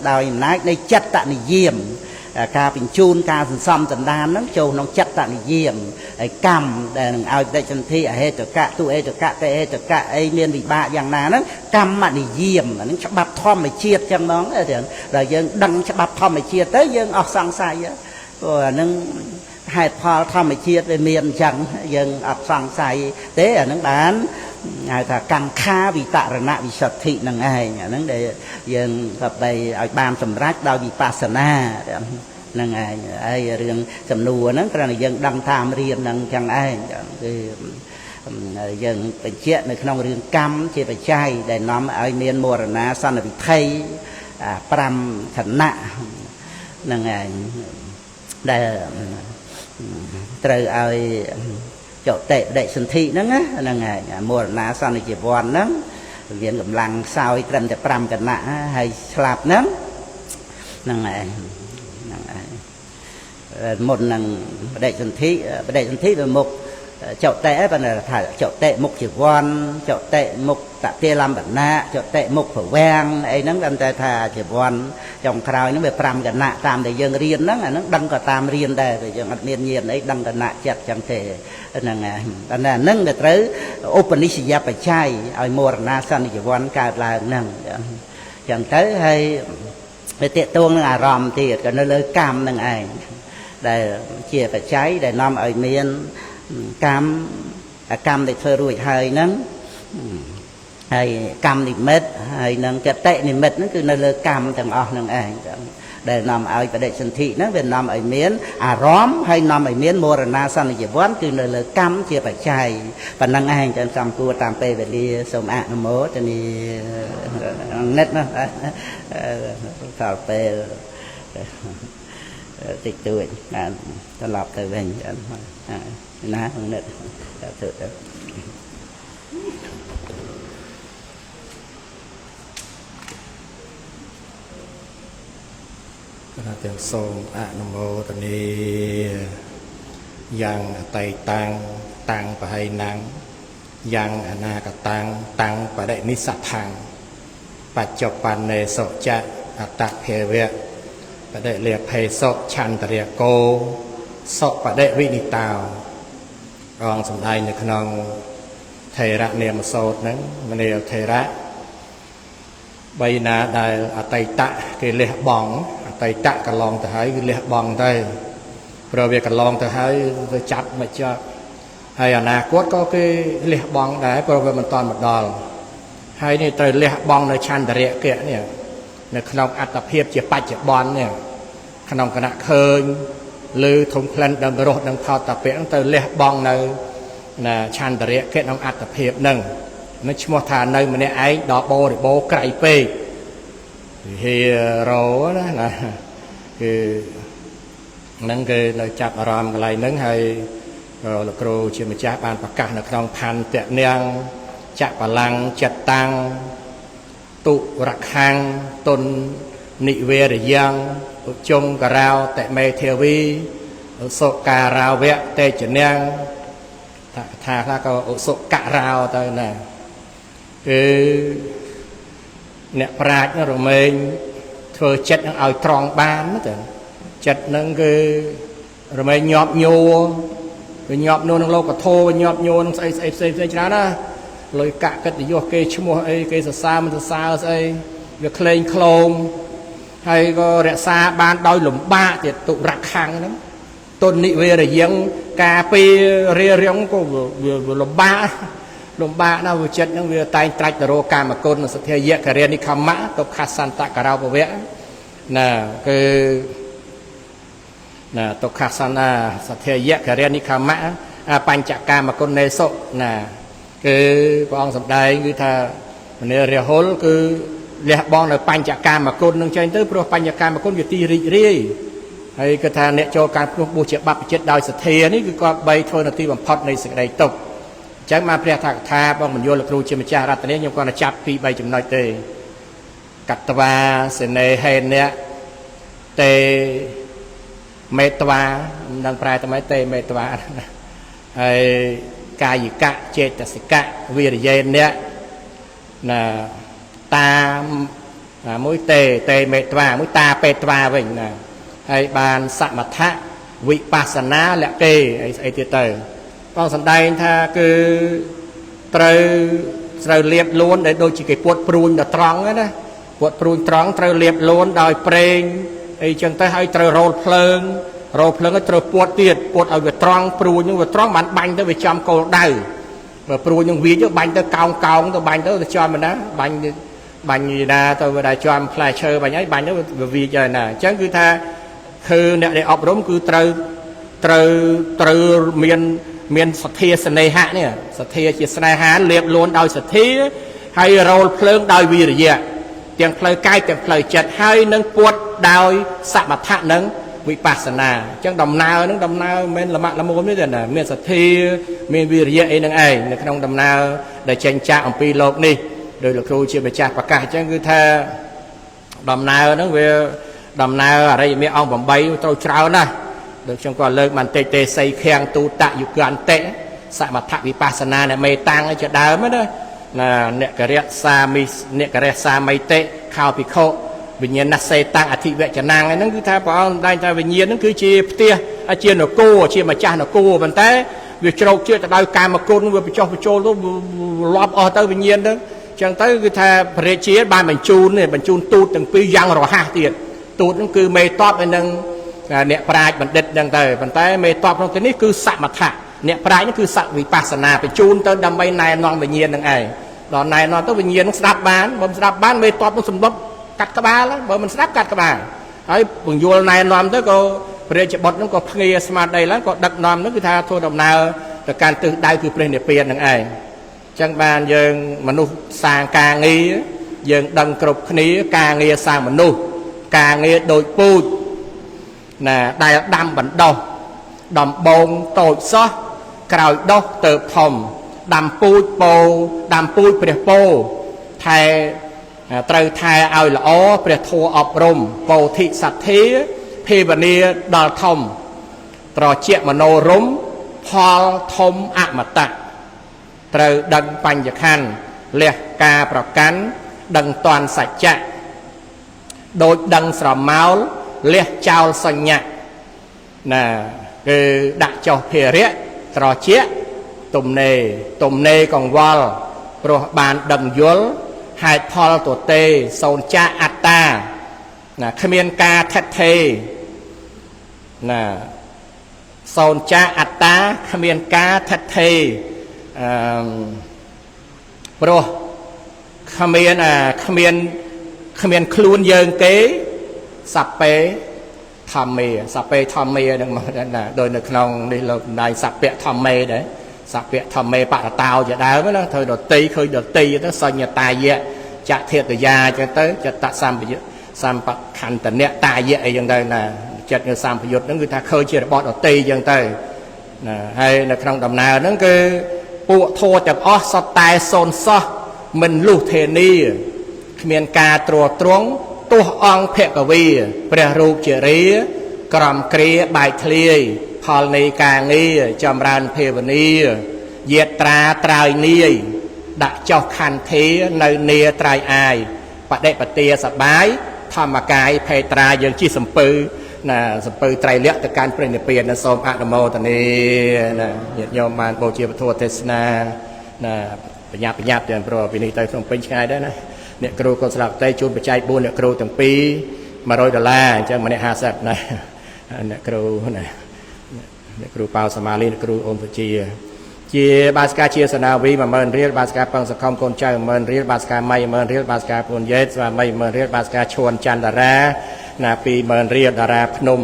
ដោយអំណាចនៃចិត្តនិយមការបញ្ជូនការសន្សំសន្តានហ្នឹងចូលក្នុងចិត្តនិយមហើយកម្មដែលនឹងឲ្យបដិសន្ធិអហេតុកៈទុហេតុកៈតហេតុកៈអីមានវិបាកយ៉ាងណាហ្នឹងកម្មនិយមអាហ្នឹងច្បាប់ធម្មជាតិចឹងហ្មងដល់យើងដឹងច្បាប់ធម្មជាតិទៅយើងអស់សង្ស័យព្រោះអាហ្នឹងហេតុផលធម្មជាតិវាមានអញ្ចឹងយើងអត់សង្ស័យទេអាហ្នឹងបានហៅថាកង្ខាវិតរណវិសុទ្ធិហ្នឹងឯងអាហ្នឹងដែលយើងក៏បីឲ្យបានសម្រេចដោយវិបស្សនាហ្នឹងឯងហើយរឿងសំណួរហ្នឹងគ្រាន់តែយើងដឹងតាមរៀនហ្នឹងចឹងឯងគឺយើងបញ្ជាក់នៅក្នុងរឿងកម្មជាបច្ច័យដែលនាំឲ្យមានមរណាសន្និវិធិ5ខណៈហ្នឹងឯងដែលត្រូវឲ្យចតិបដិសន្ធិហ្នឹងហ្នឹងឯងមរណាសន្និជីវ័នហ្នឹងមានកម្លាំងខ្សោយត្រឹមតែ5គណៈហើយស្លាប់ហ្នឹងហ្នឹងឯងហ្នឹងឯងមុននឹងបដិសន្ធិបដិសន្ធិវាមុខចតិប៉ុន្តែថាចតិមុខជីវ័នចតិមុខតតិលំបណៈចតិមុខភវាំងអីហ្នឹងប៉ុន្តែថាជីវ័នចុងក្រោយហ្នឹងវា5គណៈតាមដែលយើងរៀនហ្នឹងអាហ្នឹងដឹងក៏តាមរៀនដែរតែយើងអត់មានញាណអីដឹងគណៈចិត្តចឹងទេហ្នឹងហើយប៉ុន្តែអាហ្នឹងវាត្រូវឧបនិស្សយបច្ច័យឲ្យមរណាសន្និជីវ័នកើតឡើងហ្នឹងចឹងទៅហើយវាទាក់ទងនឹងអារម្មណ៍ទៀតក៏នៅលើកម្មហ្នឹងឯងដែលជាបច្ច័យដែលនាំឲ្យមានកម្មកម្មដែលធ្វើរួចហើយហ្នឹងហើយកម្មនិមិត្តហើយនឹងចតិនិមិត្តហ្នឹងគឺនៅលើកម្មទាំងអស់ហ្នឹងឯងដែលនាំឲ្យបដិសន្ធិហ្នឹងវានាំឲ្យមានអារម្មណ៍ហើយនាំឲ្យមានមរណាសន្និជីវ័នគឺនៅលើកម្មជាបច្ច័យប៉ុណ្ណឹងឯងចឹងសំគួរតាមពេលវេលាសូមអនុមោទនានិតណាដល់ពេលតិចតួចបានត្រឡប់ទៅវិញណានិតទៅទៅ ទាំងសូមអនុមោទនាយ៉ាងអតីតាំងតាំងបហៃណាំងយ៉ាងអនាគតាំងតាំងបរិនិស្សដ្ឋាំងបច្ចុប្បន្នេសុចៈអត្តភាវៈបដិលាភេសុឆន្ទរិកោសុបដិវិនិតោអង្គសម្ដែងនៅក្នុងថេរៈនាមសោតហ្នឹងមនាលថេរៈបីណាដែលអតីតគេលះបង់អតីតកន្លងទៅហើយគឺលះបង់ទៅព្រោះវាកន្លងទៅហើយទៅចាប់មកចាប់ ហើយអនាគតក៏គេលះបង់ដែរព្រោះវាមិនតាន់មកដល់ហើយនេះត្រូវលះបង់នៅឆន្ទរៈគៈនេះនៅក្នុងអត្តភាពជាបច្ចុប្បន្ននេះក្នុងគណៈឃើញឬធំក្លិនដឹងរសដឹងផោតតាពៈហ្នឹងត្រូវលះបង់នៅណាឆន្ទរៈគៈក្នុងអត្តភាពហ្នឹងនឹងឈ្មោះថានៅម្នាក់ឯងដល់បរិបូរក្រៃពេកវិហារោណាណាគឺហ្នឹងគេនៅចាប់អារម្មណ៍កន្លែងហ្នឹងហើយលោកគ្រូជាម្ចាស់បានប្រកាសនៅក្នុងផន្តៈនាងចបលាំងចិត្តតាំងទុរខੰទុននិវេរយ៉ាងឧជុងករោតមេធាវីឧសុការោវៈតេជនាងថាខ្លះក៏ឧសុករោទៅណាគឺអ្នកប្រាជ្ញរមែងធ្វើចិត្តនឹងឲ្យត្រង់បានទៅចិត្តនឹងគឺរមែងញាប់ញួរវាញាប់ញួរនឹងលោកធម៌វាញាប់ញួរនឹងស្អីស្អីផ្សេងផ្សេងច្រើនណាលុយកាក់កិត្តិយសគេឈ្មោះអីគេសរសើរមិនសរសើរស្អីវាក្លែងក្លងហើយក៏រក្សាបានដោយលំបាកទៀតទុរខੰហ្នឹងទុននិវេរយាងការពាររារាងក៏វាលំបាកលំបាកណាស់វាចិត្តហ្នឹងវាតែងត្រាច់ទៅរកកាមគុណសទ្ធាយៈការិនិខមៈទុក្ខសន្តករោពវៈណាគឺណាទុក្ខសន្តាសទ្ធាយៈការិនិខមៈបញ្ចកាមគុណនេសុណាគឺព្រះអង្គសម្ដែងគឺថាមនារាហុលគឺលះបង់នៅបញ្ចកាមគុណនឹងចេញទៅព្រោះបញ្ចកាមគុណវាទីរីករាយហើយគឺថាអ្នកចូលការភ្នោះបួសជាបព្វជិតដោយសទ្ធានេះគឺគាត់បីធ្វើនាទីបំផុតនៃសេចក្តីទុក្ខអញ្ចឹងបានព្រះថាកថាបងបញ្យល់លោកគ្រូជាម្ចាស់រតនាខ្ញុំគាត់តែចាប់ពី3ចំណុចទេកតវាសេនេហេនៈទេមេត្វាមិនដឹងប្រែទៅម៉េចទេមេត្វាហើយកាយិកៈចេតសិកៈវិរិយេនៈណាតាមមួយទេទេមេត្វាមួយតាពេត្វាវិញណាហើយបានសមថៈវិបស្សនាលកេអីស្អីទៀតទៅបងសំដែងថាគឺត្រូវលៀបលួនដែលដូចជាគេពួតព្រួញដល់ត្រង់ណាពួតព្រួញត្រង់ត្រូវលៀបលួនដោយប្រេងអីចឹងទៅហើយត្រូវរោលភ្លើងរោលភ្លើងត្រូវពួតទៀតពួតឲ្យវាត្រង់ព្រួញហ្នឹងវាត្រង់បានបាញ់ទៅវាចំគោលដៅបើព្រួញហ្នឹងវាទៅបាញ់ទៅកោងកោងទៅបាញ់ទៅទៅចំណាបាញ់បាញ់ណាទៅវាដែលចំផ្លែឈើបាញ់ហើយបាញ់ទៅវាវាហើយណាអញ្ចឹងគឺថាគឺអ្នកដែលអប់រំគឺត្រូវត្រូវត្រូវមានសទ្ធាស្នេហៈនេះសទ្ធាជាស្នេហាលៀបលួនដោយសទ្ធាហើយរោលភ្លើងដោយវិរិយៈទាំងផ្លូវកាយទាំងផ្លូវចិត្តហើយនឹងពួតដោយសមថៈនិងវិបស្សនាអញ្ចឹងដំណើរហ្នឹងដំណើរមិនមែនលមាក់លមុំទេណាមានសទ្ធាមានវិរិយៈអីហ្នឹងឯងនៅក្នុងដំណើរដែលចេញចាកអំពីលោកនេះដោយលោកគ្រូជាម្ចាស់ប្រកាសអញ្ចឹងគឺថាដំណើរហ្នឹងវាដំណើរអរិយមេអង្គ8ត្រូវច្រើនណាស់ដូចខ្ញុំក៏លើកបន្តិចទេសីខាំងទូតយុគន្តិសមថវិបស្សនាអ្នកមេតាំងជាដើមណាណាអ្នកករៈសាមីអ្នកករៈសាមីតិខោភិក្ខុវិញ្ញាណសេតាំងអធិវចនាងហ្នឹងគឺថាព្រះអង្គតែងថាវិញ្ញាណហ្នឹងគឺជាផ្ទះជានគរជាម្ចាស់នគរប៉ុន្តែវាជ្រោកជឿទៅដោយកាមគុណវាបញ្ចុះបញ្ចូលទៅលាប់អស់ទៅវិញ្ញាណហ្នឹងអញ្ចឹងទៅគឺថាព្រះរាជាបានបញ្ជូនទូតទាំងពីរយ៉ាងរហ័សទៀតទូតហ្នឹងគឺមេតបឯនឹងអ្នកប្រាជ្ញបណ្ឌិតហ្នឹងទៅប៉ុន្តែមេតបក្នុងទីនេះគឺសមថៈអ្នកប្រាជ្ញហ្នឹងគឺសវិបស្សនាបញ្ជូនទៅដើម្បីណែនាំវិញ្ញាណហ្នឹងឯងដល់ណែនាំទៅវិញ្ញាណហ្នឹងស្ដាប់បានបើមិនស្ដាប់បានមេតបហ្នឹងសម្លុតកាត់ក្បាលបើមិនស្ដាប់កាត់ក្បាលហើយពង្យល់ណែនាំទៅក៏ព្រះរាជបុត្រហ្នឹងក៏ភ្ងាស្មារតីឡើងក៏ដឹកនាំហ្នឹងគឺថាធ្វើដំណើរទៅកាន់ទិសដៅគឺព្រះនិព្វានហ្នឹងឯងអញ្ចឹងបានយើងមនុស្សសាងការងារយើងដឹងគ្រប់គ្នាការងារសាងមនុស្សការងារដូចពូជណាដែលដាំបណ្ដោះដំបងតូចសោះក្រោយដោះទៅធំដាំពូជពោដាំពូជព្រះពោថែត្រូវថែឲ្យល្អព្រះធម៌អប់រំពោធិសទ្ធាភាវនាដល់ធំត្រជាមនោរមផលធំអមតៈត្រូវដឹងបញ្ញខណ្ឌលះការប្រកាន់ដឹងតន់សច្ចៈដូចដឹងស្រមោលលះចោលសញ្ញៈណាគឺដាក់ចុះភារៈត្រជាទំនេរទំនេរកង្វល់ព្រោះបានដឹងយល់ហេតុផលទទេសូនចាអត្តាណាគ្មានការថិតថេរណា សូន្យចាអត្តាគ្មានការថិតថេរអឺព្រោះគ្មានគ្មានគ្មានខ្លួនយើងគេសពេធម្មេសពេធម្មេហ្នឹងមកណាដោយនៅក្នុងនេះលោកដៃសពៈធម្មេដែរសពៈធម្មេបរតោជាដើមណាធ្វើដតីឃើញដតីទៅសញ្ញតាយៈចធាតយាអញ្ចឹងទៅចិត្តសម្បយសម្បខន្តនៈតាយៈអីចឹងទៅណាចិត្តនៅសម្ពយុទ្ធហ្នឹងគឺថាឃើញជារបស់ដតីអញ្ចឹងទៅណាហើយនៅក្នុងដំណើរហ្នឹងគឺពួកធัวទាំងអស់សុទ្ធតែសូន្យសោះមិនលុះធានាគ្មានការទ្រទ្រង់ទោះអង្គភគវីព្រះរូបជារាក្រំគ្រាបែកធ្លាយផលនៃការងារចម្រើនភាវនាយាត្រាត្រើយនាយដាក់ចុះខន្ធានៅនាត្រាយអាយបដិបទាសបាយធម្មកាយភេត្រាយើងជិះសំពៅណាសំពៅត្រៃលក្ខទៅកាន់ព្រះនិព្វានសូមអនុមោទនាណាញាតិញោមបានបូជាពធទេសនាណាបញ្ញាប់បញ្ញាប់ទាំងព្រោះពីនេះទៅក្នុងពេញឆ្ងាយដែរណាអ្នកគ្រូកុសលបតីជូនបច្ច័យ4អ្នកគ្រូទាំងពីរ100ដុល្លារអញ្ចឹងម្នាក់50ណាអ្នកគ្រូណាអ្នកគ្រូប៉ៅសមាលីអ្នកគ្រូអូនពជាជាបាសកាជាសនាវី10000រៀលបាសកាពងសខំកូនចៅ10000រៀលបាសកាម៉ៃ10000រៀលបាសកាពូនយេតស្វាមី10000រៀលបាសកាឈួនចន្ទរាណា20000រៀលតារាភ្នំ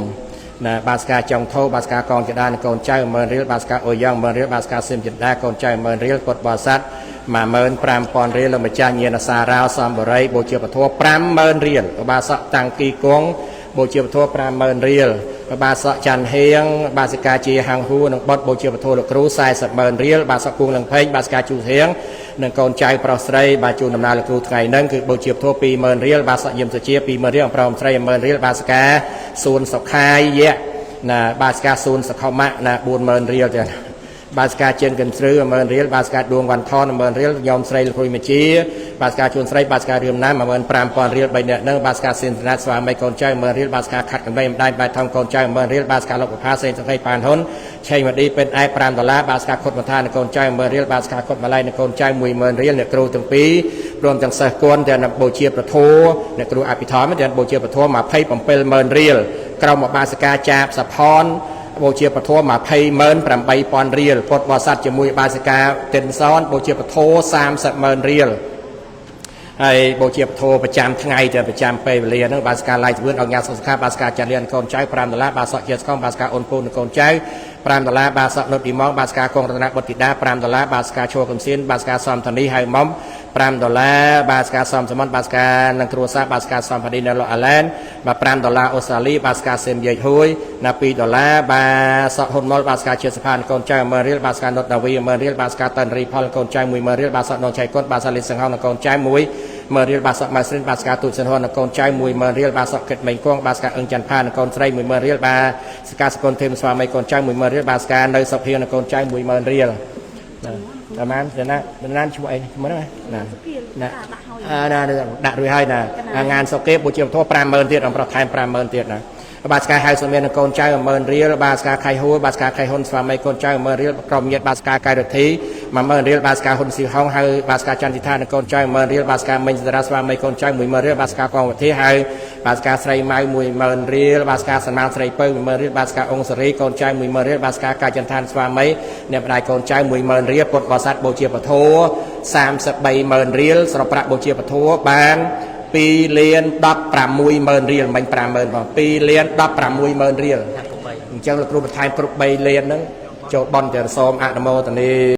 ណាបាសកាចុងធោបាសកាកងចដានកូនចៅ10000រៀលបាសកាអ៊ុយយ៉ង10000រៀលបាសកាសៀមចិន្តាកូនចៅ10000រៀលពុទ្ធបរិស័ទ15000រៀលលោកម្ចាស់ញាណសារោសំបរិយបូជាពធ50000រៀលឧបាសកតាំងគីគងបូជាពធ50000រៀលបាសកច័ន្ទហៀងបាសិកាជាហាងហួរនិងបុតបូជាពធលោកគ្រូ400,000រៀលបាសកគួងលំផេងបាសិកាជូហៀងនិងកូនចៅប្រុសស្រីបាទជូនដំណើរលោកគ្រូថ្ងៃហ្នឹងគឺបូជាពធ20000រៀលបាសកយឹមសុជា20000រៀលប្រុសស្រី10000រៀលបាសិកាសួនសុខាយៈណាបាសិកាសួនសុខមៈណា40000រៀលចាបាសកាជើងកន្ទ្រឹ10000រៀលបាសកាដួងវ៉ាន់ថន10000រៀលញោមស្រីលោកគ្រូមជាបាសកាជួនស្រីបាសការឿមណា15000រៀល3នាក់នឹងបាសកាសេនសណាតស្វាមីកូនចៅ10000រៀលបាសកាខាត់កន្លែងម្ដាយបែកថងកូនចៅ10000រៀលបាសកាលោកប្រផាសេងសង្ខីប៉ានហ៊ុនឆេងវឌីពេនអែ5ដុល្លារបាសកាខុតមថានកូនចៅ10000រៀលបាសកាខុតម៉ាឡៃនកូនចៅ10000រៀលអ្នកគ្រូទាំងពីរព្រមទាំងសិស្សគន់ទាំងបូជាប្រធោអ្នកគ្រូអភិធម្មទាំងបូជាប្រធោ270,000រៀលក្រុមបាសកាចាបសផនបូជាពធ208,000រៀលពុទ្ធបរិស័ទជាមួយបាសិកាទិនសនបូជាពធ30,000រៀលហើយបូជាពធប្រចាំថ្ងៃទៅប្រចាំពេលវេលាហ្នឹងបាសិកាឡៃស្វឿនអង្គញាសុខខាបាសិកាចាលៀនកូនចៅ5ដុល្លារបាសកជាស្កងបាសិកាអូនពូនកូនចៅ5ដុល្លារបាសកនុតឌីម៉ងបាសិកាកងរតនបុត្រធីតា5ដុល្លារបាសិកាឈរកំសៀនបាសិកាសំធានីហៅមុំ5ដុល្លារបាសិកាសំសមនបាសិកានិងគ្រួសារបាសិកាសំផាឌីនៅឡូអាឡែនបាទ5ដុល្លារអូស្ត្រាលីបាសិកាសេមយាយហួយណា2ដុល្លារបាសកហ៊ុនមុលបាសិកាជាសផានកូនចៅ10000រៀលបាសិកានុតដាវី10000រៀលបាសិកាតាន់រីផលកូនចៅ10000រៀលបាសកនងឆៃកុនបាសិកលីសង្ហងកូនចៅ10000រៀលបាសកម៉ាស្រិនបាសិកាទូចសិនហនកូនចៅ10000រៀលបាសកគិតមេងគងបាសិកាអឹងច័ន្ទផានកូនស្រី10000រៀលបាសិកាសកុនទេមស្វាមីកូនចៅ10000រៀលបាសិកានៅសុភានកូនចៅ10000រៀលណាតាមណាណាឈ្មោះអីឈ្មោះហ្នឹងណាណាណាដាក់រួចហើយណាងានសុគេបូជាពធ50000ទៀតអំប្រុសថែម50000ទៀតណាបាសកាហៅសុមានកូនចៅ10000រៀលបាសកាខៃហួរបាសកាខៃហ៊ុនស្វាមីកូនចៅ10000រៀលក្រុមញាតិបាសកាកែរដ្ឋី10000រៀលបាសកាហ៊ុនស៊ីហុងហៅបាសកាចន្ទធីថានកូនចៅ10000រៀលបាសកាមិញសរាស្វាមីកូនចៅ10000រៀលបាសកាកងវធីហៅបាសកាស្រីម៉ៅ10000រៀលបាសកាសន្មានស្រីពៅ10000រៀលបាសកាអង្គសេរីកូនចៅ10000រៀលបាសកាកាចន្ទឋានស្វាមីអ្នកម្ដាយកូនចៅ10000រៀលពុទ្ធបរិស័ទបូជាពធ330,000រៀលសរុបប្រាក់បូជាពធបាន2លាន160,000រៀលមិន50000ផង2លាន160,000រៀលអញ្ចឹងលោកគ្រូបន្ថែមគ្រប់3លានហ្នឹងចូលបន់ទាំងសូមអនុមោទនា